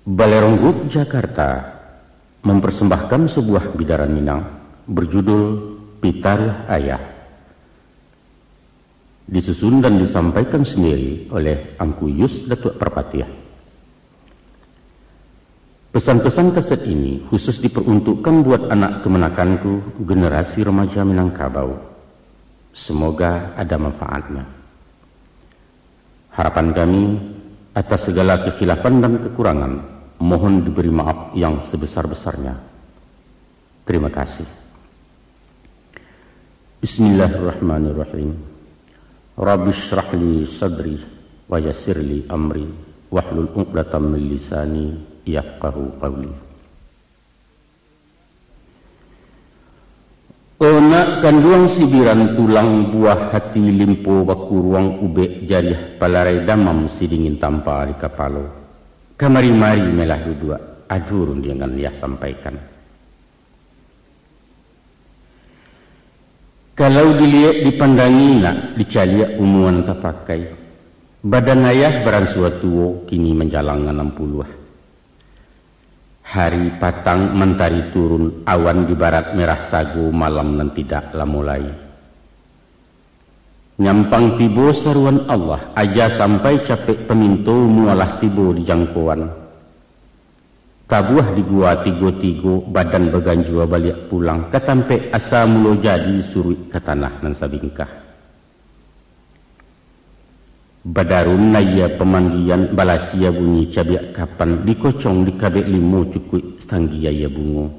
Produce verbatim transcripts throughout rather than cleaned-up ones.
Balai Rong Group Jakarta mempersembahkan sebuah bidaran Minang berjudul Pitaruah Ayah. Disusun dan disampaikan sendiri oleh Angku Yus Datuak Parpatiah. Pesan-pesan kaset ini khusus diperuntukkan buat anak kemenakanku, generasi remaja Minangkabau. Semoga ada manfaatnya. Harapan kami, atas segala kekhilafan dan kekurangan, mohon diberi maaf yang sebesar-besarnya. Terima kasih. Bismillahirrahmanirrahim. Rabbi shrah li sadri wa yassir li amri wahlul uqdatam min lisani yafqahu qawli. O nak kanduang sibiran tulang, buah hati limpo bakuruang, ubek jariah palarai, damam sidingin tampa di kapalo. Kamari-mari malah duduak, ado rundiangan yah sampaikan. Kalau diliek dipandangi nak, dicaliak umuan tapakai. Badan ayah baransua tuo, kini manjalang anam puluah. Hari patang, mantari turun, awan di barat merah sago, malam nan tidak lamo lai. Nyampang tibo saruan Allah, aja sampai capek paminto, mualah tibo di jangkoan. Tabuah di gua tigo-tigo, badan baganjua baliak pulang, ka tampek asa mulo jadi, suruik ka tanah nan sabingkah. Badarun aia pamandian, balasia bunyi cabiak kapan, dikocong dikabek limo, cukuik satanggi aia bungo.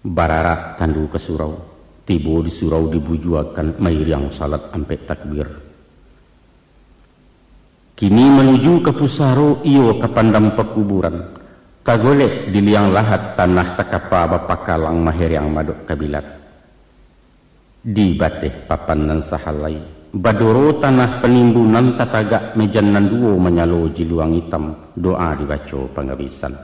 Bararak tandu ka surau, tibo di surau dibujuakan, mairiang salat ampek takbir. Kini manuju ka pusaro, iyo ka pandam pakuburan, tagolek di liang lahat, tanah sakapa bapakalang, mahereang madok kabilat. Di bateh papan nan sahalai, badoro tanah panimbunan, tatagak mejan nan duo, manyalo jiluang itam, doa dibaco pangabisan.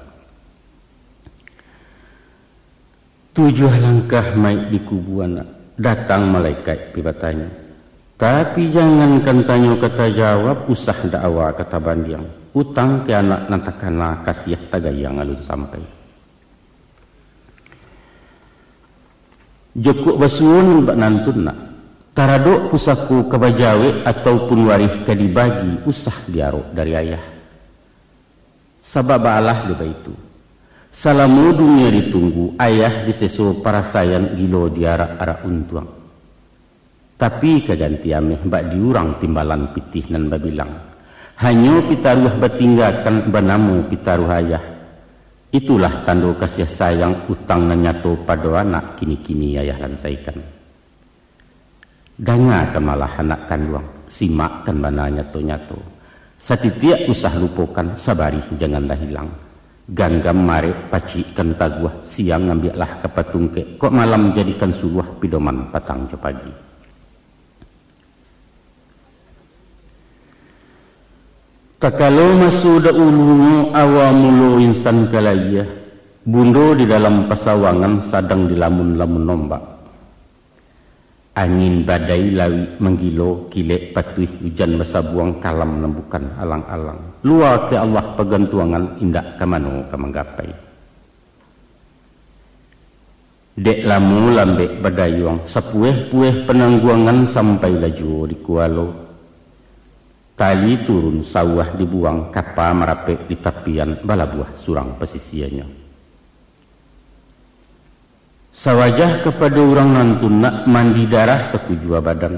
Tujuah langkah maik dikubuan, datang malaikat pi batanyo. Tapi jangankan tanyo ka tajawab, usah dakwa ka tabandiang. Utang ka anak nan takana, kasiah tagayang alun sampai. Jokok basuo nan bak nantun nak, taradok pusako ka bajawek, ataupun warih ka dibagi, usah diarok dari ayah. Sabab baalah dek baitu, salamo dunia ditunggu, ayah diseso parasaian, gilo diarak-arak untuang. Tapi ka ganti ameh, bak di urang timbalan pitih nan babilang. Hanyo pitaruah batinggakan, banamo pitaruah ayah. Itulah tando kasiah sayang, utang nan nyato pado anak, kini-kini ayah lansaikan. Dangakan malah anak kanduang, simakkan bana nyato-nyato. Satitiak usah lupokan, sabarih janganlah hilang. Ganggam marek pacikkan taguah, siang ambiaklah ka patungkek, kok malam jadikan suluah, pidoman patang jo pagi. Takalo maso daulunyo, awa mulo insan ka layie, bundo di dalam pasawangan, sadang dilamun-lamun ombak. Angin badai lawik manggilo, kilek patuih ujan basabuang, kalam nan bukan alang-alang. Lua ka Allah pagantuangan, indak ka mano ka manggapai. Dek lamo lambek badayuang, sapueh-pueh panangguangan, sampailah juo di kualo. Tali turun sauah dibuang, kapa marapek di tapian, balabuah surang pasisianyo. Sawajah kapado urang nantun nak, mandi darah sakujua badan.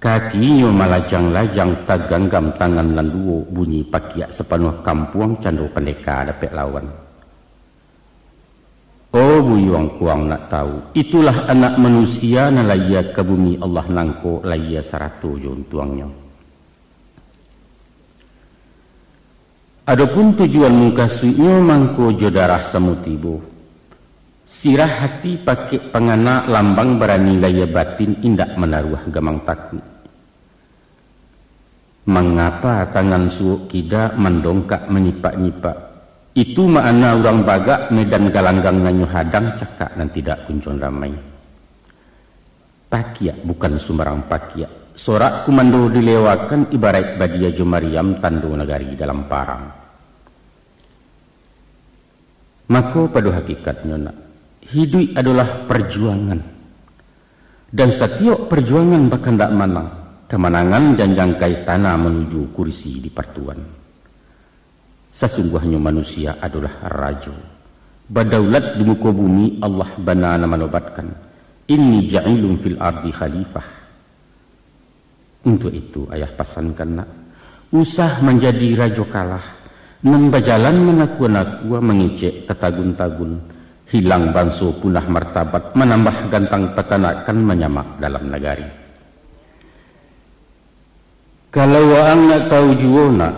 Kakinyo malajang-lajang, taganggam tangan nan duo, bunyi pakiak sapanuah kampuang, cando pandeka dapek lawan. Oh buyuang kuang nak tau, itulah anak manusia nan layie ka bumi Allah nangko, layie sarato jo untuangnyo. Adopun tujuan mukasuiknyo, mangko jo darah samo tibo. Sirah hati pakek pangana, lambang barani layie batin, indak manaruah gamang takuik. Mangapa tangan suok kida, mandongkak manyipak-nyipak? Itu makna urang bagak, medan galanggang nan nyo hadang, cakak nan tidak kunjuang damai. Pakiak bukan sumbarang pakiak. Sorak kumando dilewakan, ibaraik badia jo mariam, tando nagari dalam parang. Mako, pado hakikatnyo, nak, hiduik adolah parjuangan. Dan satiok parjuangan bakandak manang, kamanangan janjang ka istana manuju kurisi di partuan. Sasungguahnyo manusia adolah rajo. Badaulat di muko bumi, Allah bana nan manobatkan, "Inni ja'ilun fil ardi khalifah." Untuak itu, ayah pasankan, nak, usah manjadi rajo kalah, nan bajalan manakua-nakua mangecek tatagun-tagun, hilang banso, punah martabat, manambah gantang patanakan, manyamak dalam nagari. Kalau waang nak tahu juo, nak,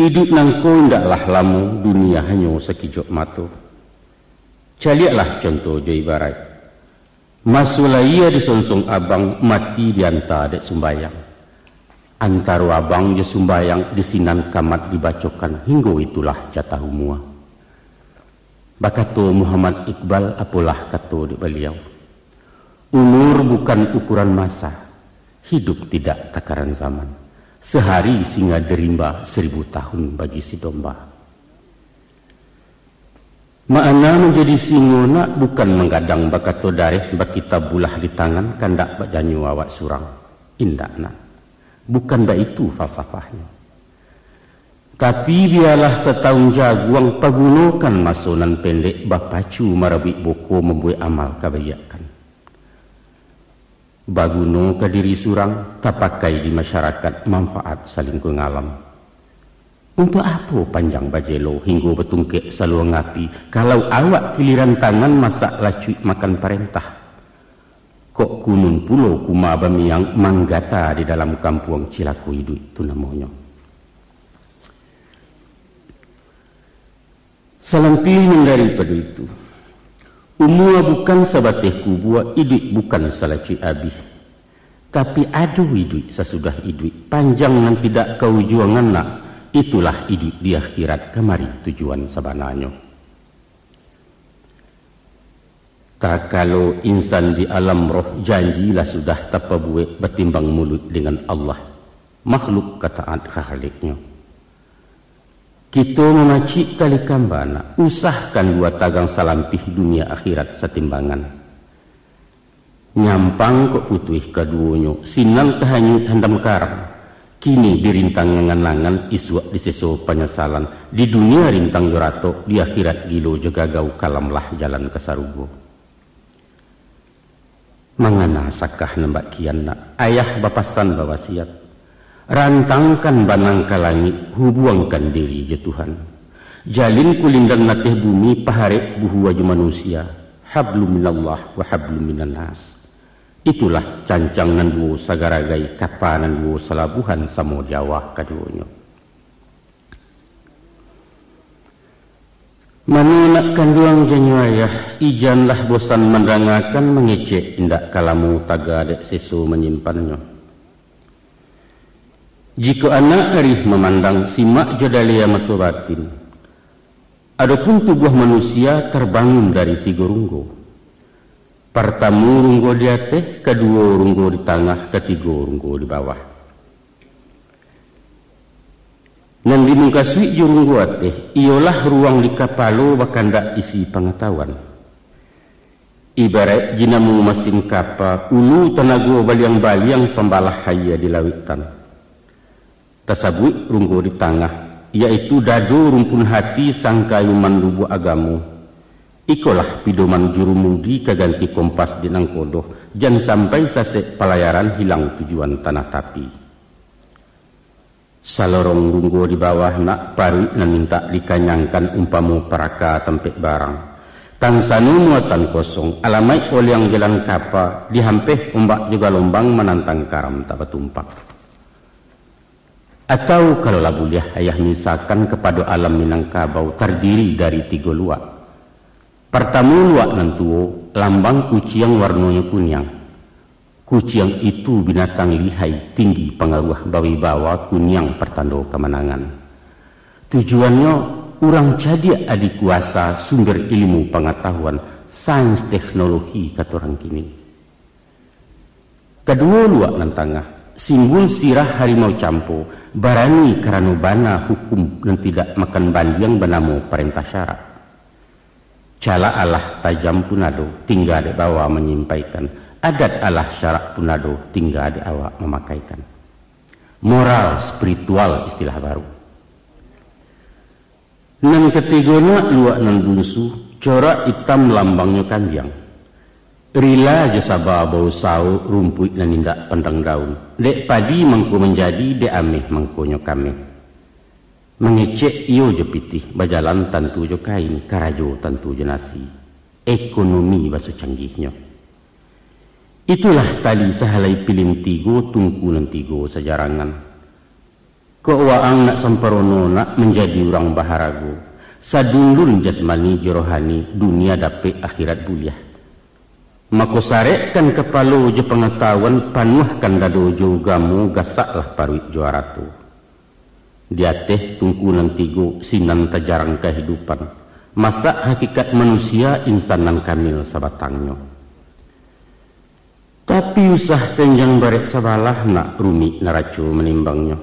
iduik nangko indaklah lamo, dunia hanyo sakijok mato. Caliaklah conto jo ibaraik. Maso layia disonsong abang, mati dianta dek sumbayang. Antaro abang jo sumbayang, di sinan kamat dibacokan, hinggo itulah jatah umua. Bakato Muhammad Iqbal, apolah kato dek baliau, "Umur bukan ukuran masa, hidup tidak takaran zaman. Sehari singa di rimba, seribu tahun bagi si domba." Makna manjadi singo, nak, bukan manggadang bakato dareh, bakitab bulah di tangan, kandak bak janyo awak surang. Indak, nak. Bukan baitu falsafahnyo. Tapi, bialah satahun jaguang, pagunokan maso nan pendek, bapacu marabuik buko, mambuek amal kabaikan. Baguno ka diri surang, tapakai di masyarakat, manfaat salingkuang alam. Untuak apo panjang bajelo, hinggo batungkek saluang api, kalau awak kiliran tangan, masak lacuik makan parentah? Kok kunun pulo kuma bamiang, manggata di dalam kampuang, cilako iduik tu namonyo. Salampih nan daripado itu, umua bukan sabateh kubua, iduik bukan salacuik abih. Tapi, ado iduik sasudah iduik, panjang nan tidak kaujuangan, nak, itulah iduik di akhirat, kamari tujuan sabananyo. Takalo insan di alam roh, janji lah sudah tapabuek, batimbang muluik dengan Allah, makhluk ka taat ka Khaliknyo. Kito mamacik tali kamba, nak, usahkan dua tagang salampih, dunia akhirat satimbangan. Nyampang kok putuih kaduonyo, sinan ka hanyuik handam karam. Kini dirintang angan-angan, isuak diseso panyasalan. Di dunia rintang jo ratok, di akhirat gilo jo gagau, kalamlah jalan ka sarugo. Mangana sakah nan bak kian, nak, ayah bapasan bawasiat, rantangkan banang ka langik, hubuangkan diri jo Tuhan. Jalin kulindan nateh bumi, paharek buhua jo manusia, hablum minallah wa hablum minannas. Itulah cancang nan duo sagaragai, kapa nan duo salabuhan, samo di awah kaduonyo. Mano nak kanduang janyo ayah, ijanlah bosan mandangakan, mangecek indak ka lamo, taga dek seso manyimpannyo. Jikok anak arih mamandang, simak jo dalia mato batin. Adopun tubuah manusia tarbangun dari tigo runggo. Partamo runggo di ateh, kaduo runggo di tangah, katigo runggo di bawah. Nan dimungkasuik jo runggo ateh, iyolah ruang di kapalo, bakandak isi pangatahuan. Ibaraik jinamo masin kapa, ulu tanago baliang-baliang, pambalah aia di lauiktan. Tasabuik runggo di tangah, yaitu dado rumpun hati, sangka iman lubuak agamo. Ikolah pidoman jurumudi, ka ganti kompas di nangkodoh, jan sampai sasek palayaran, hilang tujuan tanah tapi. Salorong runggo di bawah nak, paruik nan mintak dikanyangkan, umpamo paraka tampek barang. Tansano muatan kosong, alamaik oliang jalan kapa, dihampeh ombak jo galombang, manantang karam tak batumpak. Atau kalau lah buliah, ayah misakan kapado alam Minangkabau tardiri dari tigo luak. Partamo luak nan tuo, lambang kuciang warnonyo kuniang. Kuciang itu binatang lihai, tinggi pangaruah, bawibawa, kuniang partando kamanangan. Tujuannyo, urang cadiak, adikuasa, sumber ilmu pangatahuan, sains teknologi kato urang kini. Kaduo luak nan tangah, simbul sirah harimau campo, barani karano bana hukum nan tidak makan bandiang banamo parentah syarak. Calak alah tajam pun ado, tingga dek bawa manyampaikan. Adat alah syarak pun ado, tingga dek awak mamakaikan. Moral spiritual istilah baru. Nan katigo nak luak nan bunsu, corak itam lambangnyo kambiang. Rila jo saba bausawo rumpuik nan indak pandang daun. Dek padi mangko manjadi, dek ameh mangkonyo kameh. Mangecek iyo jo pitih, bajalan tantu jo kain, karajo tantu jo nasi. Ekonomi baso canggihnyo. Itulah tali sahalai pilin tigo, tungku nan tigo sajarangan. Kok waang nak samparono, nak manjadi urang baharago, sadundun jasmani jo rohani, dunia dapek akhirat buliah. Mako sarekkan kapalo jo pangatahuan, panuahkan dado jo ugamo, gasaklah paruik jo arato. Di ateh tungku nan tigo, sinan tajarang kahidupan, masak hakikat manusia, insan nan kamil sabatangnyo. Tapi usah senjang barek sabalah, nak rumik naraco manimbangnyo.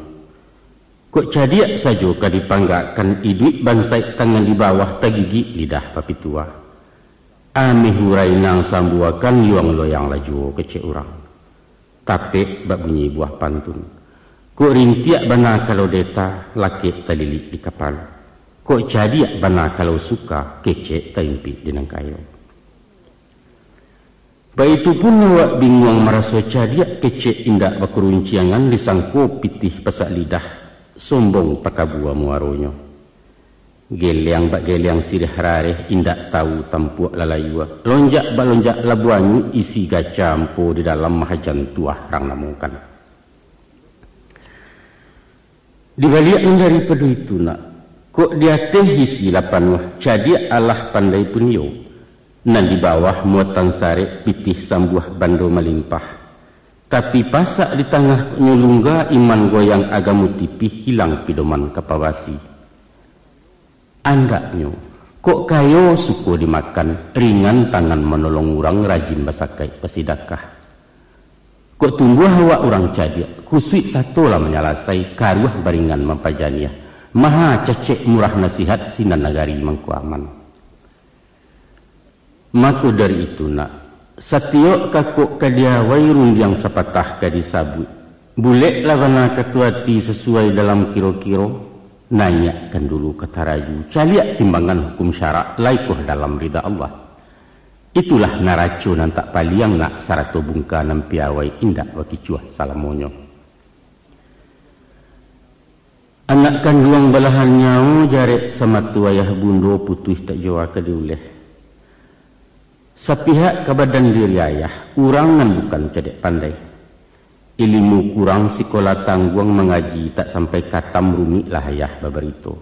Kok cadiak sajo ka dipanggakkan, iduik bansaik tangan di bawah, tagigik lidah bapitua. Ameh urai nan sambuakan, yuang loyang lah juo kecek urang. Tapek bak bunyi buah pantun. Kok rintiak bana kalau deta, lakek talilik di kapalo. Kok cadiak bana kalau suka, kecek taimpik di nan kayo. Baitu pun awak binguang maraso cadiak, kecek indak bakurunciangan, disangko pitih pasak lidah, sombong takabua muaronyo. Geleang bak geleang siriah rareh, indak tahu tampuak lalayua. Lonjak bak lonjak labuah anyuik, isi gaca ampo di dalam, mahajan tuah rang namokan. Di baliak nan daripado itu nak, kok di ateh isi lah panuah, cadiak alah pandai pun iyo. Nan di bawah muatan sarek, pitih sambuah bando malimpah. Tapi pasak di tangah kok nyo lungga, iman goyang agamo tipih, hilang pidoman ka pabasi. Andaknyo, kok kayo suko dimakan, ringan tangan manolong urang, rajin basakaik basidakah. Kok tumbuah awak urang cadiak, kusuik sato lah manyalasai, karuah baringan mampajaniah, maha cacek murah nasihat, sinan nagari mangko aman. Mako dari itu nak, satiok kakok ka diawai, rundiang sapatah ka disabuik. Buleklah bana kato ati, sasuai dalam kiro-kiro, naiakkan dulu ka taraju, caliak timbangan hukum syarak, lai koh dalam rida Allah. Itulah naraco nan tak paliang nak, sarato bungka nan piawai, indak bakicuah salamonyo. Anak kanduang balahan nyawo, jarek samato ayah bundo, putuih tak jua ka diuleh. Sapihak ka badan diri ayah, urang nan bukan cadiak pandai. Ilimu kurang, sikola tangguang, mangaji tak sampai katam, rumiklah ayah babarito.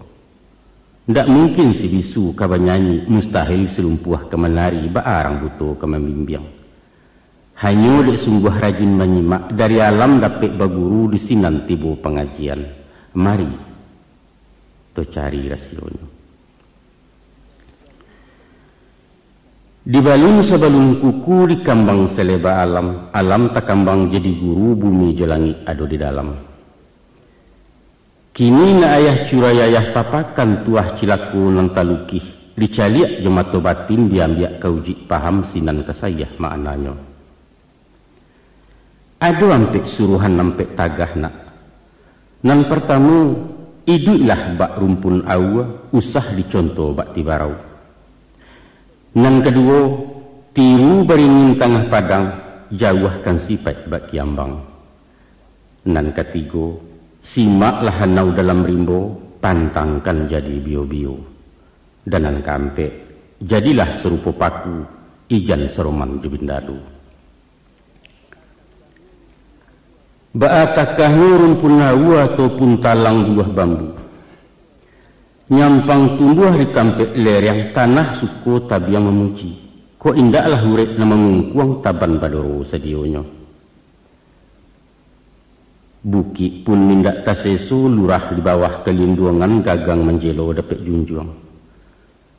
Ndak mungkin si bisu ka banyanyi, mustahil si lumpuah ka manari, baa rang buto ka mambimbiang. Hanyo dek sungguah rajin manyimak, dari alam dapek baguru, di sinan tibo pangajian. Mari, to cari rasionyo. Dibalun sabalun kuku, dikambang saleba alam, alam takambang jadi guru, bumi jo langik ado di dalam. Kini nak ayah curai ayah papakan, tuah cilako nan talukih, dicaliak jo mato batin, diambiak ka ujuik paham, sinan ka saiah maknanyo. Ado ampek suruhan ampek tagah nak. Nan partamo, iduiklah bak rumpun aua, usah diconto bak tibarau. Nan kaduo, tiru baringin tangah padang, jauahkan sipaik bak kiambang. Nan katigo, simaklah hanau dalam rimbo, pantangkan jadi bio-bio. Dan nan kaampek, jadilah sarupo paku, ijan saroman jo bindalu. Baa takahnyo rumpun aua ataupun talang buah bambu. Nyampang tumbuah di tampek lereng, tanah suko tabiang mamuji. Kok indaklah urek nan mangungkuang, taban badoro sadionyo. Bukik pun indak taseso, lurah di bawah kalinduangan, gagang manjelo dapek junjuang.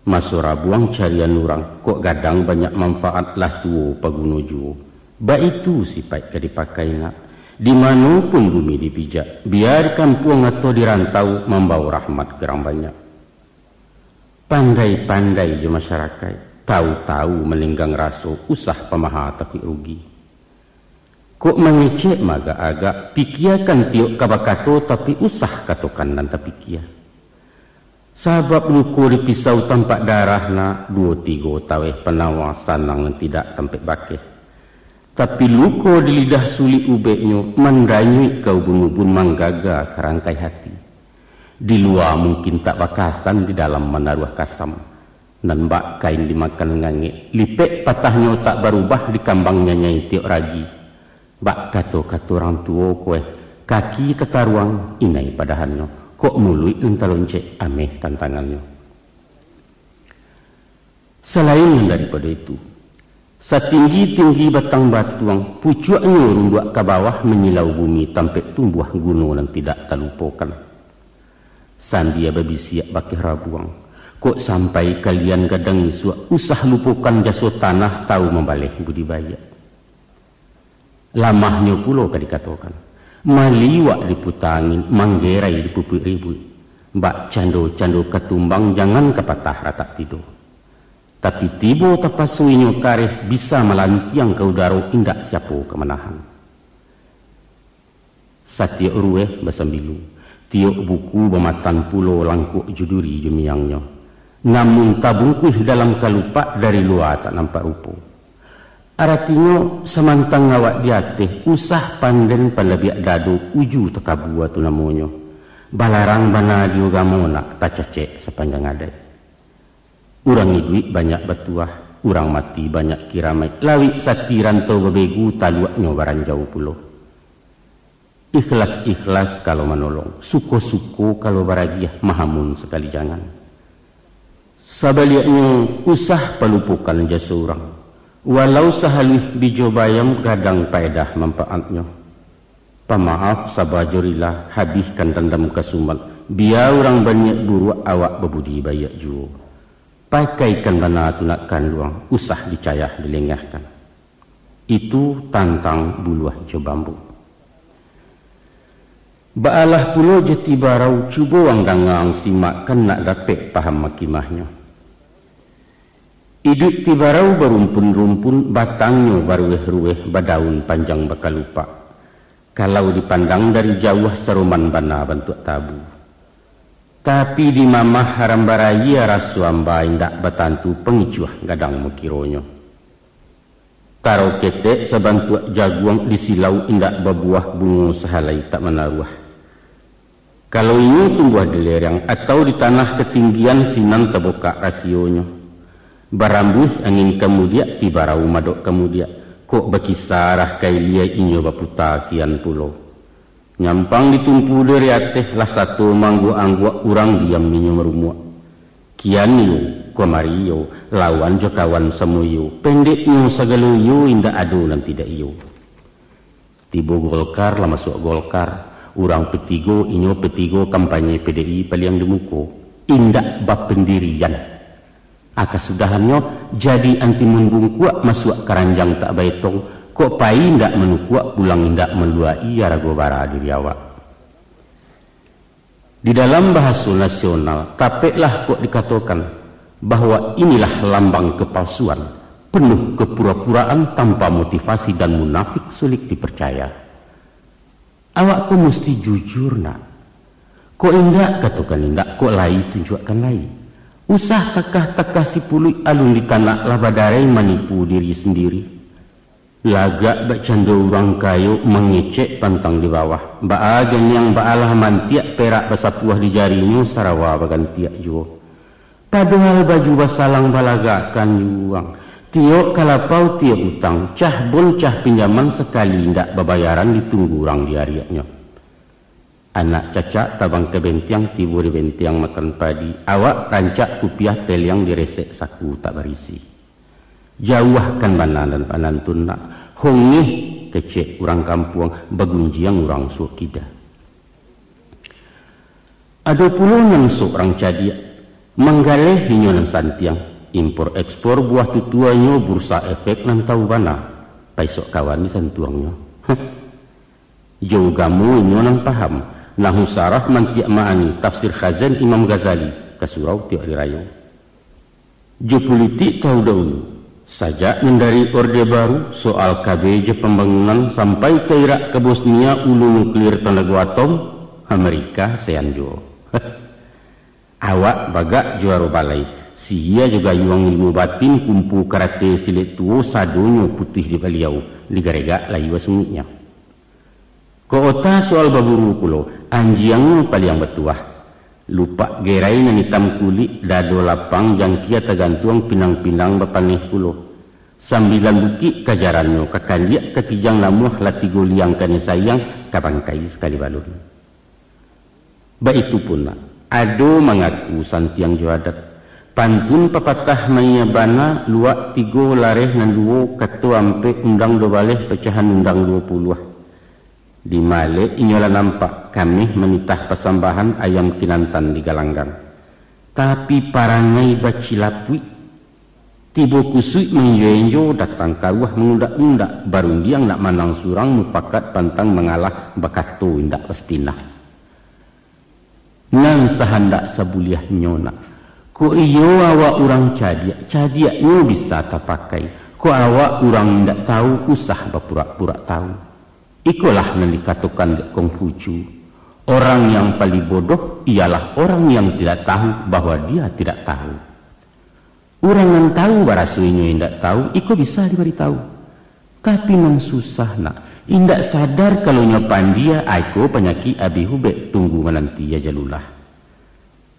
Maso rabuang carian urang, kok gadang banyak manfaat, lah tuo paguno juo. Baitu sipaik ka dipakai nak. Di mano pun bumi dipijak, bia di kampuang atau di rantau, mambawo rahmat ka urang banyak. Pandai-pandai jo masyarakaik, tawu-tawu maninggang raso, usah pamaha takuik rugi. Kok mangecek maagak-agak, pikiakan tiok ka bakato, tapi usah katokan nan tapikia. Sabab luko di pisau tampak darah nak, duo tigo taweh panawa sanang nan tidak tampek bakeh. Tapi luko di lidah sulik ubeknyo, mandanyuik ka ubun-ubun, manggaga ka rangkai hati. Di lua mungkin tak bakasan, di dalam manaruah kasam. Nan bak kain dimakan ngangek, lipek patahnyo tak barubah, dikambang nyanyai tiok ragi. Bak kato-kato urang tuo ko eh, kaki tataruang, inai padahannyo, kok muluik nan taloncek, ameh tantangannyo. Salain nan daripado itu, satinggi-tinggi batang batuang, pucuaknyo runduak ka bawah, manyilau bumi, tampek tumbuah guno nan tidak talupokan. Sambia babisiak bakeh rabuang, kok sampai kalian gadang isuak, usah lupokan jaso tanah, tawu mambaleh budi baiak. Lamahnyo pulo ka dikatokan, maliwak diputa angin, manggerai dipupuik ribuik. Bak cando-cando ka tumbang, jangan ka patah ratak tido. Tapi tibo tapaso inyo kareh, bisa malantiang ka udaro, indak siapo ka manahan. Satiok rueh basambilu, tiok buku bamatan pulo, langkok jo duri jo miangnyo. Namun tabungkuih dalam kalupak, dari lua tak nampak rupo. Aratinyo, samantang awak di ateh, usah panden palabiak dado, uju takabua tu namonyo. Balarang bana di ugamo nak, tacacek sapanjang adaik. Urang iduik banyak batuah, urang mati banyak kiramaik, lawik sati rantau babegu, taluaknyo baranjau pulo. Ikhlas-ikhlas kalau manolong, suko-suko kalau baragiah, mahamun sakali jangan. Sabaliaknyo, usah palupokan jaso urang, walau sahaluih bijo bayam, gadang paedah manpaatnyo. Pamaaf, saba jo rila, habihkan dandam kasumat, bia urang baniaik buruak, awak babudi baiak juo. Pakaikan bana tu nak kanduang, usah dicayah dilengahkan. Itu tantang buluah jo bambu. Baalah pulo jo tibarau, cubo ang danga, ang simak, kan nak dapek paham makimahnyo. Iduik tibarau barumpun-rumpun, batangnyo barueh-rueh, badaun panjang bakalupak. Kalau dipandang dari jauah, saroman bana bantuak tabu. Tapi di mamah haram barayia, raso amba indak batantu, pangicuah gadang makironyo. Taro ketek sabantuak jaguang, disilau indak babuah, bungo sahalai tak manaruah. Kalau inyo tumbuah di lereng atau di tanah katinggian, sinan tabukak rasionyo. Barambuih angin kamudiak, tibarau madok kamudiak, kok bakisarah ka ilia, inyo baputa kian pulo. Nyampang ditumpu dari ateh, lah sato maangguak-angguak, urang diam inyo marumuak. Kian iyo, kamari iyo, lawan jo kawan samo iyo, pendeknyo sagalo iyo, indak ado nan tidak iyo. Tibo Golkar, lah masuak Golkar, urang P tigo, inyo P tigo, kampanye P D I paliang di muko, indak bapandirian. A kasudahannyo, jadi antimun bungkuak, masuak karanjang tak baetong, kok pai indak manukuak, pulang indak maluak-i, arago bara diri awak. Di dalam bahaso nasional, tapeklah kok dikatokan bahwa inilah lambang kepalsuan, penuh kepura-puraan, tanpa motivasi dan munafik, sulik dipercaya. Awak ko musti jujur, nak. Kok indak, katokan indak, kok lai, tunjuakkan lai. Usah takah-takah sipuluik, alun ditanak lah badarai, manipu diri sendiri. Lagak bakcando urang kayo, mangecek pantang di bawah. Baa ganiang, baalah mantiak, perak basapuah di jarinyo, sarawa bagantiak juo. Padohal baju basalang balagakkan juo. Tiok kalapau, tiok utang, cah bon, cah pinjaman, sakali indak babayaran, ditunggu urang di ariaknyo. Anak cacak tabang ka bentiang, tibo di bentiang makan padi. Awak rancak kupiah, teliang diresek, saku tak barisi. Jauahkan bana nan panantun nak, hongeh kecek urang kampuang, bagunjiang urang suok kida. Ado pulo nan surang cadiak, manggaleh inyo nan santiang, impor ekspor buah tutuanyo, bursa efek nan tahu bana, paisok kawan disantuangnyo. Heh. Jo ugamo inyo nan paham, nahu sarah mantiak ma'ani, tafsir Khazin Imam Ghazali, ka surau tiok ari rayo. Jo pulitik tahu dahulu. Sajak nan dari Orde Baru, soal K B jo pambangunan, sampai ka irak ka Bosnia, ulu nuklir tanago atom, Amerika sayan juo. Awak bagak juaro balai, sihia jo gayuang ilmu batin, kumpu karate silek tuo, sadonyo putuih di baliau, digaregak layua sunguknyo. Kok ota soal baburu pulo, anjiangnyo paliang batuah. Lupak gerai nan itam kulik, dado lapang, jangkia tagantuang, pinang-pinang bapaneh pulo. Sambilan bukik kajarannyo, ka kandiak ka kijang namuah, lah tigo liang kanai sayang, ka bangkai sakali balun. Baitu pun nak, ado mangaku santiang jo adat. Pantun papatah maiya bana, luak tigo lareh nan duo, kato ampek undang duo baleh, pacahan undang duo puluah. Di malek inyo lah nampak, kameh manitah pasambahan, ayam kinantan di galanggang. Tapi parangai bacilapuik. Tibo kusuik maenjo-enjo, datang karuah mangundak-ngundak, barundiang nak manang surang, mupakat pantang mangalah, bakato indak basatinah. Nan sahandak sabuliahnyo nak. Kok iyo awak urang cadiak, cadiaknyo bisa tapakai. Kok awak urang indak tahu, usah bapurak-purak tahu. Ikolah nan dikatokan dek Kongfucu, orang yang paling bodoh ialah orang yang tidak tahu bahwa dia tidak tahu. Urang nan tahu baraso inyo indak tahu, iko bisa dibaritahu. Tapi nan susah nak, indak sadar kalau nyo pandia, aiko panyakik abih ubek, tunggu mananti ajalulah.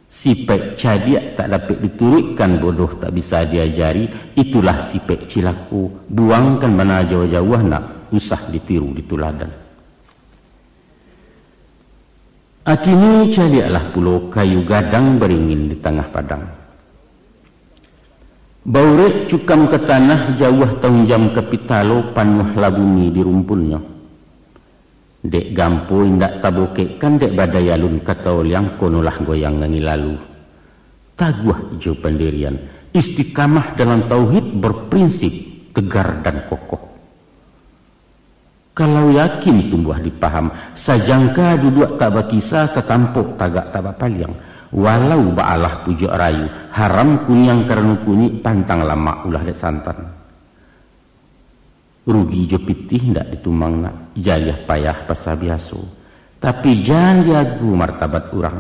Sipaik cadiak tak dapek dituruikkan, bodoh tak bisa diajari, itulah sipaik cilako. Buangkan bana jauah-jauah nak, usah ditiru dituladan. Akini caliaklah pulo kayu gadang baringin di tangah padang. Baurek cukam ka tanah, jauah tahunjam ka pitalo, panuahlah bumi di rumpunnyo. Dek gampo indak tabokekkan, dek badai alun ka taoliang, konolah goyang angin lalu. Taguah jo pandirian, istiqamah dalam tauhid, berprinsip, tegar dan kokoh. Kalau yakin tumbuah di paham, sajangka duduak tak bakisa, satampok tagak tak bapaliang. Walau baalah pujuak rayu, haram kuniang karano kunyik, pantang lamak ulah dek santan. Rugi jo pitih ndak ditumang nak, jariah payah pasah biaso. Tapi jan diagu martabat urang.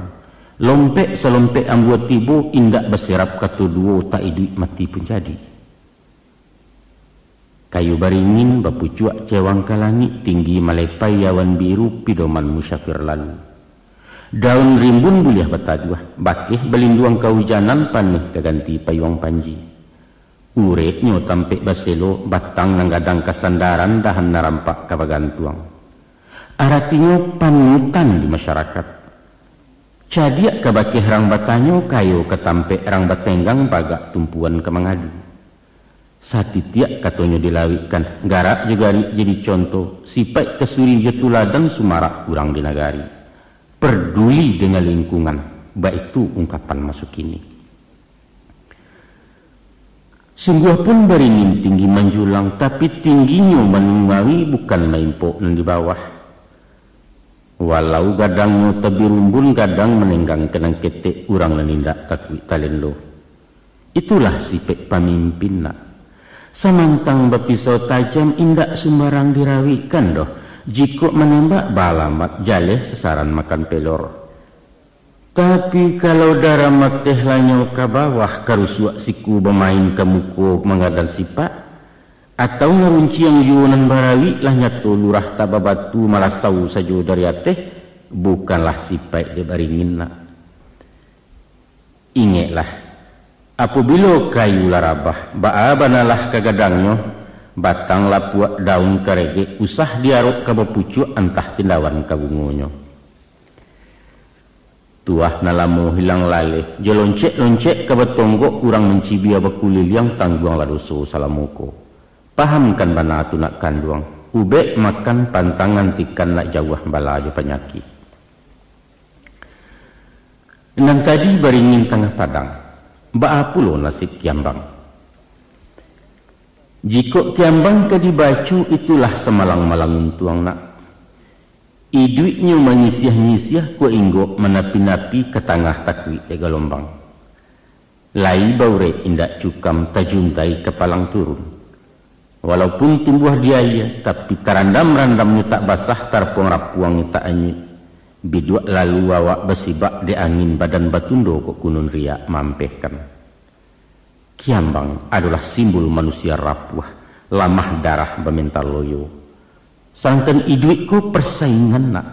Lompek salompek ambuah tibo, indak basirap kato duo, tak iduik mati pun jadi. Kayu baringin bapucuak cewang ka langik, tinggi malepai awan biru, pidoman musafir lalu. Daun rimbun buliah bataduah, bakeh balinduang kaujanan, paneh ka ganti payuang panji. Ureknyo tampek baselo, batang nan gadang ka sandaran, dahan nan rampak ka bagantuang. Aratinyo panutan di masyarakat. Cadiak ka bakeh rang batanyo, kayo ka tampek rang batenggang, bagak tumpuan ka mangadu. Satitiak katonyo dilawikkan, garak jo garik jadi conto, sipaik kasuri jo tuladan, sumarak urang di nagari. Parduli dengan lingkungan, baitu ungkapan maso kini. Sungguah pun baringin tinggi manjulang, tapi tingginyo manungawi, bukan maimpok nan di bawah. Walau gadangnyo tabirumbun, gadang manenggang ka nan ketek, urang nan indak takuik talendo. Itulah sipaik pamimpin nak. Samantang bapisau tajam, indak sumbarang dirawikkan doh. Jikok manembak baalamat, jaleh sasaran makan pelor. Tapi kalau darah mateh lanyau ka bawah, karusuak siku bamain ka muko mangadan sipak, atau ngarunciang juo nan barawik, lah nyato lurah tak babatu, malasau sajo dari ateh, bukanlah sipaik dek baringin nak. Ingeklah, apobilo kayu lah rabah, baa banalah ka gadangnyo, batang lapuak daun karegek, usah diarok ka bapucuak, antah tindawan ka bungonyo. Tuah nan lamo hilang laleh, jo loncek-loncek ka batonggok, urang mancibia bakuliliang, tangguanglah doso salamo ko. Pahamkan bana tu nak kanduang, ubek makan pantangan tikan, nak jauah bala jo panyakik. Nan tadi baringin tangah padang, baa pulo nasib kiambang? Jikok kiambang ka dibaco, itulah samalang-malang untuang nak. Iduiknyo manyisiah-nyisiah, kok inggok manapi-napi, ka tangah takuik dek galombang. Lai baurek indak cukam tajuntai kapalang turun. Walaupun tumbuah di aia, tapi tarandam-randamnyo tak basah, tarapuang-rapuangnyo tak anyuik. Biduak lalu awak basibak dek angin, badan batundo kok kunun riak maampehkan. Kiambang adolah simbol manusia rapuah, lamah darah bamental loyo. Sadangkan iduik ko parsaingan nak.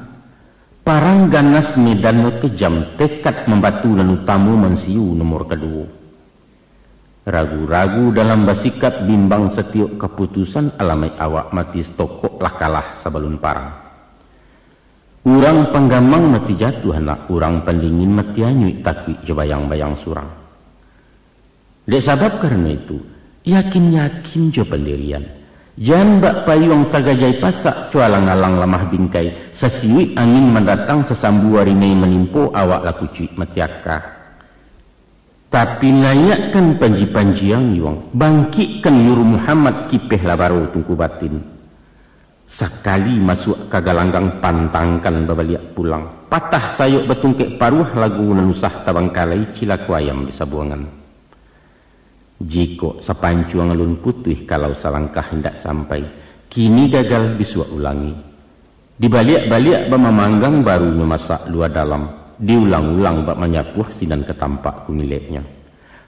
Parang ganas medannyo kejam, tekad mambatu nan utamo mansiu nomor kaduo. Ragu-ragu dalam basikap, bimbang satiok kaputusan, alamaik awak mati satokok lah kalah sabalun parang. Urang panggamang mati jatuah nak, urang pandingin mati anyuik, takuik jo bayang-bayang surang. Dek sabab karano itu, yakin-yakin jo pandirian. Jan bak payuang tagajai pasak, cualang-alang lamah bingkai, sasiuik angin mandatang, sasambu arinai manimpo, awak lah kucuik mati aka. Tapi naiakkan panji-panji angiuang, bangkikkan Nur Muhammad, kipeh lah baro tungku batin. Sakali masuak ka galanggang, pantangkan babaliak pulang. Patah sayok batungkek paruah, lagu nan usah tabangkalai, cilako ayam di sabuangan. Jikok sapancuang alun putuih, kalau salangkah indak sampai, kini gagal bisuak ulangi. Dibaliak-baliak bak mamanggang, barunyo masak lua dalam, diulang-ulang bak manyapuah, sinan ka tampak kumileknyo.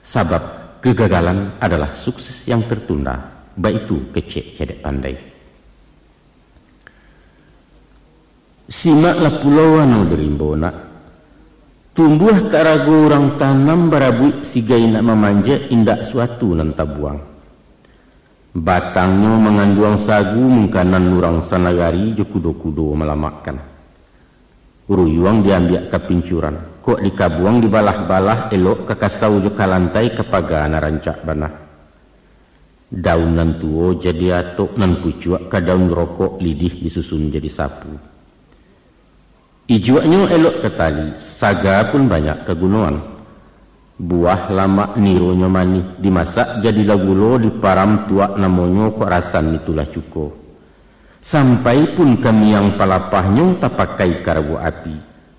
Sabab kegagalan adalah sukses yang tertunda, baitu kecek cadiak pandai. Simaklah pulo wano di rimbo nak. Tumbuah tak rago urang tanam, barabuik sigai nak mamanjek, indak suatu nan tabuang. Batangnyo manganduang sagu, mungkanan urang sanagari, jo kudo-kudo malamakkan. Ruyuang diambiak ka pincuran, kok dikabuang dibalah-balah, elok ka kasau jo ka lantai, ka paga nan rancak bana. Daun nan tuo jadi atok, nan pucuak ka daun rokok, lidih disusun jadi sapu. Ijuaknyo elok ka tali, saga pun banyak kagunoan. Buah lamak nironyo manih, dimasak jadilah gulo, diparam tuak namonyo, kok rasan itulah cuko. Sampai pun ka miang palapahnyo, tapakai ka rabuak api.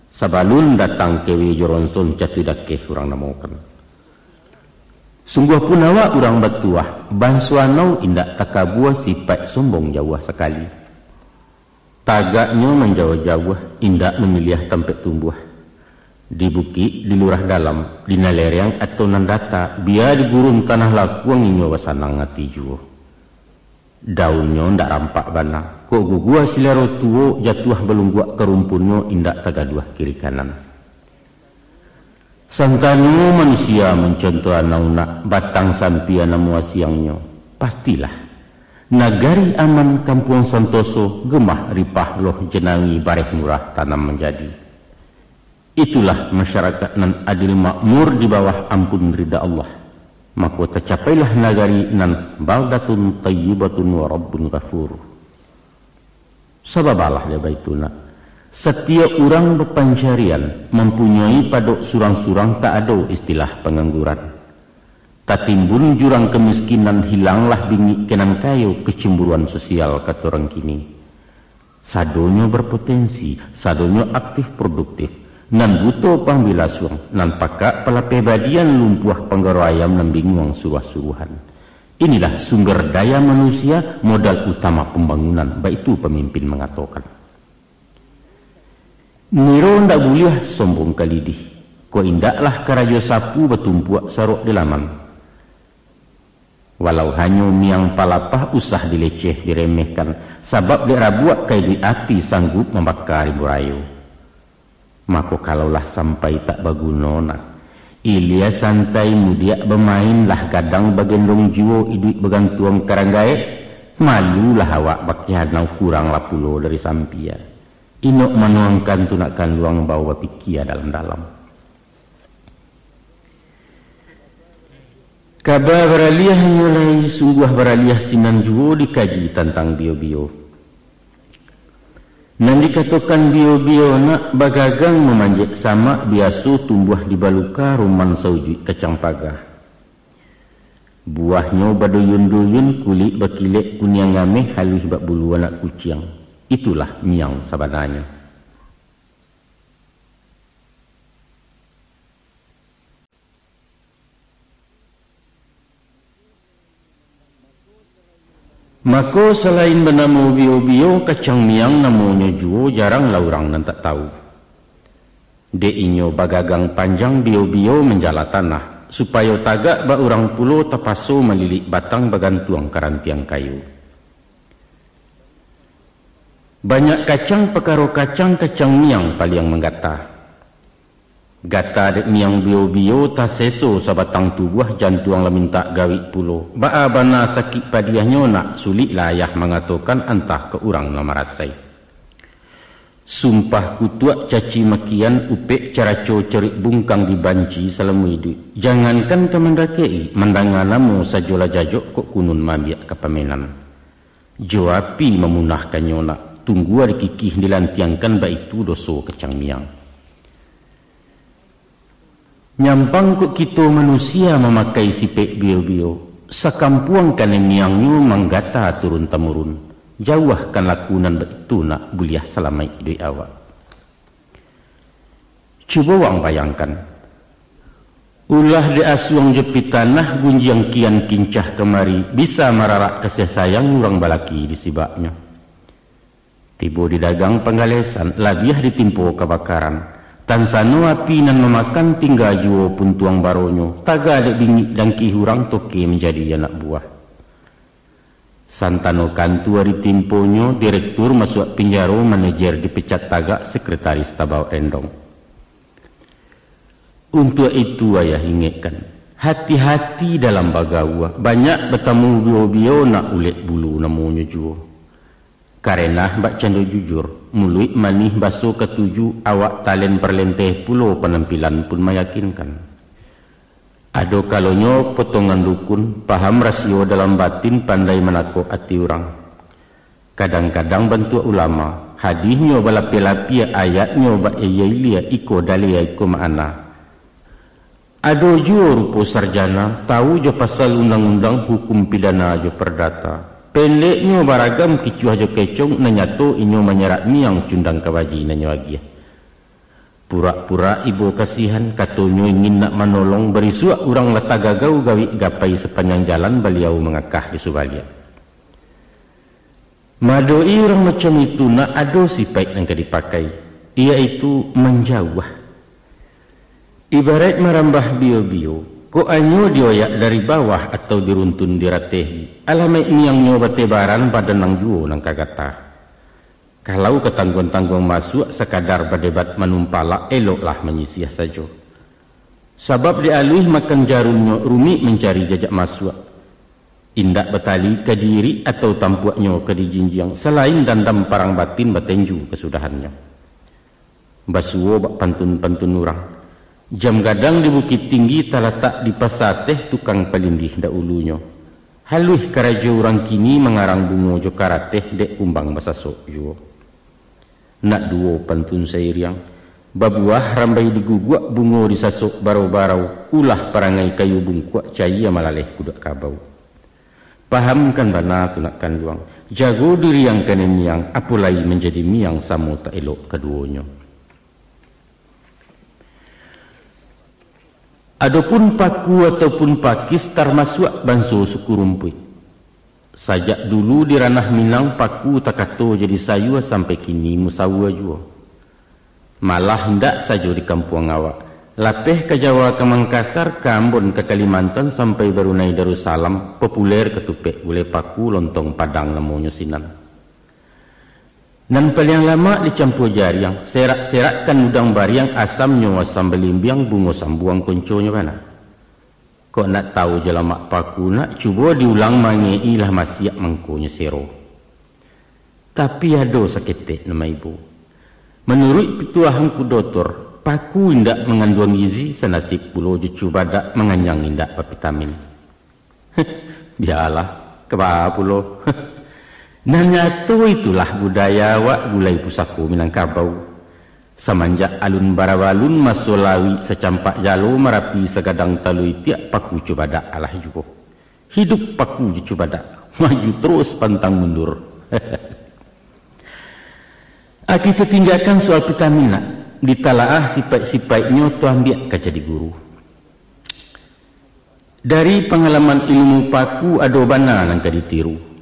Sabalun datang kewe jo ronson, catu dakeh urang namokan. Sungguah pun awak urang batuah, banso anau indak takabua, sipaik sombong jauah sakali. Tagaknyo manjauah-jauah, indak mamiliah tampek tumbuah. Di bukik, di lurah dalam, di nan lereang atau nan data, bia di gurun tanah lakuang, inyo basanang ati juo. Daunnyo ndak rampak bana, kok gugua silaro tuo, jatuah balungguak ka rumpunnyo, indak tagaduah kiri kanan. Santano manusia mancontoh anau nak, batang sampia namo asiangnyo, pastilah nagari aman, kampuang santoso, gemah ripah loh jenangi, bareh murah tanam manjadi. Itulah masyarakat nan adil makmur di bawah ampun rida Allah. Mako tacapailah nagari nan baldatun thayyibatun wa rabbun ghafur. Sababalah dek baitu nak. Satiok urang bapancarian, mampunyoi padok surang-surang, tak ado istilah pangangguran. Tatimbun jurang kamiskinan, hilanglah bingik ka nan kayo, kecemburuan sosial kato urang kini. Sadonyo berpotensi, sadonyo aktif produktif, nan buto pambila suang, nan pakak palapeh badian, lumpuah panggaro ayam, nan binguang suruah-suruahan. Inilah sumber daya manusia, modal utama pambangunan, baitu pamimpin mangatokan. Niro ndak buliah sombong ka lidih, kok indaklah karajo sapu, batumpuak sarok di laman. Walau hanyo miang palapah, usah dileceh, diremehkan, sabab dek rabuak ka iduik api, sanggup mambaka rimbo rayo. Mako, kalau lah sampai tak baguno nak, ilia santai mudiak bamain, lah gadang bagendong juo, iduik bagantuang ka rang gaek, malulah awak bakeh anau, kuranglah pulo dari sampia. Inok manuangkan tu nak kanduang, bao bapikia dalam-dalam. Kaba baraliahnyo lai, sungguah baraliah sinan juo, dikaji tantang bio-bio. Nan dikatokan bio-bio nak, bagagang mamanjek samak, biaso tumbuah di baluka, rumang saujuik kacang paga. Buahnyo baduyun-duyun, kulik bakilek kuniang ameh, haluih bak bulu anak kuciang. Itulah miang sabananyo. Mako, salain banamo bio-bio, kacang miang namonyo juo jarang lah urang nan tak tahu. Dek inyo bagagang panjang bio-bio manjala tanah, supayo tagak bak urang pulo tapaso malilik batang bagantuang ka rantiang kayu. Banyak kacang pakaro kacang, kacang miang paliang manggata. Gata dek miang bio-bio, taseso sabatang tubuah, jantuang lah mintak gawik pulo. Baa bana sakik padiahnyo, nak sulik lah ayah mangatokan, antah ka urang nan marasai. Sumpah kutuak caci makian, upek caraco cerik bungkang, dibanci salamo iduik. Jangankan ka mandakek-i, mandanga namo sajo lah jajok, kok kunun maambiak ka pamenan. Jo api mamunahkannyo nak, tunggua dikikih dilantiangkan, baitu doso kacang miang. Nyampang kok kito manusia mamakai sipek bio-bio, sakampuang kanai miangnyo manggata turun-tamurun. Jauahkan laku nan baitu nak, buliah salamaik iduik awak. Cubo wang bayangkan, ulah dek asuang jo pitanah, gunjiang kian kincah kamari, bisa mararak kasiah sayang urang balaki di sibaknyo. Tibo di dagang panggalesan, labiah ditimpo kabakaran. Tansano api nan mamakan, tingga juo puntuang baronyo, taga dek bingik dangkih urang, toke manjadi anak buah. Santano kantua ditimponyo, direktur masuak pinjaro, manajer dipecat tagak, sekretaris tabaok rendong. Untuak itu, ayah ingekkan, hati-hati dalam bagaua, banyak batamu bio-bio, nak ulek bulu namonyo juo. Karenah bak cando jujur, muluik manih baso katuju, awak talen parlenteh pulo, panampilan pun mayakinkan. Ado kalonyo potongan dukun, paham rasio dalam batin, pandai manakok ati urang. Kadang-kadang bantuak ulama, hadihnyo balapia-lapia, ayatnyo bailia-ilia, iko dalil, iko ma'ana. Ado juo rupo sarjana, tahu jo pasal undang-undang, hukum pidana jo pardata. Pendeknyo baragam kicuah jo kecong, nan nyato inyo manyerak miang, cundang kabaji nan nyo agiah. Purak-purak ibo kasihan, katonyo ingin nak manolong, barisuak urang lah tagagau, gawik gapai sapanjang jalan, baliau mangakah di subaliak. Maadok-i urang macam itu, nak ado sipaik nan ka dipakai, iyaitu manjauah. Ibaraik marambah bio-bio, kok anyo dioyak dari bawah atau diruntun diratehi, alamaik miangnyo batebaran, badan nan juo nan ka gata. Kalau ka tangguang-tangguang masuak, sakadar badebat manumpalak, eloklah manyisiah sajo. Sabab dek aluih makan jarunnyo, rumik mancari jajak masuak. Indak batali ka diirik, atau tampuaknyo ka dijinjiang, salain dandam parang batin, batenju kasudahannyo. Basuo bak pantun-pantun urang. Jam gadang di Bukittinggi, talatak di Pasa Ateh, tukang palindih dahulunyo. Haluih karajo urang kini, mangarang bungo jo karateh, dek kumbang basasok juo. Nak duo pantun sairiang, babuah rambai diguguak, bungo disasok barau-barau, ulah parangai kayu bungkuak, cayia malaleh kuduak kabau. Pahamkan bana tu nak kanduang, jago diri ang kanai miang, apo lai manjadi miang, samo tak elok kaduonyo. Adopun paku ataupun pakis, tarmasuak banso suku rumpuik. Sajak dulu di ranah Minang, paku takato jadi sayua, sampai kini musaua juo. Malah indak sajo di kampuang awak, lapeh ka Jawa, ka Mangkasar, ka Ambon, ka Kalimantan, sampai Barunai Darussalam, populer katupek gulai paku, lontong Padang namonyo sinan. Nan paliang lamak dicampua jariang, serak-serakkan udang bariang, asamnyo asam balimbiang, bungo sambuang konconyo bana. Kok nak tahu jo lamak paku nak, cubo diulang mangek-i, lah masiak mangkonyo sero. Tapi ado saketek nan maibo. Manuruik pituah angku dotor, paku indak manganduang gizi, sanasib pulo jo cubadak, manganyang indak bavitamin. Bialah, ka baa pulo. Nan nyato itulah budaya awak, gulai pusako Minangkabau. Samanjak alun barabalun, maso lauik sacampak jalo, Marapi sagadang talua itiak, paku cubadak alah juo. Hidup paku jo cubadak, maju terus pantang mundur. Ah, kito tinggakan soal vitamin nak, ditalaah sipaik-sipaiknyo, tu ambiak ka jadi guru. Dari pangalaman ilmu paku, ado bana nan ka ditiru.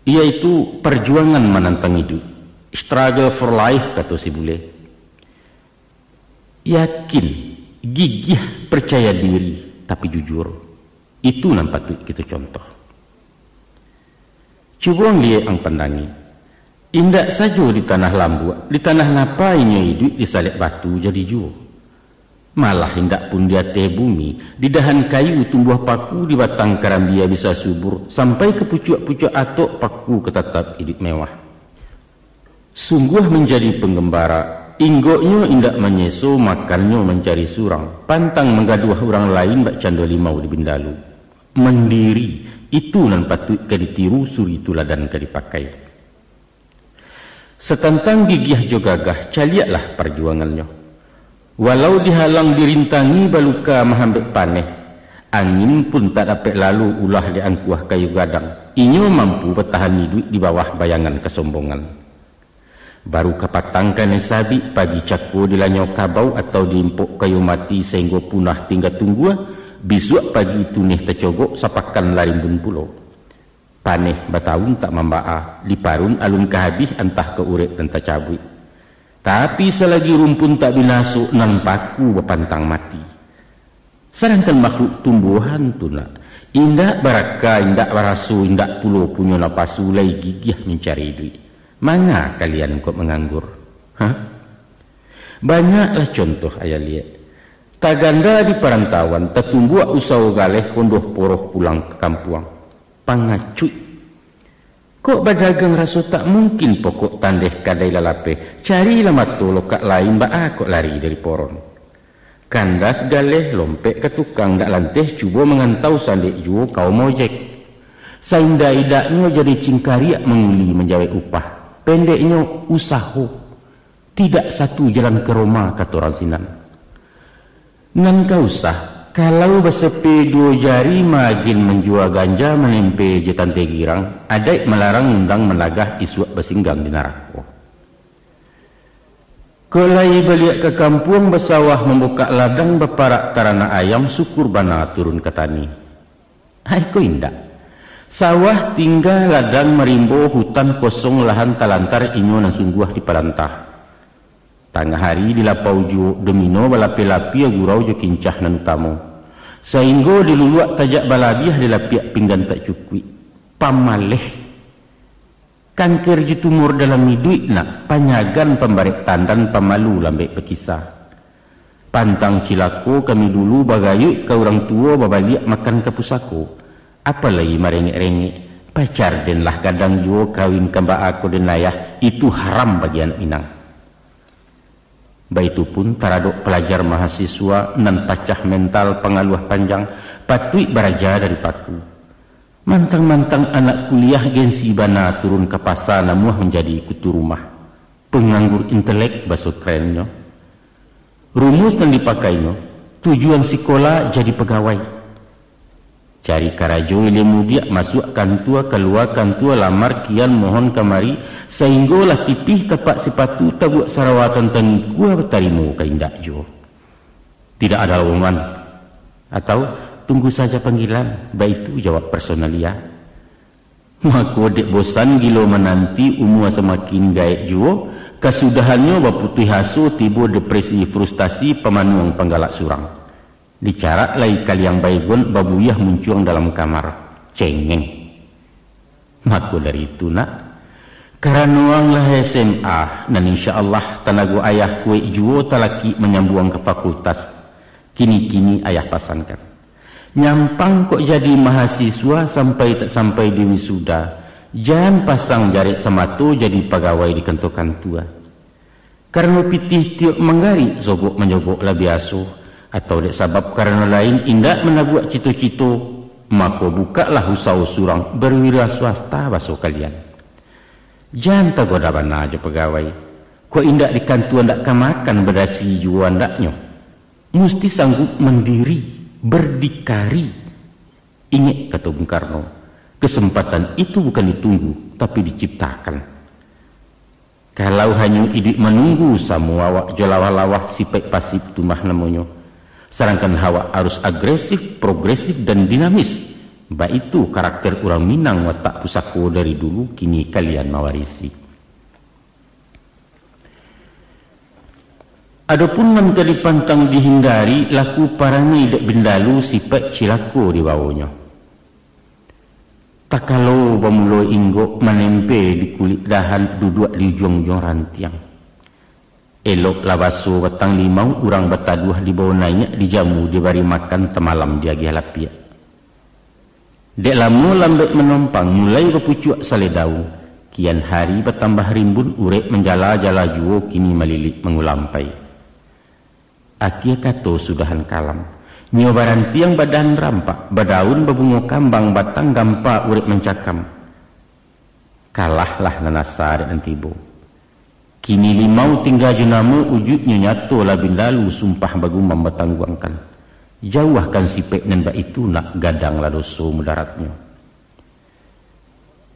Yaitu parjuangan manantang iduik, struggle for life, kato si bule. Yakin, gigiah, parcaya diri, tapi jujur. Itu nan patuik kito contoh. Cubo ang liek, ang pandangi. Indak sajo di tanah lambuak, di tanah napa inyo iduik disalek batu jadi juo. Malah indak pun di ateh bumi, di dahan kayu tumbuah paku, di batang karambia bisa subur, sampai ka pucuak-pucuak atok paku ka tatap iduik mewah. Sungguah manjadi pangambara, inggoknyo indak manyeso, makannyo mancari surang, pantang manggaduah urang lain bak cando limau di bindalu. Mandiri, itu nan patuik ka ditiru, suri tuladan ka dipakai. Satantang gigiah jo gagah, caliaklah parjuangannyo. Walau dihalang dirintangi baluka mahambek paneh, angin pun tak dapek lalu ulah di angkuah kayu gadang, inyo mampu batahan iduik di bawah bayangan kasombongan. Baru kapatang kanai sabik, pagi cako dilanyau kabau atau diimpok kayu mati sahinggo punah tingga tunggua, bisuak pagi tuneh tacogok, sapakan lah rimbun pulo. Paneh batahun tak mambaa, diparun alun ka habih, antah ka urek nan tacabuik. Tapi salagi rumpun tak binaso, nan paku bapantang mati. Sadangkan makhluk tumbuahan tu nak, indak baraka, indak baraso, indak pulo punyo napasu, lai gigiah mancari iduik. Manga kalian kok manganggur? Hah? Banyaklah contoh ayah liek. Tagando di parantauan, tatumbuak usaho galeh, kondoh poroh pulang ka kampuang. Pangacuik. Kok badagang raso tak mungkin, pokok tandeh kadai lah lapeh, carilah mato lokak lain, baa kok lari dari poron. Kandas galeh, lompek ka tukang, dak lanteh cubo mangantau, sandek juo kaum ojek. Saindak-indaknyo jadi cingkariak manguli manjawek upah. Pendeknyo, usaho. Tidak satu jalan ka Roma, kato urang sinan. Nan ka usah, kalau basepe duo jari, maagiah manjua ganja, manempe jo tante girang, adaik malarang, undang managah, isuak basinggang di narako. Kok lai baliak ka kampuang, basawah, mambukak ladang, baparak taranak ayam, syukur bana turun ka tani. Ai ko indak. Sawah tingga, ladang marimbo, hutan kosong, lahan talantar, inyo nan sungguah di parantah. Tangah ari di lapau juo, domino balapeh-lapeh, gurau jo kincah nan utamo. Sainggo di luluak tajak balabiah, di lapiak pinggan tak cukuik. Pamaleh. Kangker jo tumor dalam iduik nak, panyagan, pambarek tandan, pamalu lambek bakisa. Pantang cilako kami dulu, bagayuik ka urang tuo, babaliak makan ka pusako. Apalai marengek-rengek, pacar den lah gadang juo, kawin ka baa ko den ayah, itu haram bagi anak Minang. Baitu pun taradok palajar mahasiswa nan pacah mental, pangaluah panjang, patuik baraja dari paku. Mantang-mantang anak kuliah, gengsi bana turun ka pasa, namuah manjadi kutu rumah. Panganggur intelek, baso kerennyo. Rumus nan dipakainyo, tujuan sikola jadi pagawai. Cari karajo ilia mudiak, masuak kantua, kalua kantua, lamar kian, mohon kamari, sainggo lah tipih tapak sipatu, tabuak sarawa tantang ikua, batarimo ka indak juo. Tidak ada lowongan, atau tunggu saja panggilan, baitu jawab personalia. Mako, dek bosan gilo mananti, umua samakin gaek juo, kasudahannyo baputuih aso, tibo depresi, frustasi, pamanuang panggalak surang. Dicarak lai kaliang Baygon, babuyah muncuang dalam kamar. Cengeng. Mako dari itu, nak, karano ang lah S M A, nan insya Allah tanago ayah kuaik juo talakik manyambuang ka fakultas. Kini-kini ayah pasankan. Nyampang kok jadi mahasiswa, sampai tak sampai di wisuda, jan pasang jarek samato jadi pagawai di kantua-kantua. Karano pitih tiok manggarik, sogok manjogok lah biaso, atau dek sabab karano lain indak manabuak cito-cito, mako bukaklah usaho surang, berwira swasta baso kalian. Jan tagoda bana jo pagawai, kok indak di kantua ndak ka makan, badasi juo andaknyo. Musti sanggup mandiri, berdikari. Ingek kato Bung Karno, kesempatan itu bukan ditunggu, tapi diciptakan. Kalau hanyo iduik manunggu, samo awak jo lawah-lawah, sipaik pasif tu mah namonyo. Sadangkan awak harus agresif, progresif, dan dinamis. Baitu karakter urang Minang watak pusako dari dulu, kini kalian mawarisi. Adopun nan ka dipantang dihindari, laku parangai dek bindalu, sipaik cilako dibawonyo. Takalo bamulo inggok, manempe di kulik dahan, duduak di ujuang-ujuang rantiang. Eloklah baso batang limau, urang bataduah dibawo naiak, dijamu dibari makan, tamalam diagiah lapiak. Dek lamo lambek manompang, mulai bapucuak salai daun, kian hari batambah rimbun, urek manjala-jala juo, kini malilik mangulampai. Akia kato sudahan kalam. Nyo barantiang badahan rampak, badaun babungo kambang, batang gampa urek mancakam. Kalahlah nan asa dek nan tibo. Kini limau tingga jo namo, ujuiknyo nyato lah bindalu, sumpah bagumam batangguangkan. Jauahkan sipek nan baitu nak, gadanglah doso mudaratnyo.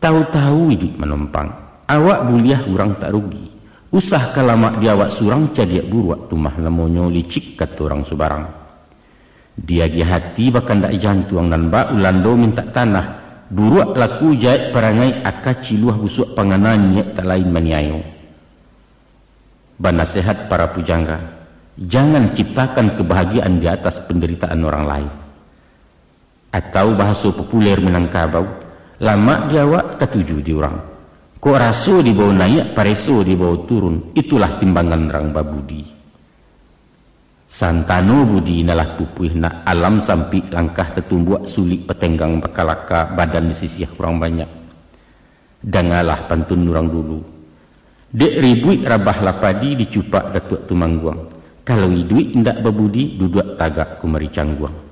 Tahu-tahu iduik manompang, awak buliah urang tak rugi. Usah ka lamak di awak surang, cadiak buruak tu mah namonyo, licik kato urang subarang. Diagiah ati bakandak jantuang, nan bak Ulando mintak tanah, buruak laku jaek parangai, aka ciluah busuak pangana, niaik tak lain maniayo. Banasehat para pujangga, jangan ciptakan kebahagiaan di atas penderitaan orang lain. Atau bahaso populer Minangkabau, lamak di awak, katuju di urang. Kok raso dibawo naiak, pareso dibawo turun, itulah timbangan urang babudi. Santano budi nan lah pupuih nak, alam sampik langkah tatumbuak, sulik batenggang bakalaka, badan disisiah urang banyak. Dangalah pantun urang dulu. Dek ribuik rabahlah padi, dicupak Datuak Tumangguang. Kalau iduik indak babudi, duduak tagak kumari cangguang.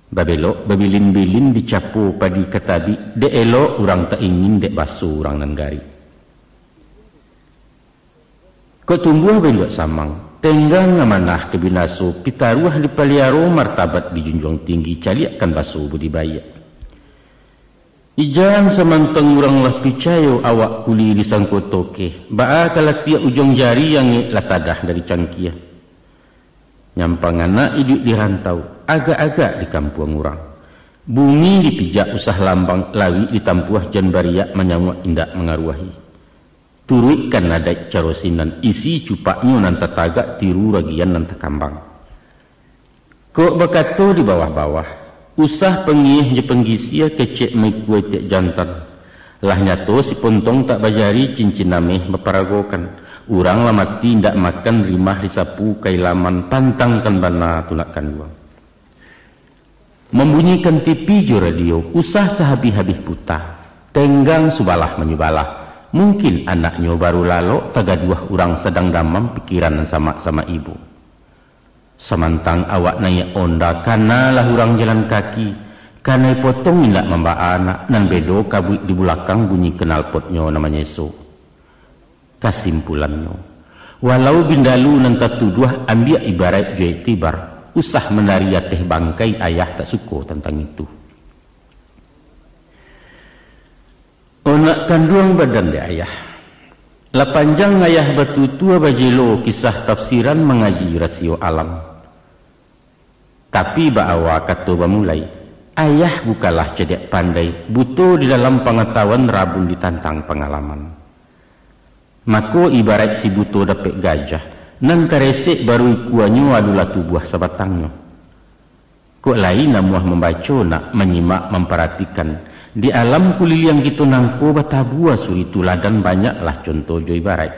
Babelok babilin-bilin, dicapo padi ka tabik, dek elok urang tak ingin, dek baso urang nan garik. Kok tumbuah bainduak samang, tenggang amanah ka binaso, pitaruah dipaliaro, martabat dijunjuang tinggi, caliakkan baso budi baiak. Ijan samantang urang lah picayo, awak kuli disangko tokeh, baa ka latiak ujuang jari, angek lah tadah dari cangkia. Nyampang anak iduik di rantau, agak-agak di kampuang urang. Bumi dipijak usah lambang, lawik ditampuah jan bariak, manyauak indak mangaruahi. Turuikkan adaik caro sinan, isi cupaknyo nan tatagak, tiru ragian nan takambang. Kok bakato di bawah-bawah, usah pangieh jo panggisia, kecek maikua itiak jantan. Lah nyato si pontong tak bajari, cincin ameh baparagokan. Urang lah mati indak makan, rimah disapu ka ilaman, pantangkan bana tu nak kanduang. Mambunyikan T V jo radio, usah sahabih-habih puta. Tenggang subalah manyubalah. Mungkin anaknyo baru lalok, tagaduah urang sadang damam, pikiran nan samak-samak ibo. Samantang awak naiak onda, kanalah urang jalan kaki. Kanai potong indak mambaa anak, nan bedo kabuik di bulakang, bunyi knalpotnyo nan manyeso. Kasimpulannyo, walau bindalu nan tatuduah, ambiak ibaraik jo iktibar, usah manari ateh bangkai, ayah tak suko tantang itu. Onak kanduang badan dek ayah. Lah panjang ayah batutua, bajelo kisah tafsiran, mangaji rasio alam. Tapi baawa kato bamulai, ayah bukanlah cadiak pandai, buto di dalam pangatahuan, rabun ditantang pangalaman. Mako ibaraik si buto dapek gajah, nan karesek baru ikuanyo, adolah tubuah sabatangnyo. Kok lai namuah mambaco nak, manyimak, mamparatikan, di alam kuliliang kito nangko batabua suri tuladan, banyaklah conto jo ibaraik.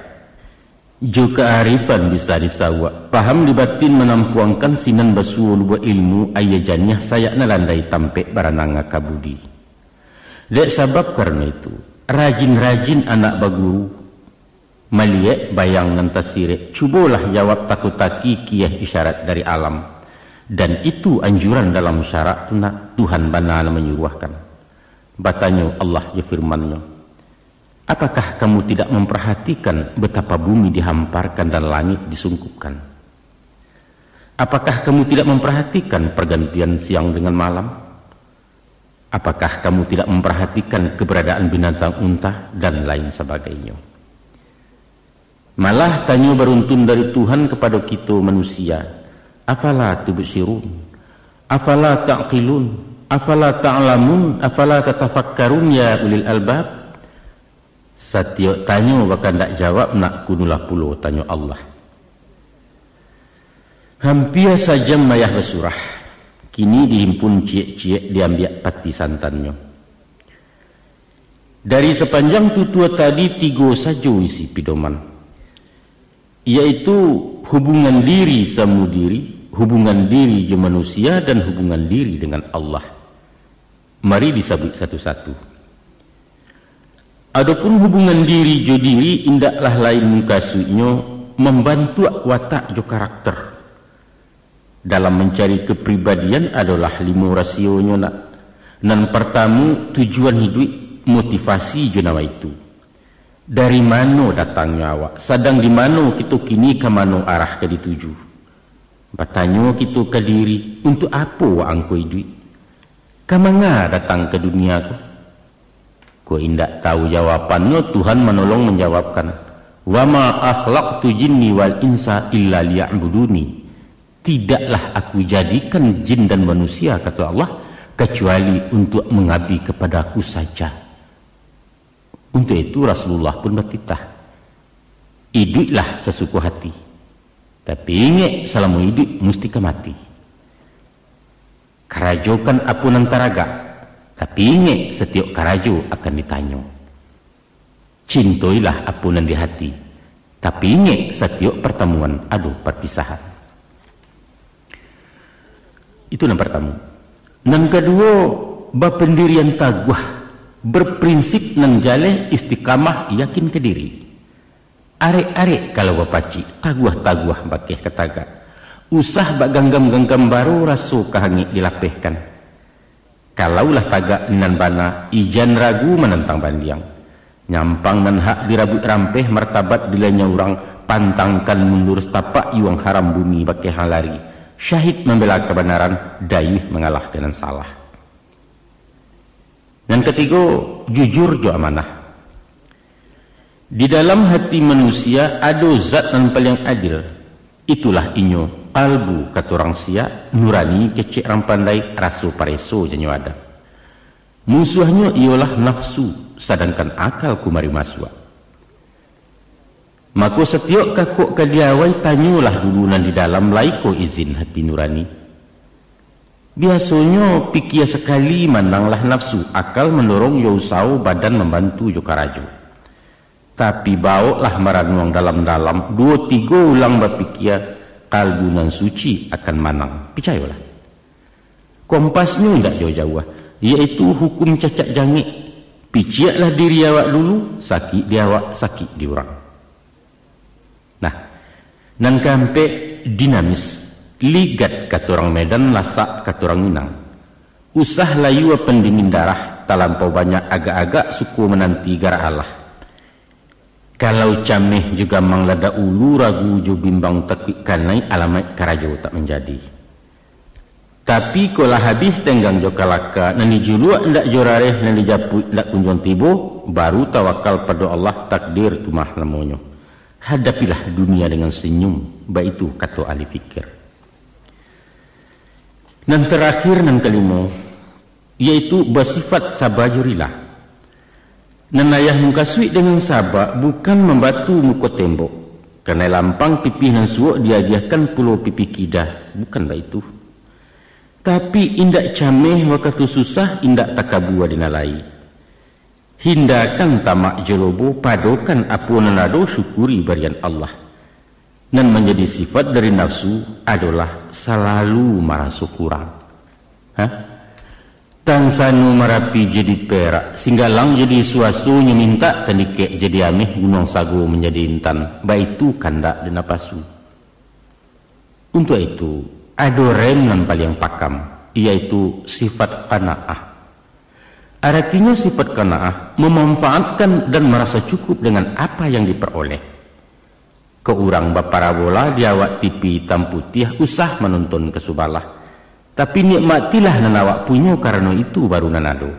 Jo kaarifan bisa disawuak, paham di batin manampuangkan, sinan basuo lubuak ilmu, aia janiah sayak nan landai, tampek baranang aka budi. Dek sabab karano itu, rajin-rajin anak baguru, maliek bayang nan tasirek, cubolah jawab tako-taki kieh isyarat dari alam. Dan itu anjuran dalam syarak tu nak, Tuhan bana nan manyuruahkan. Batanyo Allah jo firman-Nyo, "Apakah kamu tidak memperhatikan betapa bumi dihamparkan dan langit disungkupkan? Apakah kamu tidak memperhatikan pergantian siang dengan malam? Apakah kamu tidak memperhatikan keberadaan binatang unta?" Dan lain sebagainya. Malah tanyo baruntun dari Tuhan kapado kito manusia, "Afala tubsirun? Afala ta'qilun?" Afala ta'lamun, afala tatafakkarun, ya ulil albab? Satiok tanyo baka ndak jawab, nak kunulah pulo tanyo Allah. Hampia sajam ayah basurah, kini dihimpun ciek-ciek, diambiak pati santannyo. Dari sapanjang tutua tadi, tigo sajo isi pidoman, yaitu hubungan diri samo diri, hubungan diri jo manusia, dan hubungan diri dengan Allah. Mari disabuik satu-satu. Adopun hubungan diri jo diri, indaklah lain mukasuiknyo mambantuak watak jo karakter. Dalam mancari kapribadian adolah limo rasionyo, nak. Nan partamo, tujuan hiduik, motivasi jo nawaitu. Dari mano datangnyo awak, sadang di mano kito kini, ka mano arah ka dituju? Batanyo kito ka diri, untuak apo wak angko iduik? Ka manga datang ka dunia ko? Kok indak tahu jawabannyo, Tuhan manolong manjawabkan, "Wa ma khalaqtul jinna wal insa illa liya'budun." Tidaklah Aku jadikan jin dan manusia, kato Allah, kecuali untuak mangabdi kepada Aku saja. Untuak itu Rasulullah pun batitah, "Iduiklah sasuko hati, tapi ingek, salamo iduik musti ka mati. Karajokan apo nan taragak, tapi ingek, satiok karajo akan ditanyo. Cintoilah apo nan di hati, tapi ingek, satiok partamuan ado parpisahan." Itu nan partamo. Nan kaduo, bapandirian taguah, berprinsip nan jaleh, istiqamah, yakin ka diri. Arek-arek kalau bapacik, taguah-taguah bakeh ka tagak. Usah bak ganggam-ganggam baro, raso ka hangek dilapehkan. Kalau lah tagak nan bana, ijan ragu manantang bandiang. Nyampang nan hak dirabuik rampeh, martabat dilanyau urang, pantangkan mundur satapak, iwang haram bumi bakeh lari. Syahid mambela kabanaran, dayuih mangalahkan nan salah. Nan katigo, jujur jo amanah. Di dalam hati manusia ado zat nan paliang adil. Itulah inyo, kalbu kato urang siak, nurani kecek urang pandai, raso pareso janyo adan. Musuahnyo iyolah nafsu, sadangkan akal kumari masuak. Mako, satiok kakok ka diawai, tanyolah dulu nan di dalam, lai ko izin hati nurani. Biasonyo, pikia sakali mananglah nafsu, akal mandorong jo usaho, badan mambantu jo karajo. Tapi, bawoklah maranuang dalam-dalam, duo tigo ulang bapikia, kalbu nan suci akan manang. Picayolah. Kompasnyo indak jauah-jauah, yaitu hukum cacak jangek. Piciaklah diri awak dulu, sakik di awak, sakik di urang. Nah, nan kaampek, dinamis, ligat kato urang Medan, lasak kato urang Minang. Usah layua pandingin darah, talampau banyak agak-agak, suko mananti garak alah. Kalau cameh jo gamang ladak ulu, ragu jo bimbang takuik kanai, alamaik karajo tak manjadi. Tapi, kok lah habih tenggang jo kalaka, nan dijuluak indak jo rareh, nan dijapuik indak kunjuang tibo, baru tawakal pado Allah, takdir tu mah namonyo. Hadapilah dunia dengan senyum, baitu kato ahli pikir. Nan tarakhir, nan kalimo, yaitu basifat saba jo rila. Nan ayah mukasuik dengan saba, bukan mambatu muko tembok. Kanai lampang pipih nan suok, diagiahkan pulo pipih kida, bukan baitu. Tapi, indak cameh wakatu susah, indak takabua di nan lai. Hindakan tamak jo lobo, padokan apo nan ado, syukuri barian Allah. Nan manjadi sifat dari nafsu adolah salalu maraso kurang. Ha? Tansano Marapi jadi perak, Singgalang jadi suaso, nyo mintak tandikek jadi ameh, gunuang sago manjadi intan, baitu kandak di napasu. Untuak itu, ado rem nan paliang pakam, yaitu sifat qanaah. Aratinyo sifat qanaah, mamanfaatkan dan marasa cukup dengan apa yang diperoleh. Kok urang baparabola di awak T V itam putiah, usah manonton ka subalah. Tapi nikmatilah nan awak punyo, karano itu baru nan ado.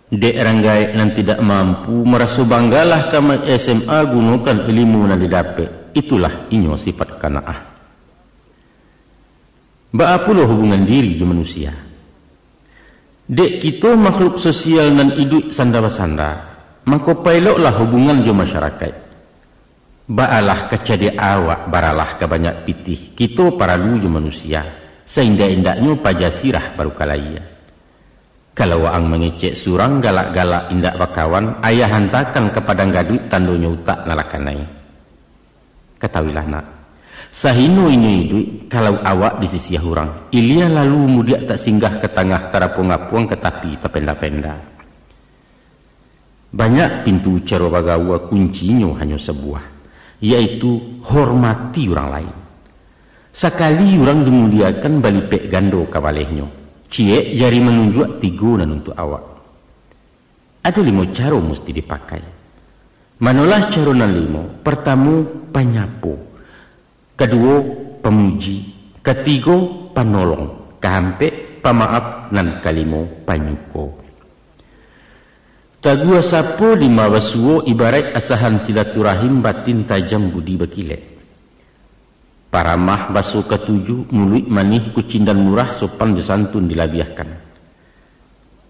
Dek rang gaek nan tidak mampu, maraso banggalah tamat S M A, gunokan ilimu nan didapek. Itulah inyo sifat qanaah. Baa pulo hubungan diri jo manusia? Dek kito makhluk sosial nan iduik sanda basanda, mako paeloklah hubungan jo masyarakaik. Baalah ka cadiak awak, baralah ka banyak pitih, kito paralu jo manusia, saindak-indaknyo paja sirah baru ka layie. Kalau waang mangecek surang galak-galak indak bakawan, ayah hantakan ka padang gaduik tandonyo utak nan lah kanai. Katahuilah nak, sahino inyo iduik, kalau awak disisiah urang, ilia lalu mudiak tak singgah ka tangah tarapuang-apuang ka tapi tapenda-penda. Banyak pintu caro bagaua, kuncinyo hanyo sabuah, yaitu hormati urang lain. Sakali urang dimuliakan, balipek gando kabalehnyo, ciek jari manunjuak, tigo nan untuak awak. Ado limo caro musti dipakai. Manolah caro nan limo? Partamo, panyapo. Kaduo, pamuji. Katigo, panolong. Kaampek, pamaaf. Nan kalimo, panyuko. Taguah sapo lima basuo, ibaraik asahan silaturahim, batin tajam budi bakilek. Paramah baso katuju, muluik manih, kucindan murah, sopan jo santun dilabiahkan.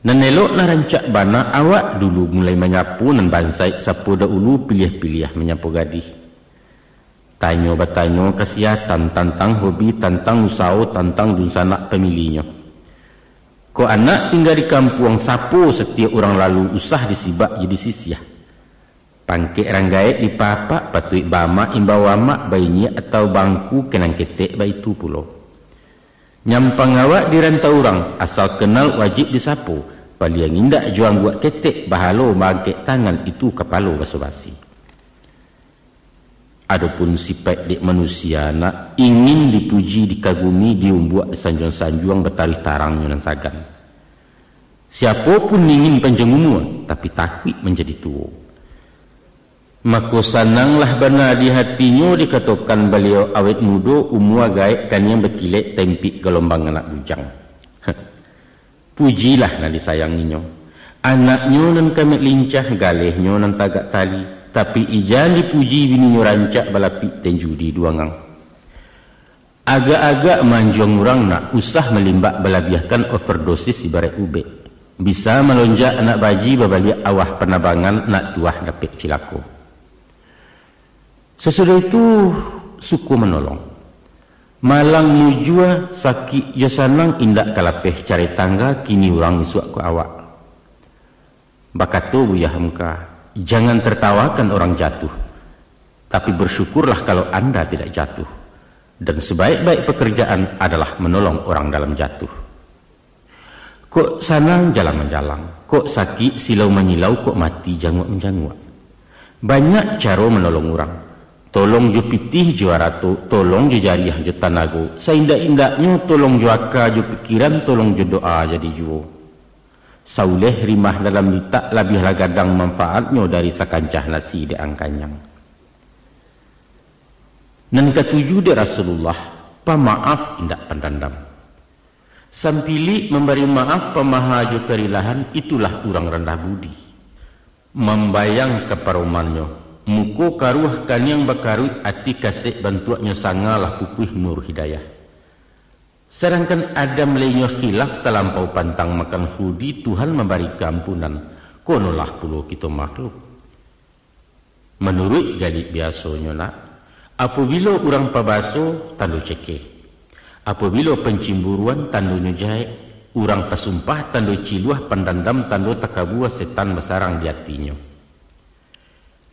Nan elok nan rancak bana, awak dulu mulai manyapo nan bansaik, sapo dahulu piliah-piliah manyapo gadih. Tanyo batanyo kasihatan, tantang hobi, tantang usaho, tantang dunsanak pamilinyo. Kok anak tingga di kampuang, sapo satiok urang lalu, usah disibak jo disisiah. Pangkek rang gaek dipaapak, patuik baamak imbau amak, bainyiak atau bangku, kanang ketek baitu pulo. Nyampang awak di rantau urang, asal kenal wajib disapo, paliang indak jo angguak ketek, bahalo maangkek tangan, itu kapalo baso-basi. Adopun sipaik dek manusia nak, ingin dipuji, dikagumi, diumbuak, disanjuang-sanjuang, bataruih tarangnyo nan sagan. Siapo pun ingin panjang umua, tapi takuik manjadi tuo. Mako, sananglah bana di hatinyo dikatokan baliau awet mudo, umua gaek kaniang bakilek, tempik galombang anak bujang. Pujilah nan disayanginyo. Anaknyo nan kamek lincah, galehnyo nan tagak tali, tapi ijan dipuji bininyo rancak, balapik tenju di duangang. Agak-agak manjuang urang nak, usah malimbak balabiahkan, overdosis ibaraik ubek. Bisa malonjak anak baji, babaliak awah panabangan, nak tuah dapek cilako. Sasudah itu, suko manolong. Malang mujua, sakik jo sanang, indak ka lapeh cari tangga, kini urang isuak ko awak. Bakato Buya Hamka, "Jangan tertawakan orang jatuh, tapi bersyukurlah kalau Anda tidak jatuh. Dan sebaik-baik pekerjaan adalah menolong orang dalam jatuh." Kok sanang jalang manjalang, kok sakik silau manyilau, kok mati janguak manjanguak. Banyak caro manolong urang. Tolong jo pitih jo arato, tolong jo jariah jo tanago, saindak-indaknyo tolong jo aka jo pikiran, tolong jo doa jadi juo. Sauleh rimah dalam litak, labiahlah gadang manfaatnyo dari sakancah nasi dek ang kanyang. Nan katuju dek Rasulullah, pamaaf indak pandandam. Sampilik mambari maaf, pamaha jo karilahan, itulah urang randah budi. Mambayang ka paromannyo, muko karuah kaniang bakaruik, ati kasek bantuaknyo, sangalah pupuih nur hidayah. Sadangkan Adam lainyo khilaf talampau pantang makan khuldi, Tuhan mambari kaampunan, konolah pulo kito makhluk. Manuruik galik biasonyo nak, apobilo urang pabaso, tando cekeh. Apobilo pancimburuan, tandonyo jahek. Urang pasumpah, tando ciluah, pandandam, tando takabua, setan basarang di atinyo.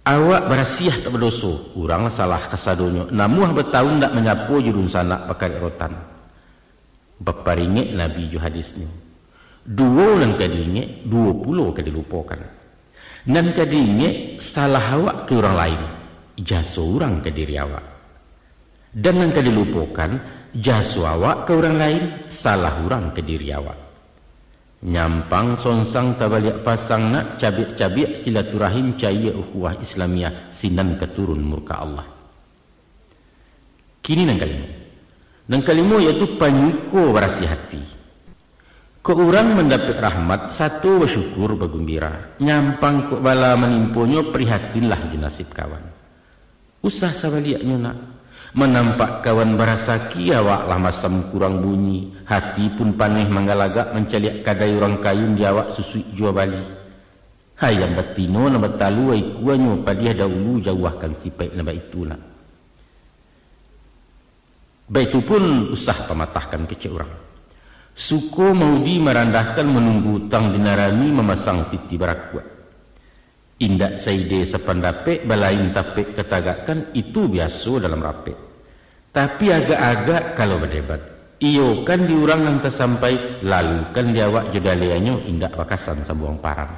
Awak barasiah tak badoso, urang salah kasadonyo, namuah batahun ndak manyapo jo dunsanak bakarek rotan. Baparingek Nabi jo hadisnyo, duo nan ka diingek, duo pulo ka dilupokan. Nan ka diingek, salah awak ka urang lain, jaso urang ka diri awak. Dan nan ka dilupokan, jaso awak ka urang lain, salah urang ka diri awak. Nyampang songsang tabaliak pasang nak, cabiak-cabiak silaturahim, cayia ukhuwah Islamiah, sinan ka turun murka Allah. Kini nan kalimo. Nan kalimo yaitu panyuko barasiah ati. Kok urang mandapek rahmat, sato basyukur bagumbira. Nyampang kok bala manimponyo, prihatinlah jo nasib kawan. Usah sabaliaknyo nak. Manampak kawan barasaki, awak lah masam kurang bunyi, hati pun paneh manggalagak mancaliak kadai urang kayun di awak susuik jua bali. Hayam batino nan batalua ikuanyo padiah dahulu jauahkan sipaik nan baitu nak. Baitu pun usah pamatahkan kecek urang. Suko maudi marandahkan manunggu utang di nan rami mamasang titi barakuak. Indak saide sapandapek balain tapek katagakkan itu biaso dalam rapek. Tapi agak-agak kalau badebat, iyokan di urang nan tasampai, lalukan di awak jo dalianyo indak bakasan sambuang parang.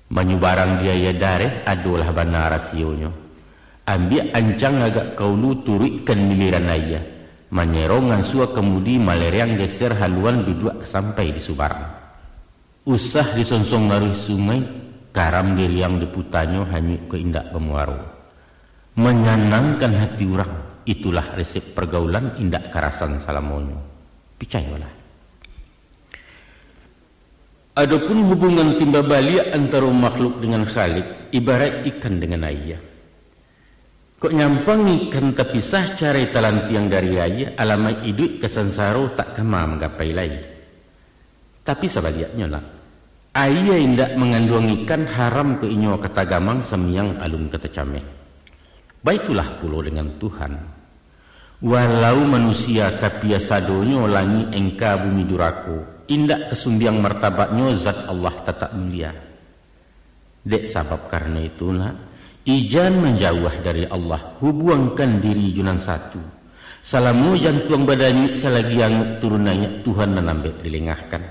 Manyubarang di aia dareh adolah bana rasionyo. Ambiak ancang agak kaulu turuikkan miliran aia. Manyerong ansua kamudi malereang geser haluan duduak sampai di subarang. Usah disonsong laruih sungai, karam diriang diputanyo hanyuik ko indak bamuaro. Manyanangkan hati urang, itulah resep pargaulan indak karasan salamonyo. Picayolah. Adopun hubungan timba baliak antaro makhluk dengan Khalik, ibaraik ikan dengan aia. Kok nyampang ikan tapisah carai talantiang dari aia, alamaik iduik ka sansaro tak kama manggapai lai. Tapi sabaliaknyo nak, aia indak manganduang ikan haram ka inyo ka tagamang samiang alun ka tacameh. Baitulah pulo dengan Tuhan. Walau manusia kapia sadonyo langik engka bumi durako, indak ka sumbiang martabatnyo zat Allah tatak mulia. Dek sabab karano itu nak, ijan manjauah dari Allah, hubuangkan diri jo nan satu. Salamo jantuang badanyuik salagi anguk turun naiak Tuhan nan ambek dilengahkan.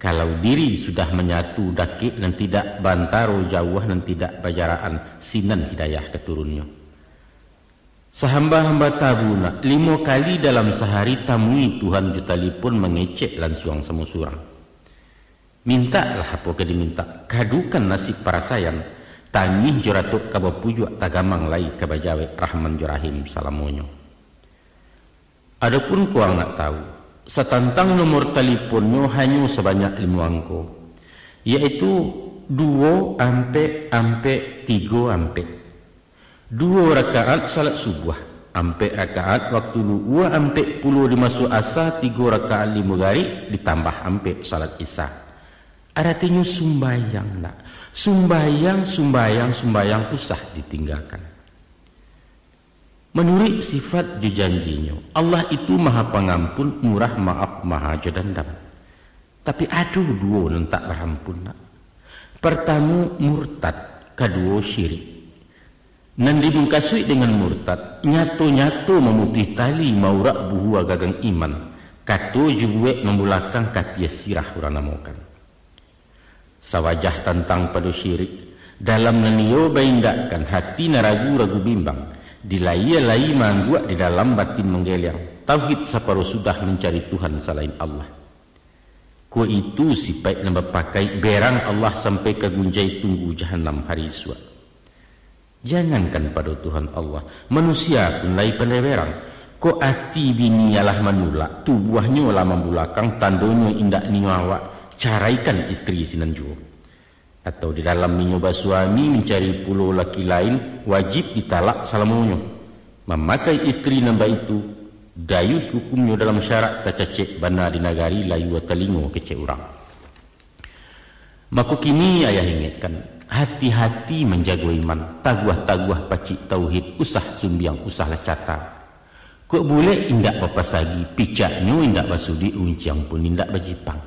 Kalau diri sudah manyatu dakek nan tidak bantaro jauah nan tidak bajarakan sinan hidayah ka turunnyo. Sahamba-hamba tabu nak, limo kali dalam sahari tamui Tuhan jo talipon mangecek lansuang samo surang. Mintaklah apo ka dimintak, kadukan nasib parasaian, tangih jo ratok ka bapujuak tagamang lai ka bajawek Rahman jo Rahim salamonyo. Adopun kuang nak tahu, satantang nomor taliponnyo hanyo sabanyak limo angko, yaitu duo ampek ampek tigo ampek. Duo rakaat salat subuah, ampek rakaat waktu luhua, ampek pulo di maso asa, tigo rakaat di mugarik, ditambah ampek salat isya. Aratinyo sumbayang nak, sumbayang, sumbayang, sumbayang usah ditinggakan. Manuruik sifat jo janjinyo, Allah itu Maha Pangampun, Murah Maaf, Maha Jo Dandam. Tapi ado duo nan tak barampun nak. Partamo murtad, kaduo syirik. Nan dimukasuik dengan murtad, nyato-nyato mamutuih tali maurak buhua gagang iman, kato jo buek mambulakang kapia sirah urang namokan. Sawajah tantang pado syirik, dalam nan iyo baindakkan hati nan ragu-ragu bimbang, di layie lai maangguak di dalam batin manggeliang, tauhid saparo sudah mancari Tuhan salain Allah. Ko itu sipaik nan bapakaik berang Allah sampai ka gunjai tunggu jahanam hari isuak. Jangankan pado Tuhan Allah, manusia pun lai pandai berang. Kok ati bini alah manulak, tubuahnyo lah mambulakang, tandonyo indak nio awak, caraikan istri sinan juo. Atau di dalam inyo basuami mancari pulo laki lain, wajib ditalak salamonyo. Mamakai istri nan baitu, dayuih hukumnyo dalam syarak, tacacek bana di nagari, layua talingo kecek urang. Mako kini ayah ingekkan, hati-hati manjago iman, taguah-taguah pacik tauhid, usah sumbiang, usahlah cata. Kok bulek indak bapasagi, picaknyo indak basudik, runciang pun indak bajipang.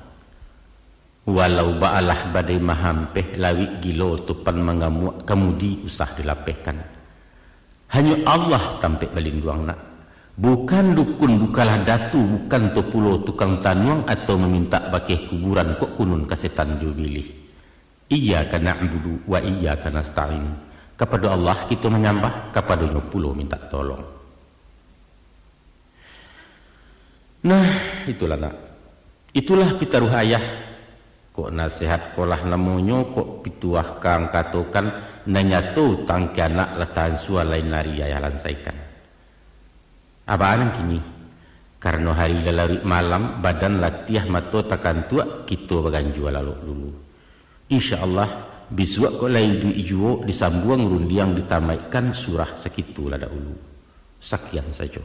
Walau baalah badai mahampeh, lawik gilo topan mangamuak, kamudi usah dilapehkan. Hanyo Allah tampek balinduang nak. Bukan dukun, bukanlah datu, bukan tu pulo tukang tanuang atau mamintak bakeh kuburan, kok kunun ka setan jo bilih. Iyyaka na'budu wa iyyaka nasta'in. Kapado Allah kito manyambah, kapadonyo pulo mintak tolong. Nah, itulah nak. Itulah pitaruah ayah. Kok nasihat kolah namonyo, kok pituah kang katokan, nan nyato tangke anak lah tansua lain ari ayah lansaikan. Abah nan kini, karano hari lah laruik malam, badan latiah, mato takantuak, kito baganjua lalok dulu. Insya Allah, Bisuak kok lai iduik juo, disambuang rundiang, ditamaikkan surah sakitu lah dahulu. Sakian sajo.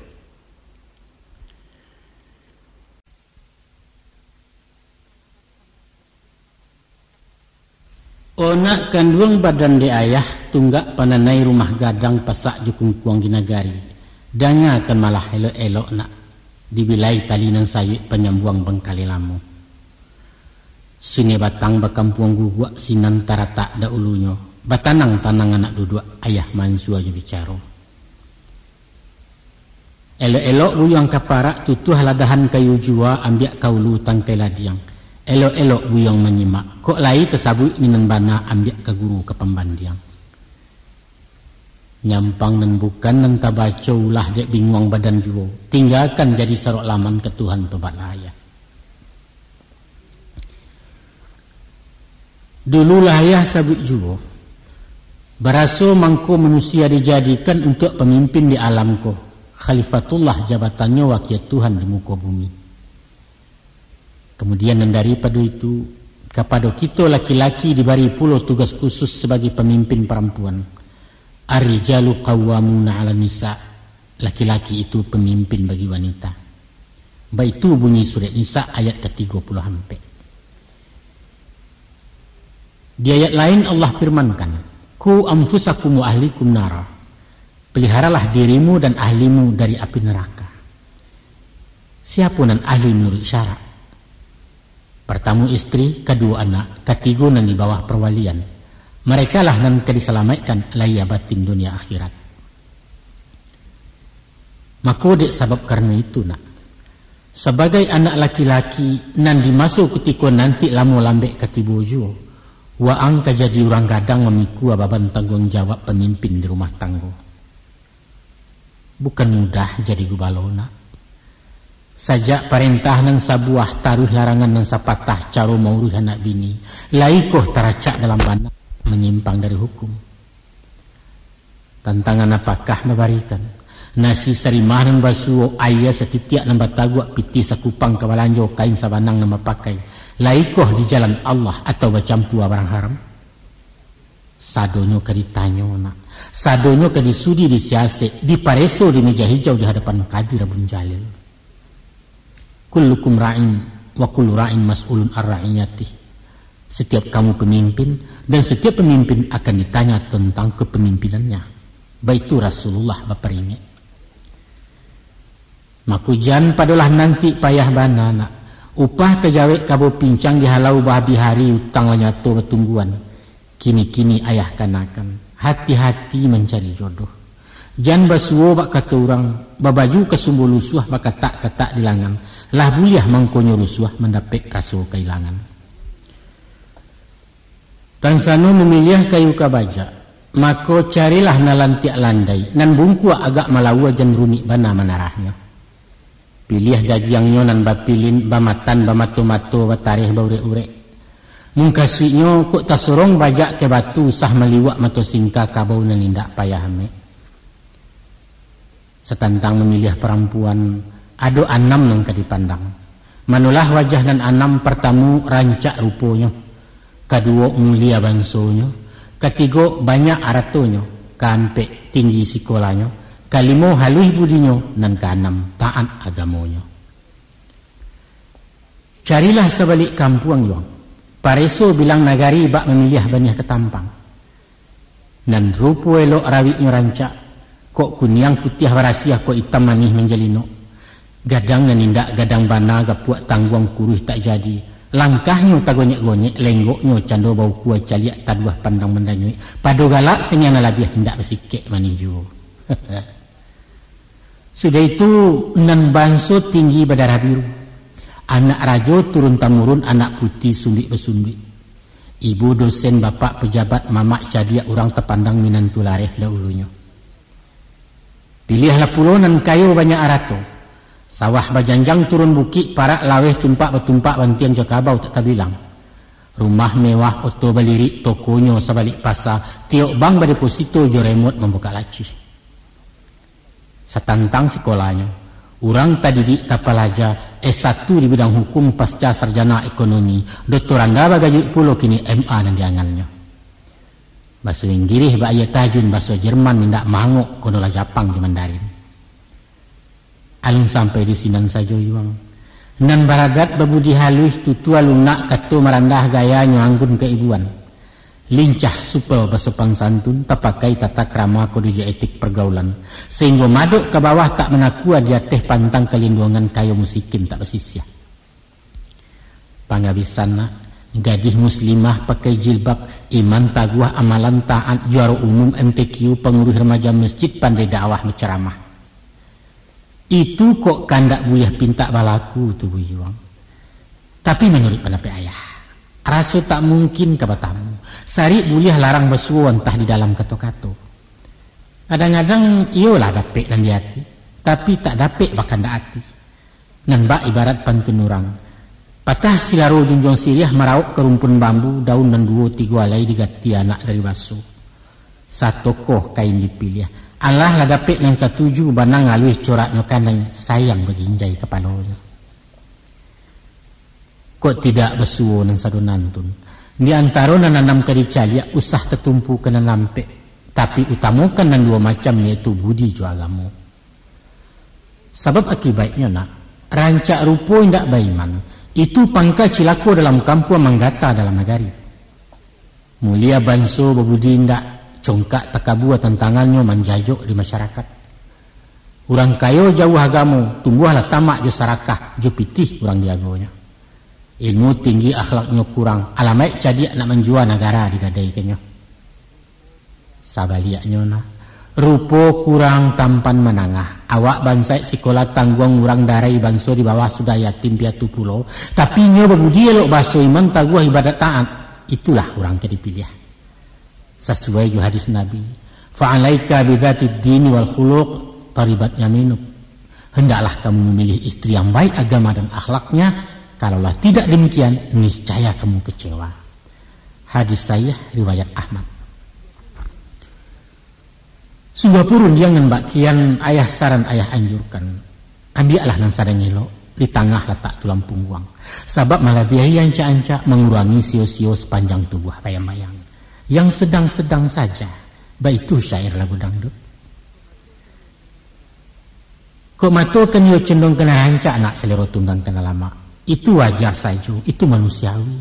O nak kanduang badan dek ayah, tunggak pananai rumah gadang, pasak jo kungkuang di nagari. Dangakan malah elok-elok nak, dibilai tali nan sayuik, panyambuang bangkalai lamo. Sungai Batang bakampuang guguak, sinan taratak dahulunyo, batanang-tanang anak duduak, ayah mansua jo bicaro. Elok-elok buyuang ka parak, tutuah ladahan kayu jua, ambiak ka ulu tangkai ladiang. Elok-elok buyuang manyimak, kok lai tasabuik ni nan bana, ambiak ka guru ka pambandiang. Nyampang nan bukan nan tabaco, ulah dek binguang badan juo, tinggakan jadi sarok laman, ka Tuhan tobatlah ayah. Dulu lah ayah sabuik juo, baraso mangko manusia dijadikan untuak pamimpin di alam ko, khalifatullah jabatannyo, wakia Tuhan di muko bumi. Kamudian nan daripado itu, kapado kito laki-laki dibari pulo tugas khusus sabagai pamimpin parampuan. Ar-rijalu qawwamuna 'alan nisa, laki-laki itu pamimpin bagi wanita. Baitu bunyi surek Nisa ayat ka tigo puluah ampek. Di ayat lain Allah firmankan, "Qu anfusakum wa ahlikum nara." Peliharalah dirimu dan ahlimu dari api neraka. Siapo nan ahli manuruik syarak? Partamo istri, kaduo anak, katigo nan di bawah parwalian. Merekalah nan ka disalamaikkan lahia batin dunia akhirat. Mako, dek sabab karano itu, nak, sabagai anak laki-laki nan di maso kutiko nanti lamo lambek ka tibo juo, waang ka jadi urang gadang mamikua baban tangguang jawab pamimpin di rumah tanggo. Bukan mudah jadi gubalo, nak. Sajak parentah nan sabuah, taruih larangan nan sapatah, caro mauruih anak bini, lai koh taracak dalam bana, manyimpang dari hukum. Tantangan apakah babarikan? Nasi sarimah nan basuo, aia satitiak nan bataguak, pitih sakupang ka balanjo, kain sabanang nan bapakai, lai koh di jalan Allah atau bacampua barang haram? Sadonyo ka ditanyo, nak. Sadonyo ka disudi, disiasek, dipareso di meja hijau di hadapan Kadi Rabun Jalil. "Kullukum ra'in, wa kullu ra'in mas'ulun ar ra'iyatih." Setiap kamu pemimpin, dan setiap pemimpin akan ditanya tentang kepemimpinannya. Baitu Rasulullah baparingek. Mako jan padolah nanti payah bana, nak. Upah tajawek kabo pincang dihalau bahabih hari, utang lah nyato batungguan. Kini-kini ayah kanakan, hati-hati mancari jodoh. Jan basuo bak kato urang, babaju kasumbo lusuah, bakatak-katak di langan. Lah buliah mangkonyo rusuah, mandapek raso kailangan. Tansano mamiliah kayu ka bajak, mako carilah nan lantiak landai, nan bungkuak agak malaua, jan rumik bana manarahnyo. Piliah dagiangnyo nan bapilin, bamatan, bamato-mato, batareh, baurek-urek. Mungkasuiknyo kok tasorong bajak ka batu, usah maliwak mato singka, kabau nan indak payah amek. Satantang mamiliah parampuan, ado anam nan ka dipandang. Manolah wajah nan anam, partamo, rancak ruponyo, kaduo, mulia bansonyo, katigo, banyak aratonyo, kaampek, tinggi sikolanyo, kalimo, haluih budinyo, nan kaanam, taat agamonyo. Carilah sabalik kampuang, Yuang. Pareso bilang nagari bak mamiliah baniah ka tampang. Nan rupo elok rawiknyo rancak, kok kuniang putiah barasiah, kok itam manih manjalinok. Gadang nan indak gadang bana, gapuak tangguang kuruih tak jadi. Langkahnyo tagonyek-gonyek, lenggoknyo cando baukua, caliak taduah pandang mandanyuik. Pado galak sangiang nan labiah, indak basikek manih juo. Sudah itu, nan banso tinggi badarah biru. Anak rajo turun tamurun, anak puti sunduik basunduik. Ibu dosen, bapak pejabat, mamak cadiak, urang tapandang minantu lareh dahulunyo. Piliahlah pulo nan kayo banyak arato. Sawah bajanjang turun bukik, parak laweh tumpak batumpak, bantiang jo kabau tak tabilang. Rumah mewah, oto balirik, tokonyo sabalik pasa, tiok bank badeposito, jo remot mambukak lacih. Satantang sikolanyo, urang tadidik tapalaja, S satu di bidang hukum, pasca sarjana ekonomi, doktoranda bagajuik pulo, kini M A nan diangannyo. Baso Inggirih bak aia tajun, baso Jerman indak mangok, konolah Japang jo Mandarin. Alun sampai di sinan sajo, Yuang. Nan baradat babudi haluih, tutua lunak, kato marandah, gayanyo anggun kaibuan. Lincah supel basopan santun, tapakai tata krama kode jo etik pergaulan, sahinggo madok ka bawah tak manakua, di ateh pantang kalinduangan, kayo musikin tak basisiah. Pangabisan nak, gadih muslimah pakai jilbab, iman taguah amalan taat, juaro umum M T Q, panguruih remaja masjid, pandai dakwah bacaramah. Itu kok kandak buliah pintak balaku tu, Buyuang. Tapi manuruik pandapek ayah, raso tak mungkin ka batamu. Sarik buliah larang basuo antah di dalam kato-kato. Kadang-kadang iyolah dapek nan di ati, tapi tak dapek bakandak ati. Nan bak ibarat pantun urang, patah silaro junjuang siriah, marauk ka rumpun bambu, daun nan duo tigo alai digati anak dari baso. Satokoh kain dipiliah. Alah lah dapek nan katuju, banang aluih coraknyo kanai, sayang baginjai kapalonyo. Kok tidak basuo nan sado nantun? Di antaro nan anam ka dicaliak, usah tatumpu ka nan lampek, tapi utamokan nan duo macam, yaitu budi jo agamo. Sabab akibaiknyo nak, rancak rupo indak baiman, itu pangka cilako dalam kampuang, manggata dalam nagari. Mulia banso babudi indak, congkak takabua tantangannyo, manjajok di masyarakat. Urang kayo jauah agamo, tumbuahlah tamak jo sarakah, jo pitih urang diagonyo. Ilmu tinggi, akhlaknyo kurang, alamaik cadiak, nak manjua nagara digadaikanyo. Sabaliaknyo nah, rupo kurang tampan manangah, awak bansaik sikolah tangguang, urang darai banso di bawah, sudah yatim piatu pulo, tapi inyo babudi elok baso, iman taguah, ibadat taat, itulah urang ka dipiliah. Sasuai jo hadis Nabi, "Fa'alaika bidzatid dini wal khuluq, taribat yaminuk." Hendaklah kamu memilih istri yang baik agama dan akhlaknya, kalaulah tidak demikian, niscaya kamu kecewa. Hadis sahih riwayat Ahmad. Sungguah pun rundiang nan bak kian ayah saran, ayah anjurkan. Ambiaklah nan sadang elok, di tangah latak tulang pungguang. Sabab malabiahi ancak-ancak, mangurangi sio-sio, sapanjang tubuah bayang-bayang. Yang sedang-sedang saja, baitu syair lagu dangdut. Kok mato kan iyo condong ka nan rancak, nak, salero tunggang ka nan lamak. Itu wajar sajo, itu manusiawi.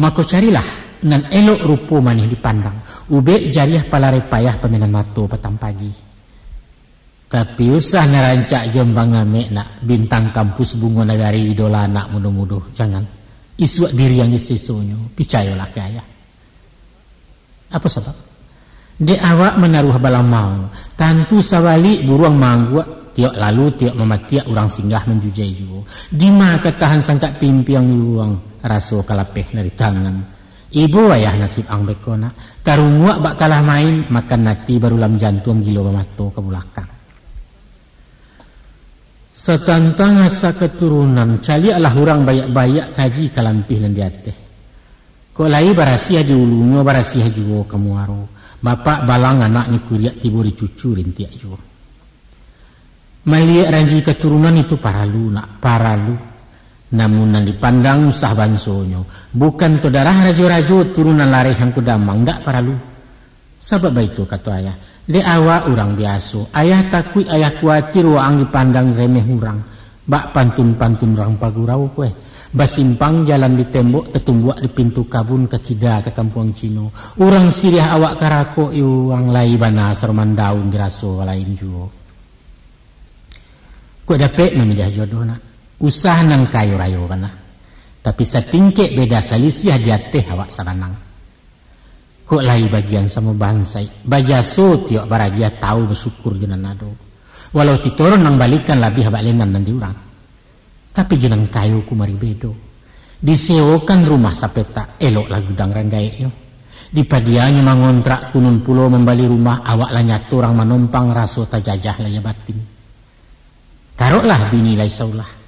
Mako carilah nan elok rupo manih dipandang, ubek jariah palarai payah, pamainan mato patang pagi. Tapi usah nan rancak jombang amek, nak, bintang kampus, bungo nagari, idola anak mudo-mudo, jangan. Isuak diri yang disesonyo, picayolah ka ayah. Apo sabab? Dek awak manaruah balamau, tantu sabalik buruang maangguak, tiok lalu tiok mamatiak, urang singgah manjujai juo. Dima ka tahan sangkak timpiang, Yuang, raso ka lapeh dari tangan. Ibo ayah nasib ang beko, nak, tarunguak bak kalah main, makan ati barulam jantuang, gilo bamato ka bulakang. Satantang asa katurunan, caliaklah urang baiak-baiak, kaji ka lampih nan di ateh. Kok lai barasiah di ulunyo, barasiah juo ka muaro. Bapak balang, anaknyo kuriak, tibo di cucu rintiak juo. Maliek ranji katurunan itu paralu, nak, paralu. Namun nan dipandang usah bansonyo. Bukan tu darah rajo-rajo, turunan lareh angku damang, ndak paralu. Sabab baitu kato ayah, dek awak urang biaso, ayah takuik, ayah kuatir waang dipandang remeh urang. Bak pantun-pantun urang pagurau ko eh, basimpang jalan di tembok, tatumbuak di pintu kabun, ka kida ka kampuang Cino. Urang siriah awak karakok, iyo, urang lai bana saroman daun, diraso lain juo. Kok dapek mamiliah jodoh, nak? Usah nan kayo rayo bana. Tapi satingkek beda salisiah, di ateh awak sabanang. Kok lai bagian samo bansaik, bajaso tiok baragiah, tau basyukur jo nan ado. Walau titoron nan balikan, labiah bak lenan nan di urang. Tapi jo nan kayo kumari bedo. Disewokan rumah sapetak, eloklah gudang ranggaeknyo. Dipadianyo mangontrak, kunun pulo mambali rumah, awak lah nyato urang manompang, raso tajajah lahia batin. Karoklah bini lai saulah.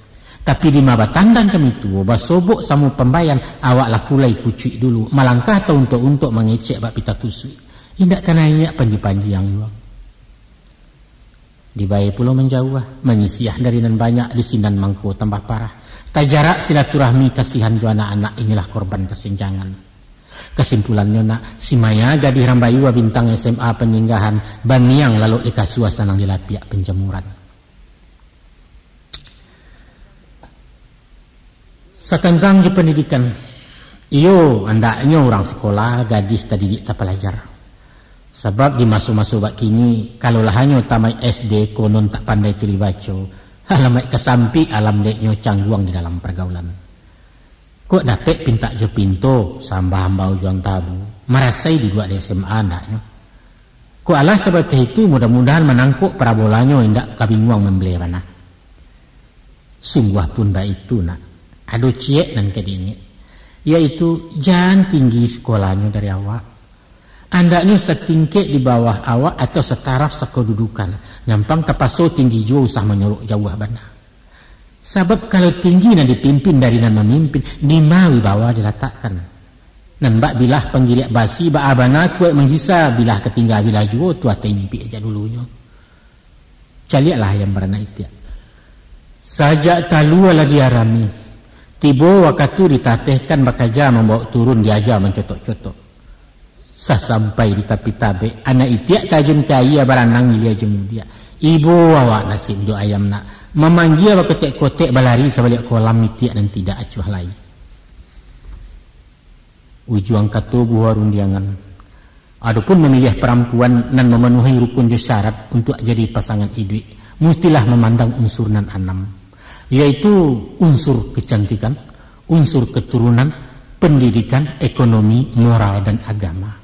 Tapi dima batandang kami tuo, basobok samo pambayan, awak lah kulai kucuik dulu, malangkah tauntok-untok, mangecek bak pita kusuik. Indak ka naiak panji-panji ang yuang. Dibae pulo manjauah, manyisiah dari nan banyak, di sinan mangko tambah parah. Tajarak silaturahmi, kasihan jo anak-anak, inilah korban kasenjangan. Kasimpulannyo nak, si Maya gadih rambayu bintang S M A Panyinggahan, baniang lalok di kasua sanang di lapiak panjamuran. Satantang jo pandidikan, iyo, andaknyo urang sikola gadih tadidik tapalajar. Sabab di maso-maso bak kini, kalau lah hanyo tamaik S D konon tak pandai tuli baco, alamaik kasampik alam deknyo cangguang di dalam pargaulan. Kok dapek pintak jo pinto, sambah ambau juang tabu, marasai duduak di S M A andaknyo. Kok alah sabateh itu, mudah-mudahan manangkok parabolanyo indak kabinguang mambeleh bana. Sungguah pun baitu nak, ado ciek nan ka diingek, yaitu jan tinggi sikolahnyo dari awak. Andaknyo satingkek di bawah awak atau sataraf sakodudukan, nyampang tapaso tinggi juo usah manyolok jauah bana. Sabab kalau tinggi nan dipimpin dari nan mamimpin, dima wibawa dilatakkan? Nan bak bilah panggiriak basi, baa bana kuaik manggisa, bilah ka tingga bilah juo, tuah taimpik jak dulunyo. Caliaklah ayam baranak itiak. Sajak talua lah diarami, tibo wakatu ditatehkan bakaja, mambaok turun diaja mancotok-cotok. Sasampai di tapi tabek, anak itiak tajun ka aia, baranang ilia jo mudiak. Ibo awak nasib dek ayam nak, mamanggia bakotek-kotek, balari sabaliak kolam itiak nan tidak acuah lai. Ujuang kato buah rundiangan. Adopun mamiliah parampuan nan mamanuahi rukun jo syarat untuak jadi pasangan iduik, mustilah mamandang unsur nan anam, yaitu unsur kecantikan, unsur keturunan, pendidikan, ekonomi, moral, dan agama.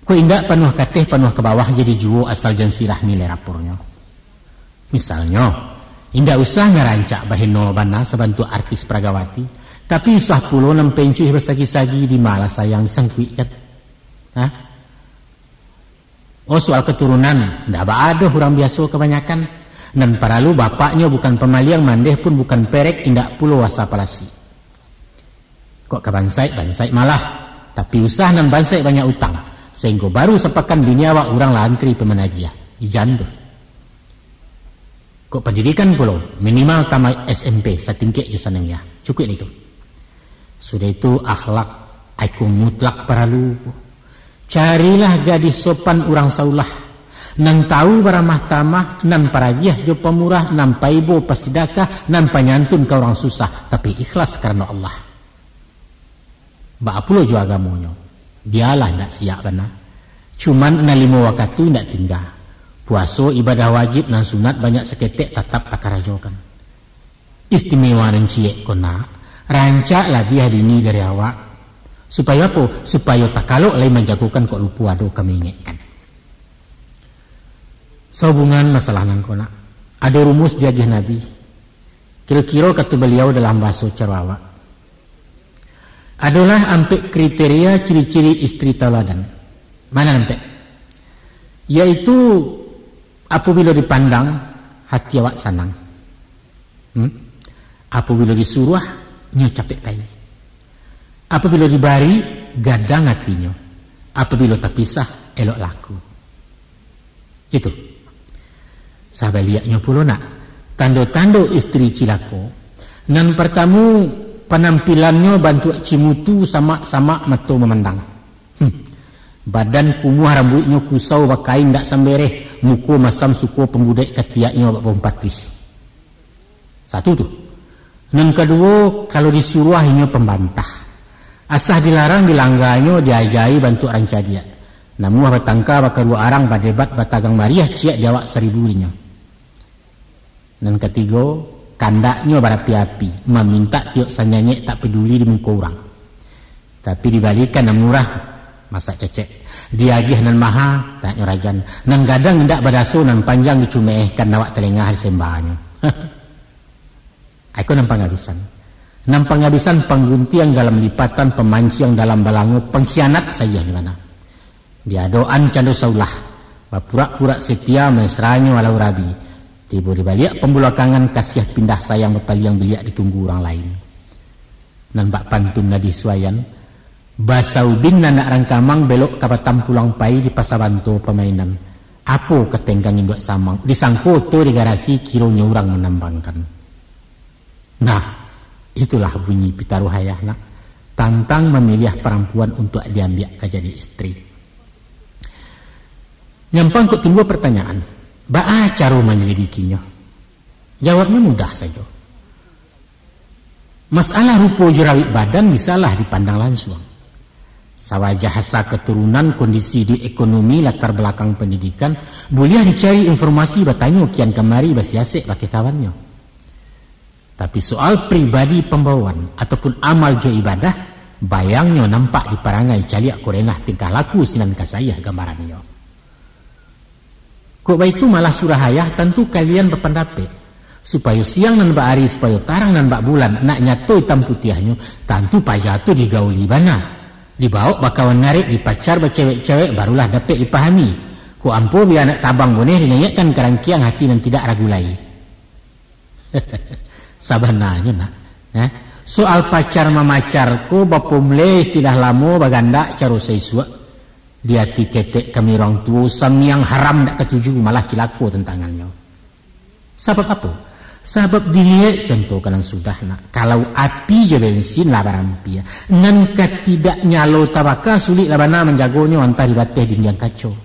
Kok indak, panuah kateh, panuah ka bawah, jadi juo asal jan sirah nilai rapornyo. Misalnyo, indak usah ngarancak baheno bana sabantuak artis Pragawati, tapi usah pulo nan pencuih basagi-sagi, di malah sayang disangkuikkan. Hah? Oh, soal keturunan, ndak baa doh, urang biaso kabanyakan. Nan paralu bapaknyo bukan pamaliang, mandeh pun bukan perek, indak pulo asa palasi. Kok ka bansaik, bansaik malah. Tapi usah nan bansaik banyak utang, sahinggo baru sapakan bini awak urang lah antri pai managiah. Ijan tu. Kok pandidikan pulo, minimal tamaik S M P satingkek jo sanawiyah. Cukuik itu. Sudah itu, akhlak, iko mutlak paralu. Carilah gadih sopan urang saulah, nan tahu baramah tamah, nan paragiah jo pamurah, nan paibo pasidakah, nan panyantun ka urang susah, tapi ikhlas karano Allah. Baa pulo jo agamonyo, bialah indak siak bana. Cuman nan limo wakatu indak tingga. Puaso, ibadah wajib, nan sunat banyak saketek tatap takarajokan. Istimewa nan ciek ko nak, rancak labiah bini dari awak. Supayo apo? Supayo takalok lai manjagokan, kok lupo ado ka maingekkan. Sahubungan masalah nan ko nak, ado rumus diagiah Nabi. Kiro-kiro kato baliau dalam bahaso caro awak. Adolah ampek kriteria ciri-ciri istri tauladan. Mano ampek? Yaitu, apabilo dipandang, hati awak sanang. Hmm? Apabilo disuruah, nyo capek pai. Apabilo dibari, gadang atinyo. Apabilo tapisah, elok laku. Itu. Sabaliaknyo pulo nak, tando-tando istri cilako, nan partamu, panampilannyo bantuak cimutu, samak-samak mato mamandang. Hmm. Badan kumuah, rambuiknyo kusau bakain dak sambereh, muko masam suko pambudek, katiaknyo bak bawang patuih. Satu tu. Nan kaduo, kalau disuruah inyo pambantah. Asa dilarang dilangganyo, diajai bantuak rancadiak. Namuah batangka bakaruak arang, badebat batagang mariah, ciek di awak saribu dinyo. Nan katigo, kandaknyo barapi-api, mamintak tiok sanyanyek tak paduli di muko urang. Tapi dibalikan nan murah, masak cecek. Diagiah nan maha, tak nyo rajan. Nan gadang indak badaso, nan panjang dicumeehkan, awak talengah disembahnyo. Aiko nan pangabisan. Nan pangabisan pangguntiang dalam lipatan, pamanciang dalam balango, pangkhianat sagiahnyo bana. Diadoan cando saulah, bapurak-purak setia, mesranyo alau rabi. Tibo di baliak pambulakangan, kasiah pindah sayang, bapaliang biliak ditunggu urang lain. Nan bak pantun Nadi Suayan, basaubin anak rangkamang, belok ka Batam pulang pai, di Pasa Banto pamainan. Apo ka tenggang induak samang, disangko oto di garasi, kironyo urang manambangkan. Nah, itulah bunyi pitaruah ayah nak. tantang mamiliah parampuan untuak diambiak ka jadi istri. Nyampang kok timbua partanyaan, baa caro manyalidikinyo? Jawabnyo mudah sajo. Masalah rupo jo rawik badan bisalah dipandang lansuang. Sawajah asa katurunan, kondisi di ekonomi, latar balakang pandidikan, buliah dicari informasi, batanyo kian kamari, basiasek bakeh kawannyo. Tapi soal pribadi pambawaan ataupun amal jo ibadah, bayangnyo nampak di parangai, caliak kurenah tingkah laku sinan kasaiah gambarannyo. Kok baitu malah surah ayah, tantu kalian bapandapek, supayo siang nan bak ari, supayo tarang nan bak bulan, nak nyato itam putiahnyo, tantu paja tu digauli bana. Dibawok bakawan narik, dipacar bacewek-cewek, barulah dapek dipahami. Kok ampo bia anak tabang boneh, dinaiakkan ka rangkiang hati nan tidak ragu lai. Sabananyo, nak, eh, soal pacar mamacar ko bapomulai istilah lamo, bagandak caro saisuak. Di ati ketek kami urang tuo, samiang haram dak katuju, malah cilako tantangannyo. Sabab apo? Sabab diliek contoh ka nan sudah, nak. Kalau api jo bensin lah barampia, nan ka tidak nyalo tabaka, sulik lah bana manjagonyo antah di bateh dindiang kaco.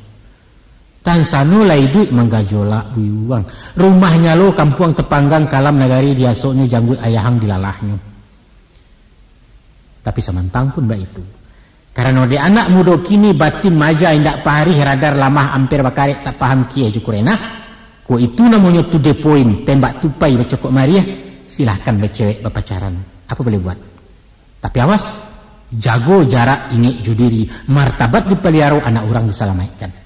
Tansano lah iduik manggajolak buyuang. Rumah nyalo kampuang tapanggang, kalam nagari diasoknyo, jangguik ayahang dilalahnyo. Tapi samantang pun baitu, karano dek anak mudo kini batin maja indak parih, radar lamah, amper bakarek, tak paham kieh jo kurenah, ko itu namonyo to the point, tembak tupai bacokok mariah, silahkan bacewek bapacaran. Apo boleh buat? Tapi awas, jago jarak, ingek jo diri, martabat dipaliaro, anak urang disalamaikkan.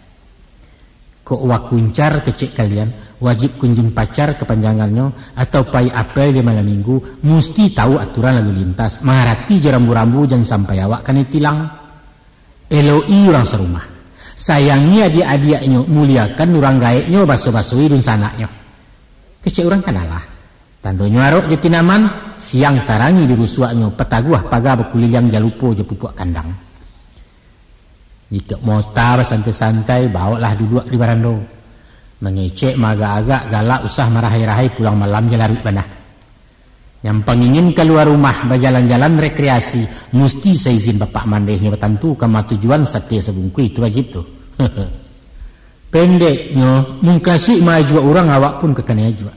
Kok wakuncar kecek kalian, wajib kunjung pacar kapanjangannyo, atau pai apel di malam minggu, musti tahu aturan lalu lintas, mangarati jo rambu-rambu, jan sampai awak kanai tilang. Elok-i urang sarumah, sayangi adiak-adiaknyo, muliakan urang gaeknyo, baso-basoi dunsanaknyo. Kecek urang kan alah, tandonyo arok jo tinaman, siang tarangi di rusuaknyo, pataguah paga bakuliliang, jan lupo jo pupuak kandang. Jikok mota basantai-santai, bawoklah duduak di barando. Mangecek maagak-agak, galak usah marahai-rahai, pulang malam jo laruik bana. Nyampang ingin kalua rumah, bajalan-jalan rekreasi, musti saizin bapak mandehnyo, batantu kama tujuan, sate sabungkuih, itu wajib tu. Pendeknyo, mukasuik maajuak urang, awak pun ka kanai ajuak.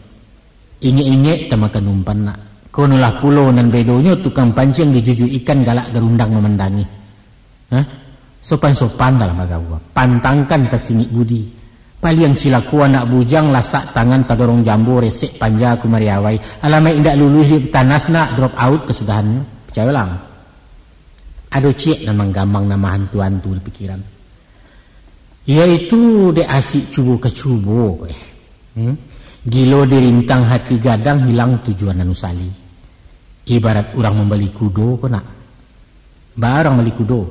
Ingek-ingek tamakan umpan, nak. Konolah pulo nan bedonyo, tukang panciang dijujuik ikan, galak garundang mamandangi. Hah? Sopan-sopan dalam bagaua, pantangkan tasingik budi. Paliang cilako anak bujang, lasak tangan tadorong jambo, resek panja kumari awai. Alamaik indak luluih di tanas, nak, drop out kasudahannyo. Picayolah. Ado ciek nan manggamang, nan mahantu-hantu di pikiran. Yaitu dek asik cubo ka cubo ko, eh. Hmm? Gilo dirintang hati gadang, hilang tujuan nan usali. Ibarat urang mambali kudo ko, nak. Baa urang mambali kudo?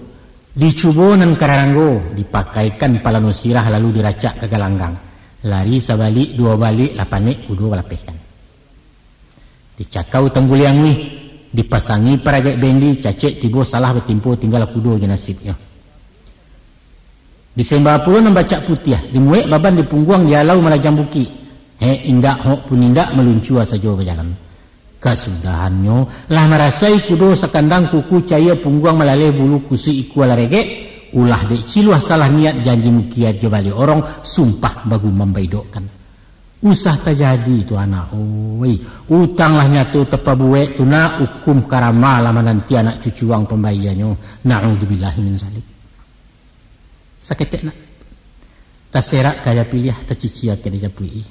Dicubo nan kararanggo, dipakaikan palano sirah, lalu diracak ka galanggang. Lari sabalik duo balik, lah panek kudo balapehkan. Dicakau tangguliang wih, dipasangi paragaik bendi, cacek tibo salah batimpo, tinggal kudo jo nasibnyo. Disemba pulo nan bacak putiah, dimuek baban di pungguang, dialau malajang bukik. Hek indak, hok pun indak, maluncua sajo bajalan. Kasudahannyo, lah marasai kudo sakandang, kuku caia pungguang malaleh, bulu kusuik ikua lah regek, ulah dek ciluah salah niat, janji mukiat jo baliak orang, sumpah bagumam baidokkan. Usah tajadi tu, anak, oi. Utang lah nyato tapabuek tu, nak, ukum karama lah mananti anak cucuang pambayianyo. Naudzubillahi min zalik. Saketek, nak. Taserak ka aia piliah, tacicia ka dijapuik-i.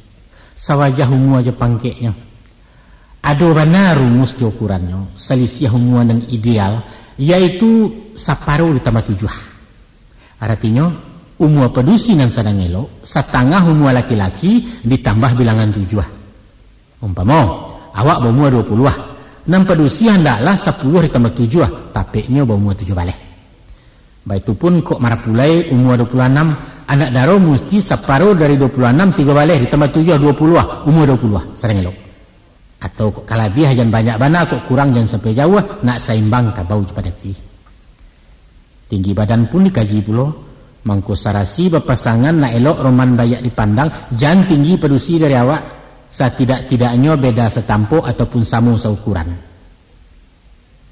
Sawajah umua jo pangkeknyo. Ado bana rumus jo ukurannyo, salisiah umua nan ideal, yaitu saparo ditambah tujuah. Aratinyo, umua padusi nan sadang elok, satangah umua laki-laki ditambah bilangan tujuah. Umpamo, awak baumua duo puluah, nan padusi handaklah sapuluah ditambah tujuah, tapeknyo baumua tujuah baleh. Baitu pun kok marapulai umua duo puluah anam, anak daro musti saparo dari duo puluah anam, tigo baleh ditambah tujuah, duo puluah, umua duo puluah, sadang elok. Atau kok kalabiah jan banyak bana, kok kurang jan sampai jauah, nak saimbang kabau jo padati. Tinggi badan pun dikaji pulo, mangko sarasi bapasangan nak elok roman baiak dipandang, jan tinggi padusi dari awak, satidak-tidaknyo beda satampok ataupun samo saukuran.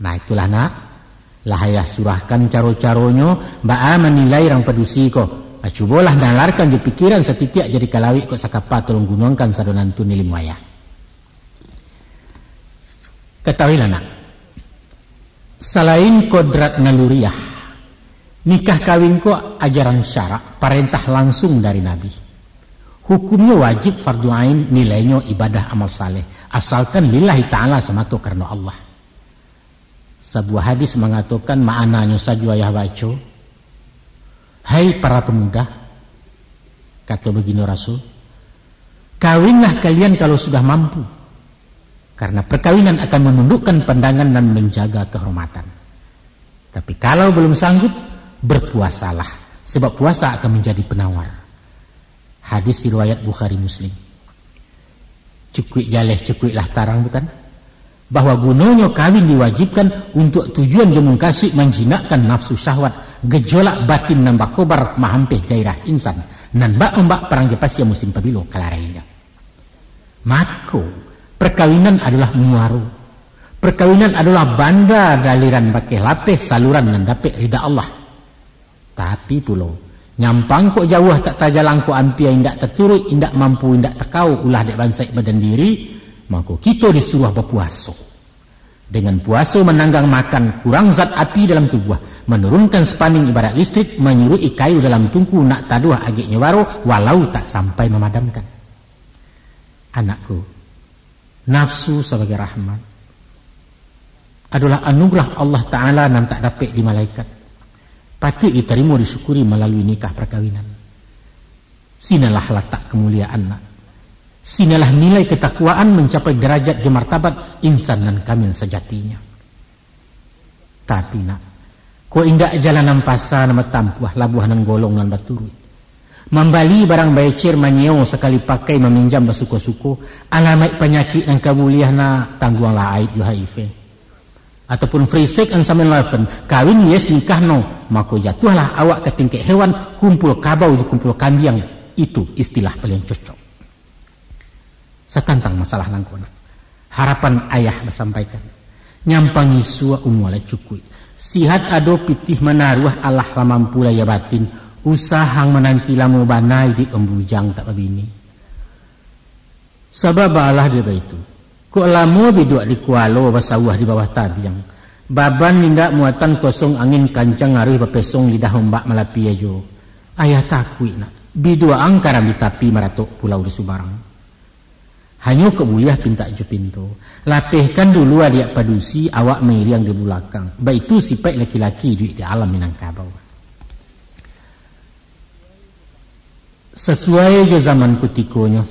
Nah, itulah, nak. Lah ayah surahkan caro-caronyo, baa manilai rang padusi ko. Ah, cubolah nalarkan jo pikiran satitiak jadi kalawik kok sakapa tolong gunuangkan sadonantun ilmu ayah. Katahuilah nak, salain kodrat naluriah, nikah kawin ko ajaran syarak, parentah langsung dari Nabi. Hukumnyo wajib fardu ain, nilainyo ibadah amal saleh, asalkan lillahi ta'ala samato karano Allah. Sabuah hadis mangatokan, ma'ananyo sajo ayah baco, "Hai para pemuda," kato baginda Rasul, "kawinlah kalian kalau sudah mampu, karena perkawinan akan menundukkan pandangan dan menjaga kehormatan. Tapi kalau belum sanggup, berpuasalah, sebab puasa akan menjadi penawar." Hadis riwayat Bukhari Muslim. Cukuik jaleh, cukuiklah tarang, bukan? Bahwa gunonyo kawin diwajibkan untuak tujuan jo mungkasuik manjinakkan nafsu syahwat, gejolak batin nan bakobar mahampeh gairah insan, nan bak ombak parang jo pasia musim pabilo kalarainyo. Mako, perkawinan adolah muaro. Perkawinan adolah banda daliran bakeh lapeh saluran nan dapek rida Allah. Tapi pulo, nyampang kok jauah tak tajalang, kok ampia indak taturuik, indak mampu, indak takao ulah dek bansaik badan diri, mako kito disuruah bapuaso. Dengan puaso mananggang makan, kurang zat api dalam tubuah, manurunkan spanding ibarat listrik, manyuruik kayu dalam tungku nak taduah ageknyo baro, walau tak sampai mamadamkan. Anakku, nafsu sabagai rahmat adolah anugerah Allah Ta'ala nan tak dapek dimalaikat. Patuik ditarimo, disyukuri malalui nikah parkawinan. Sinalah latak kamuliaan, nak. Sinalah nilai katakwaan mancapai darajat jo martabat insan nan kamil sajatinyo. Tapi nak, kok indak jalan nan pasa nan batampuah, labuah nan golong nan baturuik. Mambali barang baecer, manyeo sakali pakai, maminjam basuko-suko, alamaik panyakik nan ka buliah nak, tangguanglah aib jo H I V. Ataupun free sex and seven eleven, kawin yes nikah no, mako jatuahlah awak ka tingkek hewan, kumpul kabau jo kumpul kambiang, itu istilah paling cocok. Satantang masalah nangko nak, harapan ayah basampaikan, nyampang isuak umua lah cukuik. Sihat ado pitih manaruah, alah lah mampu lahia batin, usahang mananti lamo bana iduik pambujang tak babini. Sabab baalah dek baitu, kok lamo biduak di kualo, basawah di bawah tabiang, baban indak muatan kosong, angin kancang aruih bapesong, lidah ombak malapi ajo. Ayah takuik nak, biduak ang karam di tapi, maratok pulau di subarang. Hanyo kok buliah pintak jo pinto. Lapehkan dulu adiak padusi, awak mairiang di bulakang. Baitu sipaik laki-laki iduik di alam Minangkabau. Sasuai jo zaman kutikonyo,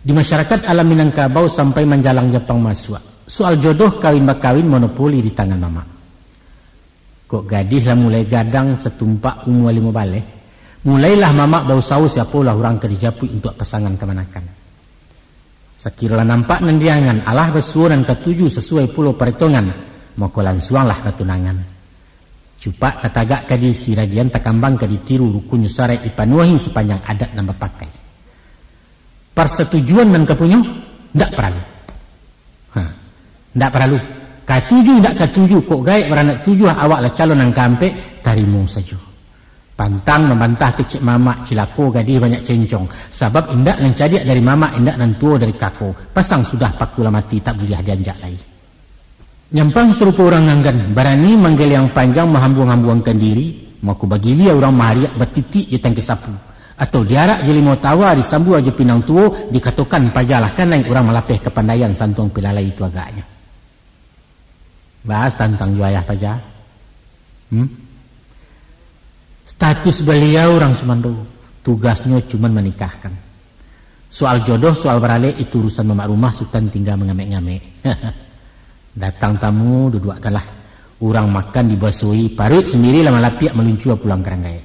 di masyarakat alam Minangkabau sampai manjalang Japang masuak, soal jodoh kawin-bakawin monopoli di tangan mamak. Kok gadih lah mulai gadang, satumpak umua limo baleh, mulailah mamak bausaho siapolah urang ka dijapuik untuak pasangan kamanakan. Sakiro lah nampak nan diangan, alah basuo nan katuju sasuai pulo paretongan, mako lansuanglah batunangan. Cupak tatagak ka diisi, ragian takambang ka ditiru, rukunnyo saraik dipanuahi, sapanjang adat nan bapakai. Parsatujuan nan kapunyo, ndak paralu. Ha, ndak paralu. Katuju, ndak katuju, kok gaek baranak tujuah, awak lah calon nan kaampek, tarimo sajo. Pantang mambantah kecek mamak, cilako gadih banyak cencong. Sabab indak nan cadiak dari mamak, indak nan tuo dari kako. Pasang sudah, paku lah mati, tak buliah dianjak lai. Nyampang sarupo urang anggan, barani manggeliang panjang, mahambuang-hambuangkan diri, mako bagilia urang mahariak batitik jo tangki sapu, atau diarak jo limau tawa, disambua jo pinang tuo, dikatokan pajalah kanai, urang malapeh kapandaian, santuang pilalai itu agaknyo. Bahas tantang jo ayah paja. Hmm? Status baliau urang sumando, tugasnyo cuman manikahkan. Soal jodoh, soal baralek, itu urusan mamak rumah, Sutan tingga mangamek-ngamek. Datang tamu, duduakkanlah. Urang makan dibasuahi, paruik sandiri lah malapiak, maluncua pulang ka rang gaek.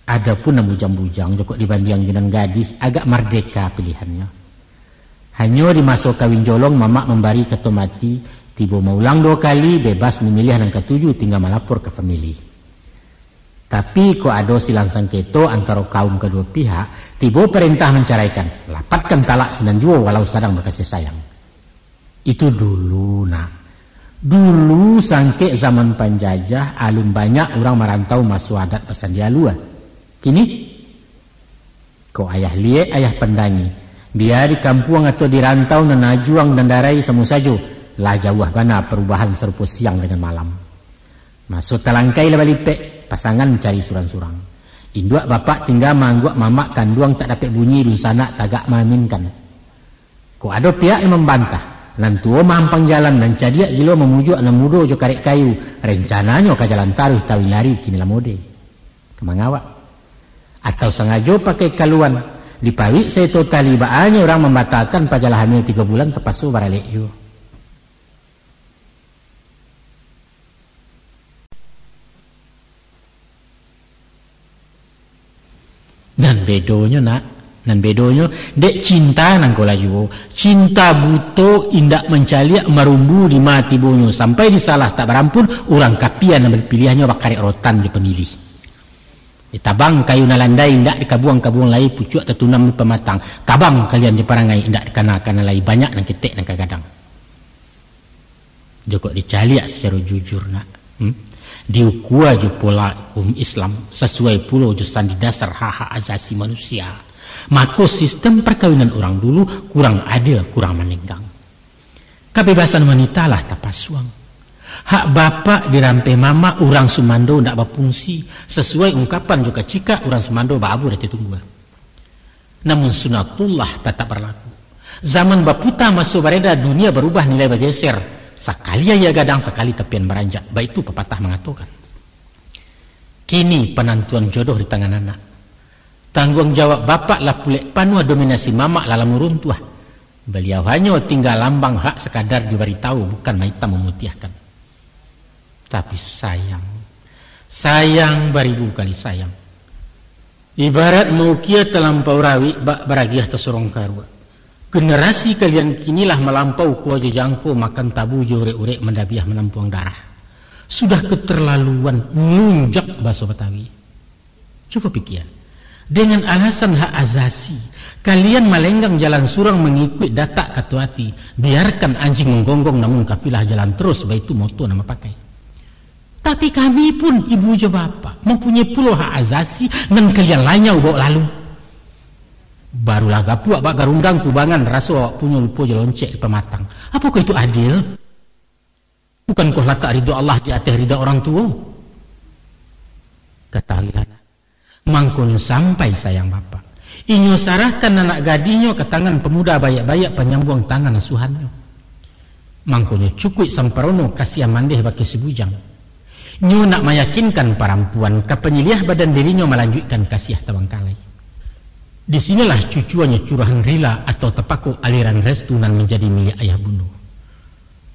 Adopun nan bujang-bujang, jokok dibandiang jo nan gadih, agak mardeka pilihannyo. Hanyo di maso kawin jolong, mamak mambari kato mati, tibo maulang duo kali, bebas mamiliah nan katuju, tingga malapor ka famili. Tapi, kok ado silang sangketo antaro kaum kaduo pihak, tibo parentah mancaraikan, lapatkan talak sinan juo walau sadang bakasih sayang. Itu dulu, nak. Dulu sangkek zaman panjajah, alun banyak urang marantau maso adat basandia alua. Kini, kok ayah liek, ayah pandangi. Bia di kampuang atau di rantau nan ajuang nan darai samo sajo, lah jauah bana parubahan sarupo siang dangan malam. Maso talangkai lah balipek, pasangan cari surang-surang. Induak bapak tingga maangguak mamak kanduang tak dapek bunyi, dunsanak tagak maaminkan. Kok ado pihak nan mambantah, nan tuo maampang jalan, nan cadiak gilo mamujuak nan mudo jo karek kayu, rencananyo ka jalan taruih taun ari kini lah mode. Ka mangawak? Atau sangajo pakai kaluan, dipawik saito tali, baanyo urang mambatahkan pajalah hamil tigo bulan tapaso baralek juo. Nan bedonyo, nak, nan bedonyo, dek cinta nangko lah juo. Cinta buto indak mancaliak marumbu di ma tibonyo, sampai disalah tak barampun, urang kapia nan bapiliahnyo bakarek rotan jo pangilih. Ditabang kayu nan landai, indak dikabuang-kabuang lai, pucuak tatunam di pamatang. Kabang kalian jo parangai, indak dikana-kana lai, banyak nan ketek nan ka gadang. Jokok dicaliak sacaro jujur, nak, hmm? Diukua jo pola hukum Islam, sasuai pulo jo sandi dasar hak-hak asasi manusia, mako sistem parkawinan urang dulu kurang adil, kurang manenggang. Kabebasan wanita lah tapasuang. Hak bapak dirampeh mamak, urang sumando ndak bafungsi, sasuai ungkapan jo kacikak urang sumando baabu di ateh tunggua. Namun sunatullah tatap barlaku. Zaman baputa, maso bareda, dunia barubah, nilai bageser. Sakali aia gadang, sakali tapian baranjak. Baitu papatah mangatokan. Kini panantuan jodoh di tangan anak. Tangguang jawab bapak lah pulek panuah, dominasi mamak lah lamo runtuah. Baliau hanyo tingga lambang, hak sakadar dibaritahu, bukan maitam mamutiahkan. Tapi sayang, sayang, baribu kali sayang. Ibarat maukia talampau rawik, bak baragiah tasorong karuak. Generasi kalian kini lah malampau kua jo jangko, makan tabu jo urek-urek, mandabiah manampuang darah. Sudah keterlaluan, nunjak baso Batawi. Cubo pikia, dengan alasan hak asasi, kalian malenggang jalan surang, mangikuik datak kato ati, biarkan anjing manggonggong, namun kafilah jalan terus, baitu moto nan bapakai. Tapi kami pun, ibu jo bapak, mampunyai pulo hak asasi nan kalian lanyau bawa lalu. Barulah gapuak bak garundang kubangan, raso awak punyo, lupo jo loncek di pamatang. Apokoh itu adil? Bukankoh latak ridho Allah di ateh ridho urang tuo? Katahuilah, nak. Mangkonyo sampai sayang bapak. Inyo sarahkan anak gadihnyo ka tangan pamuda baiak-baiak, panyambuang tangan asuhannyo. Mangkonyo cukuik samparono kasiah mandeh bakeh si bujang. Nyo nak mayakinkan parampuan ka panyiliah badan dirinyo, malanjuikkan kasiah tabangkalai. Di sinilah cucuannyo curahan rila atau tapako aliran restu nan manjadi milik ayah bundo.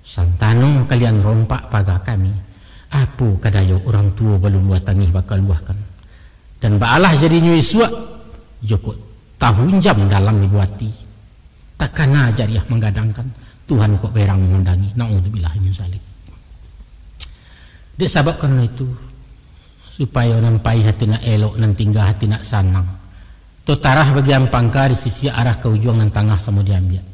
Santano kalian rompak paga kami, apo ka dayo urang tuo baluluah tangih bakaluahkan? Dan baalah jadinyo isuak, jokok tahunjam dalam ibu ati. Takana jariah manggadangkan, Tuhan kok berang mamandangi. Naudzubillahi min zalik. Dek sabab karano itu, supayo nan paih hati nak elok, nan tingga hati nak sanang. Totarah bagian pangka, disisiak arah ka ujuang, nan tangah samo diambiak.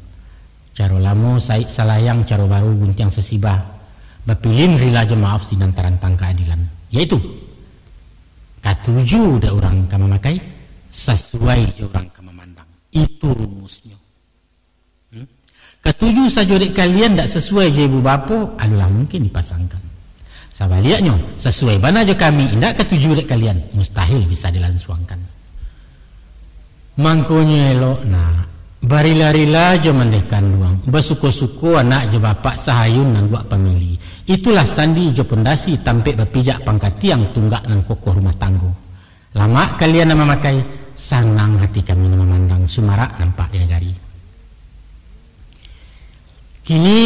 Caro lamo saik salayang, caro baru guntiang sasibah. Bapilin rila jo maaf, sinan tarantang kaadilan. Yaitu, katuju dek urang ka mamakai, sasuai jo urang ka mamandang. Itu rumusnyo. Hmm? Katuju sajo dek kalian, dak sasuai jo ibu bapo, adolah mungkin dipasangkan. Sabaliaknyo, sasuai bana jo kami, indak katuju dek kalian, mustahil bisa dilansuangkan. Mangkonyo elok, nak, barila-rila jo mandeh kanduang, basuko-suko anak jo bapak, sahayun nangguak pamili. Itulah sandi jo pondasi, tampek bapijak pangka tiang, tunggak nan kokoh rumah tanggo. Lamak kalian nan mamakai, sanang hati kami nan mamandang, sumarak nampak di nagari. Kini,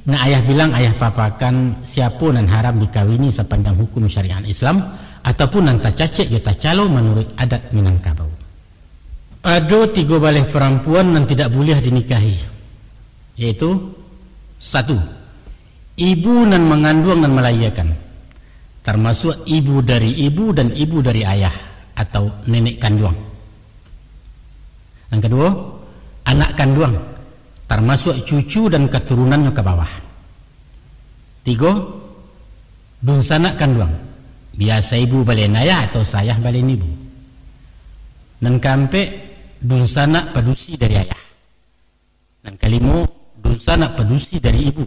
nak ayah bilang, ayah papakan, siapo nan haram dikawini sapanjang hukum syariat Islam, ataupun nan tacacek jo tacalo manuruik adat Minangkabau. Ado tigo baleh parampuan nan tidak buliah dinikahi, yaitu, satu, ibu nan manganduang nan malahiakan, tarmasuak ibu dari ibu dan ibu dari ayah atau nenek kanduang. Nan kaduo, anak kanduang, tarmasuak cucu dan katurunannyo ka bawah. Tigo, dunsanak kanduang. Biaso ibu balian ayah atau sayah balian ibu. Nan kaampek, dunsanak padusi dari ayah. Nan kalimo, dunsanak padusi dari ibu.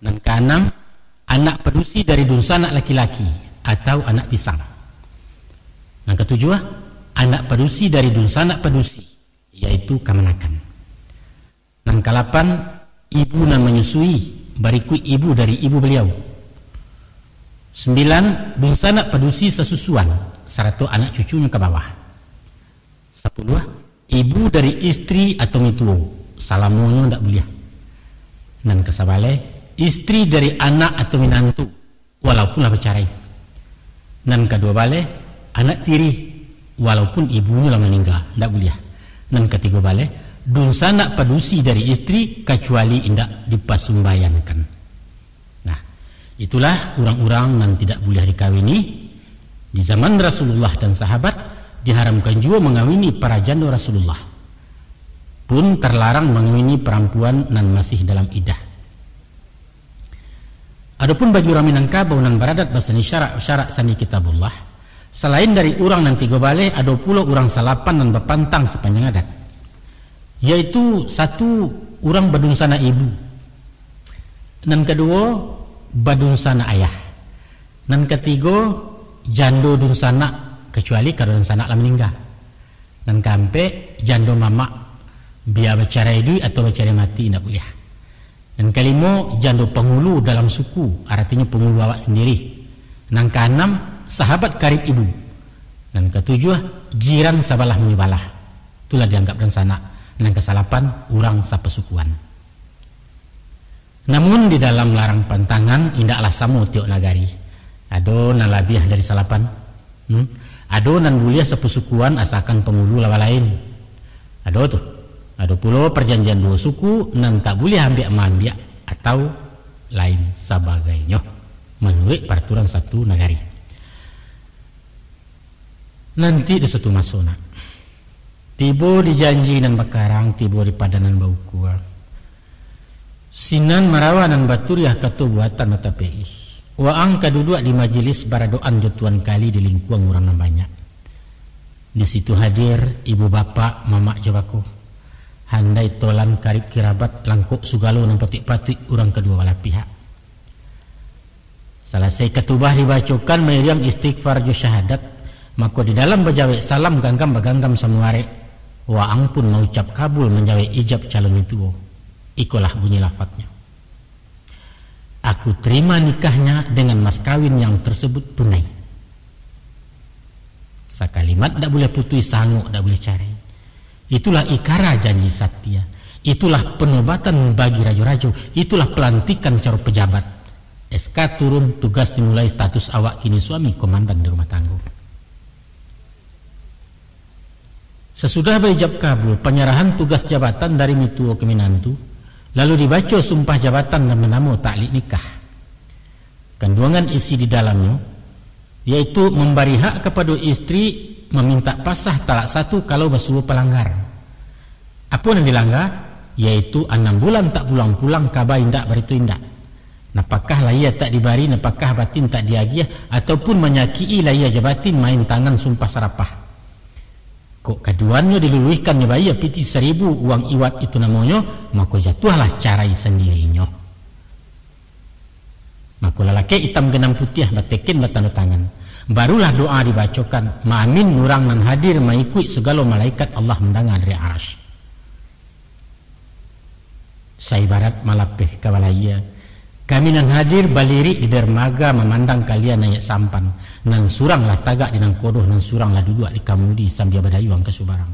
Nan kaanam, anak padusi dari dunsanak laki-laki atau anak pisang. Nan katujuah, anak padusi dari dunsanak padusi, yaitu kamanakan. Nan kalapan, ibu nan manyusui, barikuik ibu dari ibu baliau. Sambilan, dunsanak padusi sasusuan, sarato anak cucunyo ka bawah. Sapuluah, ibu dari istri atau mituo, salamonyo ndak buliah. Nan kasabaleh, istri dari anak atau minantu, walaupun lah bacarai. Nan kaduo baleh, anak tiri, walaupun ibunyo lah maningga, ndak buliah. Nan katigo baleh, dunsanak padusi dari istri, kacuali indak dipasumbayangkan. Nah, itulah urang-urang nan tidak buliah dikawini. Di zaman Rasulullah dan sahabat, diharamkan juo mangawini para jando Rasulullah. Pun tarlarang mangawini parampuan nan masih dalam idah. Adopun bagi urang Minangkabau nan baradat basani syarak-syarak sani Kitabullah, salain dari urang nan tigo baleh, ado pulo urang salapan nan bapantang sapanjang adat, yaitu satu, urang badunsanak ibu, nan kaduo, badunsanak ayah, nan katigo, jando dunsanak, kacuali kalau dunsanak lah maningga. Nan kaampek, jando mamak, bia bacarai iduik atau bacarai mati indak buliah. Nan kalimo, jando pangulu dalam suku, aratinyo pangulu awak sandiri. Nan kaanam, sahabat karib ibu. Nan katujuah, jiran sabalah manyobalah. Itulah dianggap dunsanak. Nan kasalapan, urang sapasukuan. Namun, di dalam larang pantangan indaklah samo tiok nagari. Ado nan labiah dari salapan. Hmm? Ado nan buliah sapasukuan asakan pangulu lah balain. Ado tu. Ado pulo parjanjian duo suku nan tak buliah ambiak-maambiak atau lain sabagainyo, manuruik paraturan satu nagari. Nanti di suatu maso, nak. Tibo di janji nan bakarang, tibo di padan nan baukua. Sinan marawa nan baturiah kato buatan batapek ih. Waang ka duduak di majelis baradoan jo Tuan Kali di lingkuang urang nan banyak. Di situ hadir ibu bapak, mamak jo bako. Handai tolan karib kirabat, langkok sugalo nan patuik-patuik urang kaduo balah pihak. Salasai katubah dibacokan mairiang istighfar jo syahadat, mako di dalam bajawek salam ganggam baganggam samuarek, waang pun maucap kabul manjawek ijab calon mintuo. Ikolah bunyi lafadnyo, "Aku terima nikahnya dengan mas kawin yang tersebut tunai." Sakalimat dak buliah putuih, sangok dak buliah carai. Itulah ikara janji satia. Itulah penobatan bagi rajo-rajo. Itulah pelantikan caro pejabat. S K turun, tugas dimulai, status awak kini suami komandan di rumah tanggo. Sasudah baijab kabul panyarahan tugas jabatan dari mintuo ka minantu, lalu dibaco sumpah jabatan nan banamo taklik nikah. Kanduangan isi di dalamnyo, yaitu mambari hak kapado istri mamintak pasah talak satu kalau basuo palanggar. Apo nan dilangga? Yaitu anam bulan tak pulang-pulang, kaba indak, barito indak. Napakah lahia tak dibari, napakah batin tak diagiah, ataupun manyakik-i lahia jo batin main tangan sumpah sarapah. Kok kaduanyo diluluihkan nyo bayia pitih saribu uang iwat itu namonyo, mako jatuahlah carai sandirinyo. Mako lalakek itam ganang putiah bateken batando tangan. Barulah doa dibacokan, maamin urang nan hadir maikuik sagalo malaikat Allah mandanga dari arasy. Saibarat malapeh ka balayia, kami nan hadir balirik di darmaga mamandang kalian naiak sampan, nan surang lah tagak di nangkodoh, nan surang lah duduak di kamudi sambia badayuang ka subarang.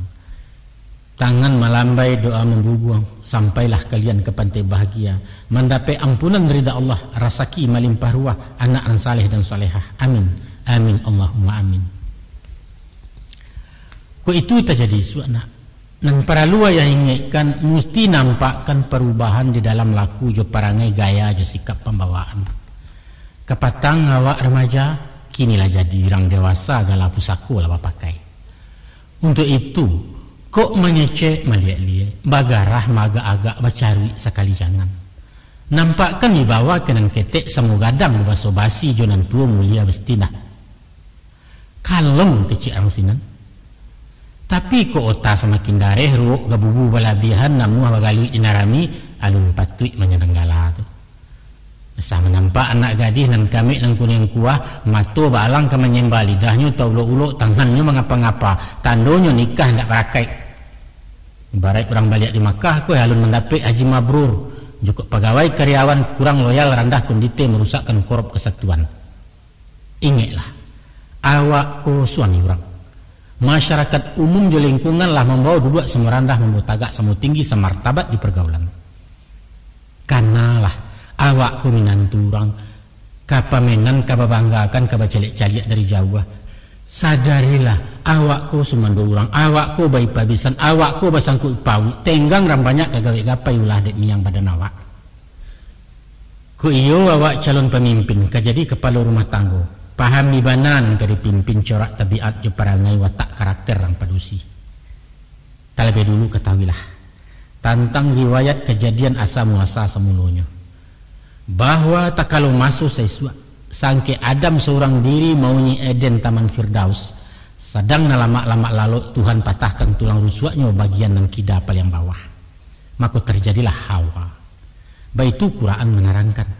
Tangan malambai, doa mambubuang, sampailah kalian ka pantai bahagia, mandapek ampunan rida Allah, rasaki malimpah ruah, anak nan saleh dan salehah. Amin. Amin, Allahumma amin. Kok itu tajadi isuak, nak. Nan paralu ayah ingekkan, musti nampakkan parubahan di dalam laku jo parangai, gaya jo sikap pambawaan. Kapatang awak remaja, kini lah jadi urang dewasa, gala pusako lah bapakai. Untuak itu, kok mangecek maliek-liek, bagarah maagak-agak, bacaruik sakali jangan. Nampakkan wibawa ka nan ketek samo gadang babaso basi jo nan tuo mulia bastinah. Kalong kecek ang sinan. Tapi kok ota samakin dareh, ruok gabubu balabiahan, namuah bagaluik di nan rami, alun patuik manyanang gala tu. Asa manampak anak gadih nan kamek nan kuniang kuah, mato baalang ka manyemba, lidahnyo taulok-ulok, tangannyo mangapa-ngapa, tandonyo nikah ndak barakaik. Ibaraik urang baliak di Makkah, ko alun mandapek haji mabrur, jukok pagawai karyawan kurang loyal, randah kondite, marusakkan korop kasatuan. Ingeklah, awak ko suami urang. Masyarakat umum jo lingkungan lah mambawa duduak samo randah, mambawa tagak samo tinggi, samartabat di pargaulan. Kanalah, awak ko minantu urang, ka pamenan, ka babanggakan, ka bacaliak-caliak dari jauah. Sadarilah, awak ko sumando urang, awak ko baipabisan, awak ko basangkuik pauik, tenggang rang banyak ka gawek gapai, ulah dek miang badan awak. Ko iyo awak calon pamimpin, ka jadi kapalo rumah tanggo. Pahami bana nan ka dipimpin, corak tabiat jo parangai, watak karakter rang padusi. Talabiah dulu katahuilah tantang riwayat kajadian asa muasa samulonyo, bahwa takalo maso saisuak, sangkek Adam saurang diri mauni Eden, Taman Firdaus, sadang nan lamak-lamak lalok, Tuhan patahkan tulang rusuaknyo bagian nan kida paliang bawah. Mako tarjadilah Hawa. Baitu Quran manarangkan.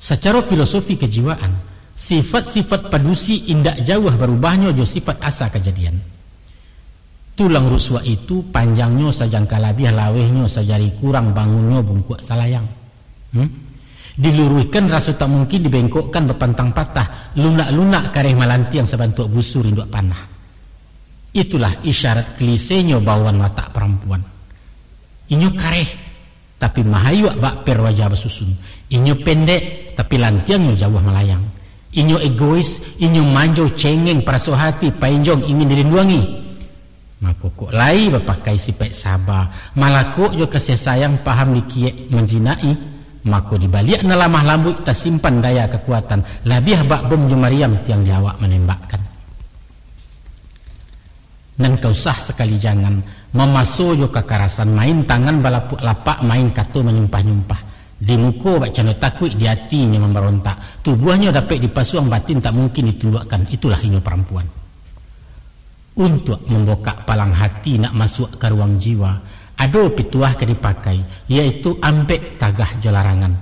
Sacaro filosofi kajiwaan, sifat-sifat padusi indak jauah barubahnyo jo sifat asa kajadian. Tulang rusuak itu panjangnyo sajangka labiah, lawehnyo sajari kurang, bangunnyo bungkuak salayang. Hmm? Diluruihkan raso tak mungkin, dibengkokkan bapantang patah, lunak-lunak kareh malantiang, sabantuak busur induak panah. Itulah isyarat klisenyo bawaan watak parampuan. Inyo kareh, tapi mahayuak bak per wajah basusun. Inyo pendek, tapi lantiangnyo jauah malayang. Inyo egois, inyo manjo, cengeng, paraso hati, painjong, ingin dilinduangi. Mako kok lai bapakai sipaik saba, malakok jo kasih sayang, paham dikiek manjinaki, mako di baliak nan lamah lambuik tasimpan daya kakuatan, labiah bak bom jo mariam tiang di awak manembakkan. Nan ka usah sakali jangan, mamaso jo kakarasan, main tangan balapuak lapak, main kato manyumpah-nyumpah. Di muko bak cando takuik, di atinyo mambarontak. Tubuahnyo dapek dipasuang, batin tak mungkin ditunduakkan, itulah inyo parampuan. Untuak mambokak palang hati nak masuak ka ruang jiwa, ado pituah ka dipakai, yaitu ampek tagah jo larangan,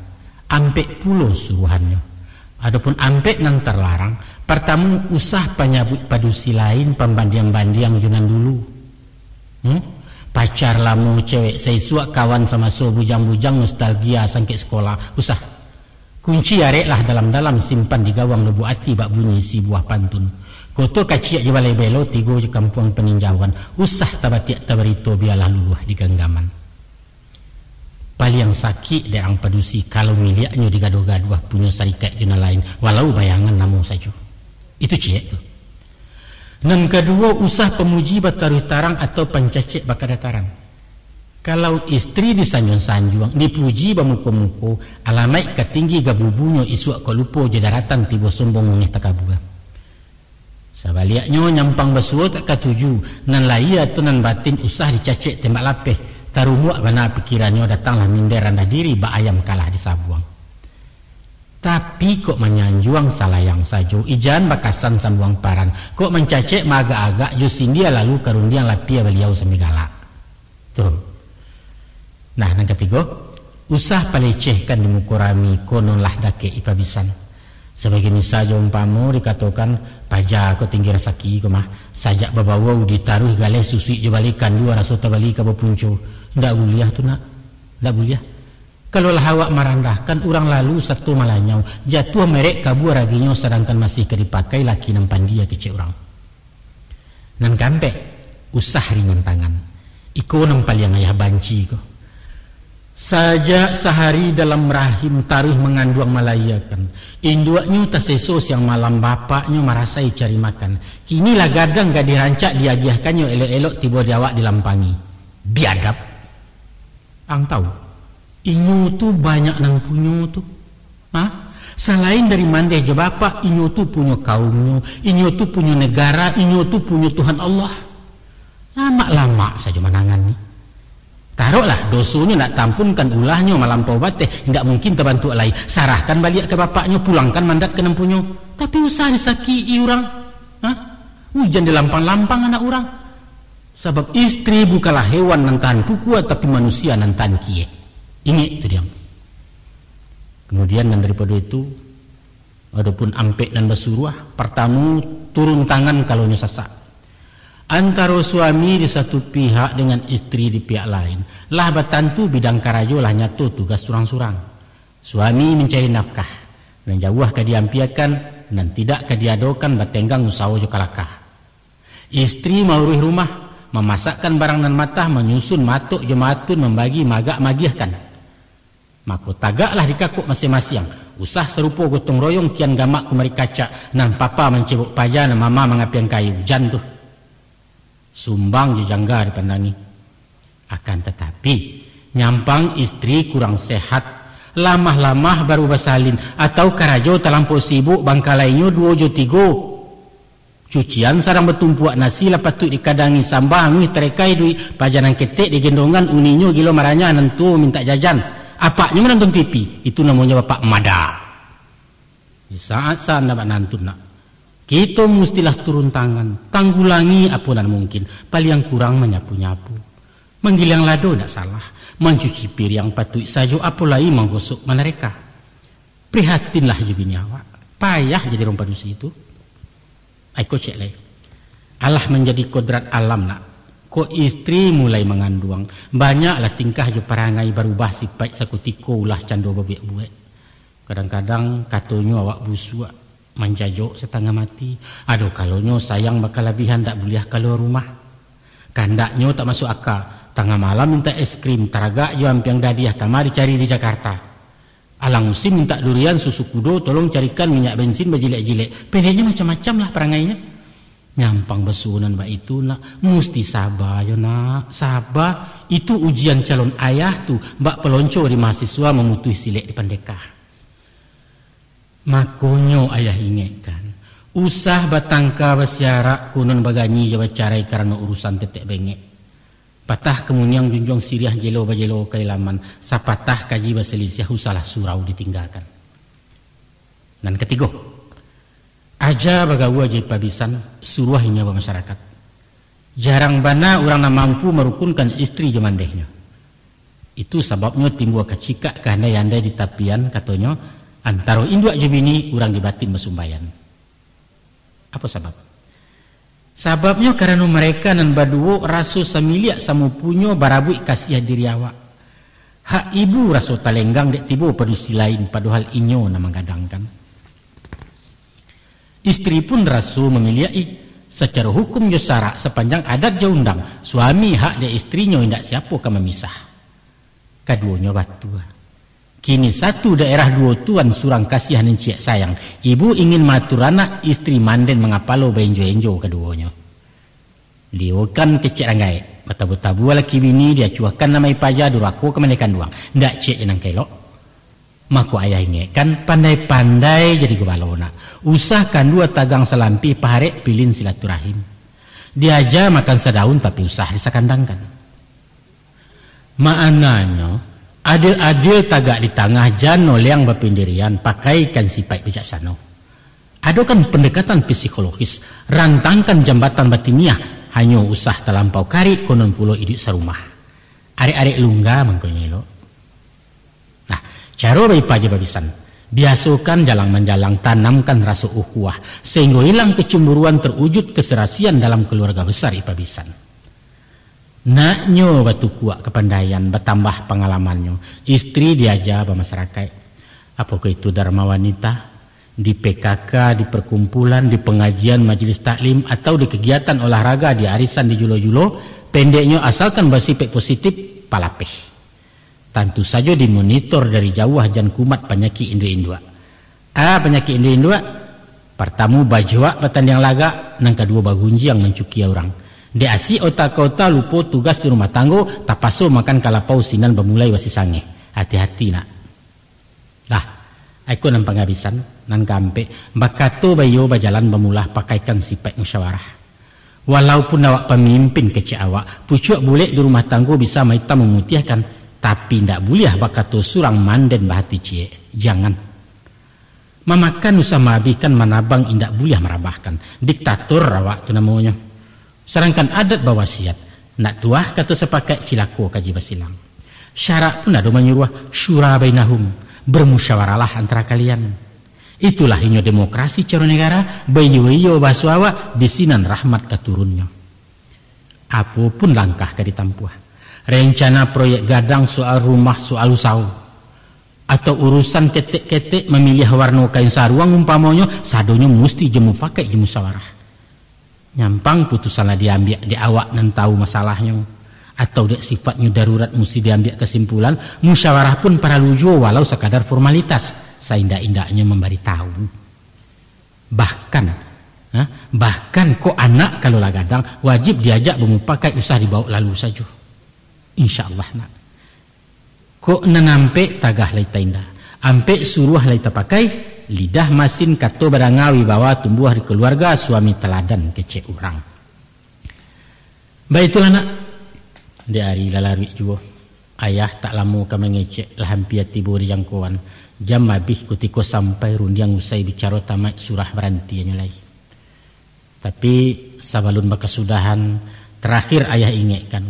ampek pulo suruahannyo. Adopun ampek nan tarlarang, partamo usah panyabuik padusi lain, pambandiang-bandiang jo nan dulu. Hmm? Pacar lamo, cewek saisuak, kawan samaso bujang-bujang, nostalgia sangkek sekolah, usah. Kunci areklah dalam-dalam, simpan di gawang lubuk ati, bak bunyi isi buah pantun. Koto kaciak jo balai belo, tigo jo kampuang paninjauan, usah tabatiak tabarito, bialah luluah di ganggaman. Paliang sakik dek ang padusi, kalau miliaknyo digaduah-gaduah, punyo sarikaik jo nan lain, walau bayangan namo sajo. Itu ciek tu. Nan kaduo, usah pamuji bataruih tarang atau pancacek bakadataran. Kalau istri disanjuang-sanjuang, dipuji bamuko-muko, alamaik ka tinggi gabubunyo, isuak kok lupo jo daratan, tibo sombong mangeh takabua. Sabaliaknyo, nyampang basuo tak katuju, nan lahia atau nan batin usah dicacek tembak lapeh, tarumuak bana pikirannyo, datanglah minder randah diri, bak ayam kalah disabuang. Tapi kok manyanjuang salayang sajo, ijan bakasan sambuang paran, kok mancacek maagak-agak, jo sindia lalu ka rundiang, lapia baliau sambil galak. Tu. Nah, nan katigo, usah palecehkan di muko rami, kononlah dakek ipabisan. Sabagai misal jo umpamo dikatokan, paja ko tinggi rasaki ko mah, sajak babawau ditaruih galeh, susuik jo baleh kandua, raso tabali ka bapunco. Ndak buliah tu, nak. Ndak buliah. Kalau lah awak marandahkan urang lalu sarato malanyau, jatuah merek kabua raginyo, sadangkan masih ka dipakai laki nan pandia, kecek urang. Nan kaampek, usah ringan tangan. Iko nan paliang ayah banci ko. Sajak sahari dalam rahim taruih manganduang malahiakan. Induaknyo taseso siang malam, bapaknyo marasai cari makan. Kini lah gadang gadih rancak diagiahkannyo, elok-elok tibo di awak dilampangi. Biadab. Ang tahu, inyo tu banyak nan punyo tu. Ha? Salain dari mandeh jo bapak, inyo tu punyo kaumnyo, inyo tu punyo negara, inyo tu punyo Tuhan Allah. Lamak-lamak sajo manangan ni. Taroklah, dosonyo nak tampunkan, ulahnyo malampau bateh, indak mungkin tabantuak lai. Sarahkan baliak ka bapaknyo, pulangkan mandat ka nan punyo. Tapi usah disakik-i urang. Ha? Ujan dilampang-lampang anak urang. Sabab istri bukanlah hewan nan tahan pukua, tapi manusia nan tahan kiek. Ingek tu diam. Kemudian nan daripado itu, adopun ampek nan basuruah, partamo, turun tangan kalau nyo sasak. Antaro suami di satu pihak dengan istri di pihak lain, lah batantu bidang karajo, lah nyato tugas surang-surang. Suami mancari nafkah, nan jauah ka diampiakan, nan tidak ka diadokan, batenggang usaho jo kalakah. Istri mauruih rumah, mamasakkan barang nan matah, manyusun matok jo maatun, mambagi magak magiahkan. Mako, tagaklah di kakok masiang-masiang, usah sarupo gotong royong, kian gamak kumari kacak, nan papa mancebok paja, nan mama mangapiang kayu, jan tu. Sumbang jo jangga dipandangi. Akan tatapi, nyampang istri kurang sehat, lamah-lamah baru basalin, atau karajo talampau sibuk, bangkalainyo duo jo tigo. Cucian sadang batumpuak, nasi lah patuik dikadangi, samba anguih tarekai duik, paja nan ketek digendongan, uninyo gilo maranyah, nan tuo mintak jajan. Apaknyo manonton T V, itu namonyo bapak mada. Di saat-saat ndak bak nantun nak, kito mustilah turun tangan, tanggulangi apo nan mungkin, paliang kurang manyapu-nyapu. Manggiliang lado ndak salah, mancuci piriang patuik sajo, apo lai manggosok manareka. Prihatinlah jo bini awak, payah jadi urang padusi tu. Ai ko cek lai. Alah manjadi kodrat alam nak, kok istri mulai manganduang, banyaklah tingkah jo parangai, barubah sipaik sakutiko, ulah cando babuek-buek. Kadang-kadang katonyo awak busuak, manjajok satangah mati. Ado kalonyo sayang bakalabihan, dak buliah kalua rumah. Kandaknyo tak masuak aka, tangah malam mintak es krim, taragak jo ampiang dadiah, kama dicari di Jakarta. Alang musim mintak durian, susu kudo, tolong carikan minyak bensin bajilek-jilek. Pendeknyo macam-macam lah parangainyo. Nyampang basuo nan baitu nak, musti saba yo nak, saba. Itu ujian calon ayah tu, bak palonco di mahasiswa, mamutuih silek di pandeka. Makonyo ayah ingekkan, usah batangka basiarak, konon baganyi jo bacarai karano urusan tetek bengek. Patah kamuniang junjuang siriah, jelo bajelo kailaman, sapatah kaji basalisiah, usahlah surau ditinggakan. Nan katigo, aja bagaua jo ipa bisan, suruah inyo bamasyarakat. Jarang bana urang nan mampu marukunkan istri jo mandehnyo. Itu sababnyo timbua kacikak kahandai-handai di tapian, katonyo, antaro induak jo bini, urang di batin basumbaian. Apo sabab? Sababnyo karano mareka nan baduo raso samiliak samupunyo barabuik kasiah diri awak. Hak ibu raso talenggang dek tibo padusi lain, padohal inyo nan manggadangkan. Istri pun raso mamiliak-i. Sacaro hukum jo sarak, sapanjang adat jo undang, suami hak dek istrinyo, indak siapo ka mamisah. Kaduonyo batua. Kini satu daerah duo tuan, surang kasiah nan ciek sayang. Ibu ingin maatur anak, istri manden mangapalo, baenjo-enjo kaduonyo. Diokan kecek ranggaek, batabu-tabu laki bini, diacuahkan nan baipaja, durako ka mandeh kanduang. Ndak ciek je nan ka elok. Mako ayah ingekkan, pandai-pandai jadi gubalo nak. Usah kandua tagang salampih, paharek pilin silaturahim. Diaja makan sadaun, tapi usah disakandangkan. Maknanyo, adil-adil tagak di tangah, jan noleang bapindirian, pakaikan sipaik bijaksano. Adokan pandekatan psikologis, rantangkan jambatan batiniah, hanyo usah talampau karik, konon pulo iduik sarumah. Arek-arek lungga mangkonyo elok. Nah, caro baipa jo babisan. Biasokan jalang manjalang, tanamkan raso ukhuwah, sahinggo ilang kecemburuan, terwujud keserasian dalam keluarga besar ipa bisan. Naknyo batukuak kapandaian, batambah pangalamannyo, istri diaja bamasarakaik. Apokoh itu Dharma Wanita? Di P K K, di perkumpulan, di pengajian majelis taklim, atau di kegiatan olahraga, di arisan, di julo-julo, pendeknyo asalkan basipek positif, palapeh. Tantu sajo dimonitor dari jauah, jan kumat panyakik induak-induak. A panyakik induak-induak? Partamo, bajuak batandiang lagak, nan kaduo, bagunjiang mancukia urang. Dek asik ota ka ota, lupo tugas di rumah tanggo, tapaso makan kalapau, sinan bamulai basisangeh. Hati-hati nak. Lah, iko nan pangabisan, nan kaampek, bakato baiyo, bajalan bamulah, pakaikan sipaik musyawarah. Walaupun awak pamimpin kecek awak, pucuak bulek di rumah tanggo bisa maitam mamutiahkan, tapi indak buliah bakato surang manden bahati ciek. Jangan. Mamakan usah maabihkan, manabang indak buliah marabahkan. Diktator awak tu namonyo. Sadangkan adat bawasiat, nak tuah kato sapakaik, cilako kaji basilang. Syarak pun ado manyuruah, syura bainahum, bermusyawarahlah antara kalian. Itulah inyo demokrasi caro negara, baiyo-iyo bahaso awak, di sinan rahmat ka turunnyo. Apo pun langkah ka ditampuah, rencana proyek gadang, soal rumah, soal usaho, atau urusan ketek-ketek mamiliah warno kain saruang umpamonyo, sadonyo musti jo mupakaik jo musyawarah. Nyampang putusan lah diambiak dek awak nan tahu masalahnyo, atau dek sifatnyo darurat musti diambiak kasimpulan, musyawarah pun paralu juo walau sakadar formalitas, saindak-indaknyo mambaritahu. Bahkan, ha, bahkan kok anak kalau lah gadang, wajib diajak bamupakaik, usah dibaok lalu sajo. Insya Allah, nak. Kok nan ampek tagah lai tainda, ampek suruah lai tapakai, lidah masin kato badanga, wibawa tumbuah di kaluarga, suami taladan kecek urang. Baitulah, nak. Dek ari lah laruik juo. Ayah tak lamo ka mangecek, lah ampia tibo di jangkoan. Jam abih kutiko sampai, rundiang usai, bicaro tamaik, surah barantianyo lai. Tapi, sabalun bakasudahan, tarakhir ayah ingekkan,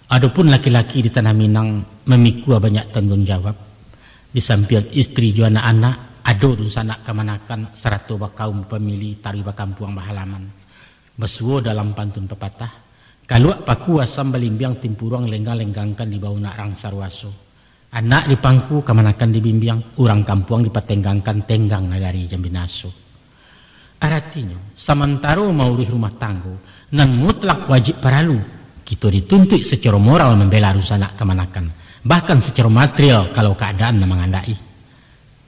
adopun laki-laki di tanah Minang mamikua banyak tangguang jawab. Di sampiang istri jo anak-anak, ado dunsanak kamanakan, sarato bakaum bapamili, taruih bakampuang bahalaman. Basuo dalam pantun papatah, kaluak paku asam balimbiang, timpuruang lenggang-lenggangkan, dibao nak rang saruaso. Anak di pangku kamanakan dibimbiang, urang kampuang dipatenggangkan, tenggang nagari jan binaso. Aratinyo, samantaro mauruih rumah tanggo, nan mutlak wajib paralu, kito dituntuik sacaro moral mambela dunsanak kamanakan, bahkan sacaro material kalau kaadaan nan mangandaki.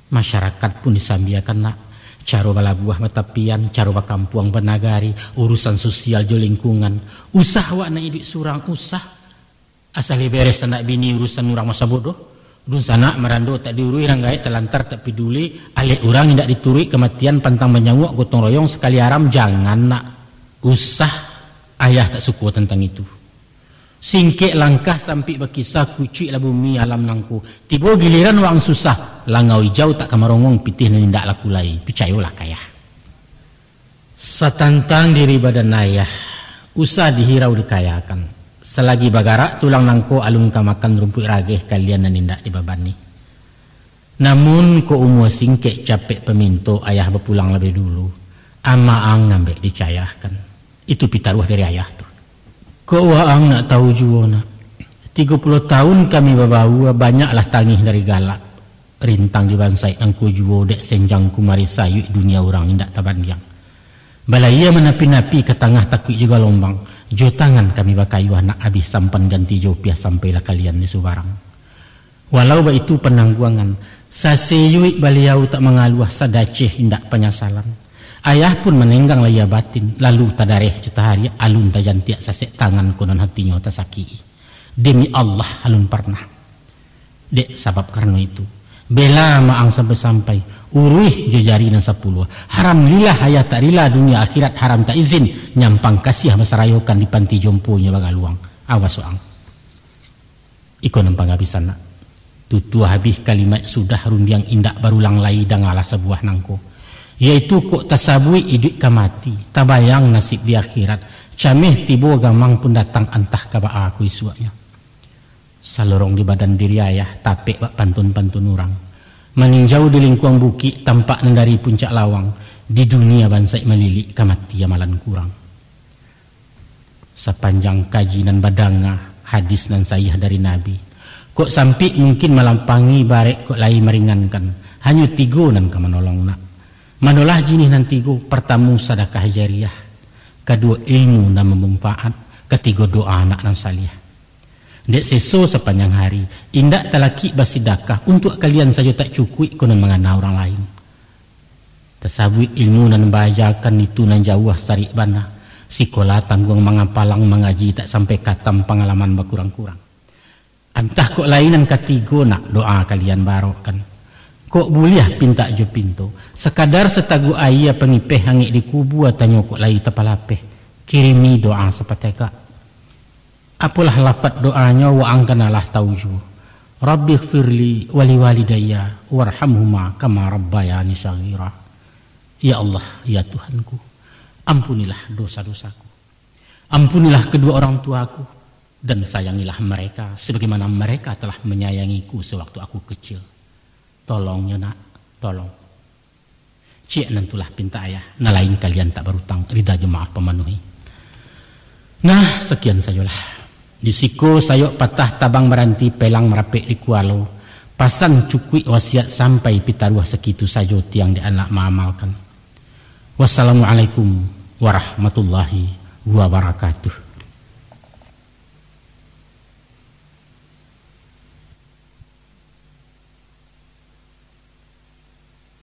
Masyarakat pun disambiakan, nak, caro balabuah batapian, caro bakampuang banagari, urusan sosial jo lingkungan. Usah awak nak iduik surang, usah. Asa lai beres anak bini, urusan urang masa bodoh. Dunsanak marando tak diuruih, rang gaek talantar tak piduli, alek urang indak dituruik, kamatian pantang manyauak, gotong royong sakali aram, jangan, nak. Usah, ayah tak suko tantang itu. Singkek langkah sampik bakisah, kucuiklah bumi alam nangko. Tibo giliran waang susah, langau ijau tak ka marongong, pitih nan indak laku lai, picayolah ka ayah. Satantang diri badan ayah, usah dihirau dikayakan. Salagi bagarak tulang nangko, alun ka makan rumpuik rageh, kalian nan indak dibabani. Namun, kok umua singkek capek paminto, ayah bapulang labiah dulu, amak ang nan bek dicayahkan. Itu pitaruah dari ayah tu. Kok waang nak tahu juo, nak? Tigo puluah tahun kami babaua, banyaklah tangih dari galak. Rintang dibansaik nangko juo dek senjang kumari sayuik, dunia urang indak tabandiang. Balayia manapi-napi ka tangah, takuik jo galombang, jo tangan kami bakayuah, nak abih sampan ganti jo upiah, sampailah kalian di subarang. Walau baitu panangguangan, sasayuik baliau tak mangaluah, sadaceh indak panyasalan. Ayah pun manenggang layia batin, lalu tadareh jo tahariak, alun tajantiak sasek tangan, konon hatinyo tasakik-i. Demi Allah, alun parnah. Dek sabab karano itu, bela maang sampai-sampai, uruih jo jari nan sapuluah. Haram lillah ayah tak rila, dunia akhirat haram tak izin, nyampang kasiah basarayokan, di panti jomponyo bagaluang. Awas waang. Iko nan pangabisan, nak. Tutuah abih kalimat sudah, rundiang indak barulang lai, dangalah sabuah nangko. Yaitu kok tasabuik iduik ka mati, tabayang nasib di akhirat, cameh tibo gamang pun datang, antah ka baa ko isuaknyo. Salorong di badan diri ayah, tapek bak pantun-pantun urang. Maninjau di lingkuang bukik, tampak nan dari puncak lawang, di dunia bansaik malilik, ka mati amalan kurang. Sapanjang kaji nan badanga, hadis nan sahih dari Nabi, kok sampik mungkin malampangi, barek kok lai maringankan, hanyo tigo nan ka manolong, nak. Manolah jinih nan tigo, partamo sadakah jariah, kaduo ilmu nan bamanfaat, katigo doa anak nan saleh. Dek seso sapanjang hari, indak talakik basidakah, untuak kalian sajo tak cukuik, konon mangana urang lain. Tasabuik ilmu nan baajakan, itu nan jauah sarik bana. Sikola tangguang mangapalang, mangaji tak sampai katam, pangalaman bakurang-kurang. Antah kok lai nan katigo, nak, doa kalian barokkan. Kok buliah pintak jo pinto, sakadar sataguak aia, pangipeh angek di kubua, tanyo kok lai tapalapeh. Kirimi doa sapatekak. Apolah lapat doanyo, waang kan alah tau juo. Rabbighfirli waliwalidayya warhamhuma kama rabbayani shaghira. Ya Allah, ya Tuhanku, ampunilah dosa-dosaku. Ampunilah kedua orang tuaku, dan sayangilah mereka sebagaimana mereka telah menyayangiku sewaktu aku kecil. Tolong yo, Nak, tolong. Ciek nan tulah pintak ayah, nan lain kalian tak barutang, rida jo maaf pamanuhi. Nah, sakian sajolah. Di siko sayok patah tabang baranti, pelang marapek di kualo. Pasan cukuik wasiat sampai pitaruah, sakitu sajo tiang di anak maamalkan. Wassalamualaikum warahmatullahi wabarakatuh.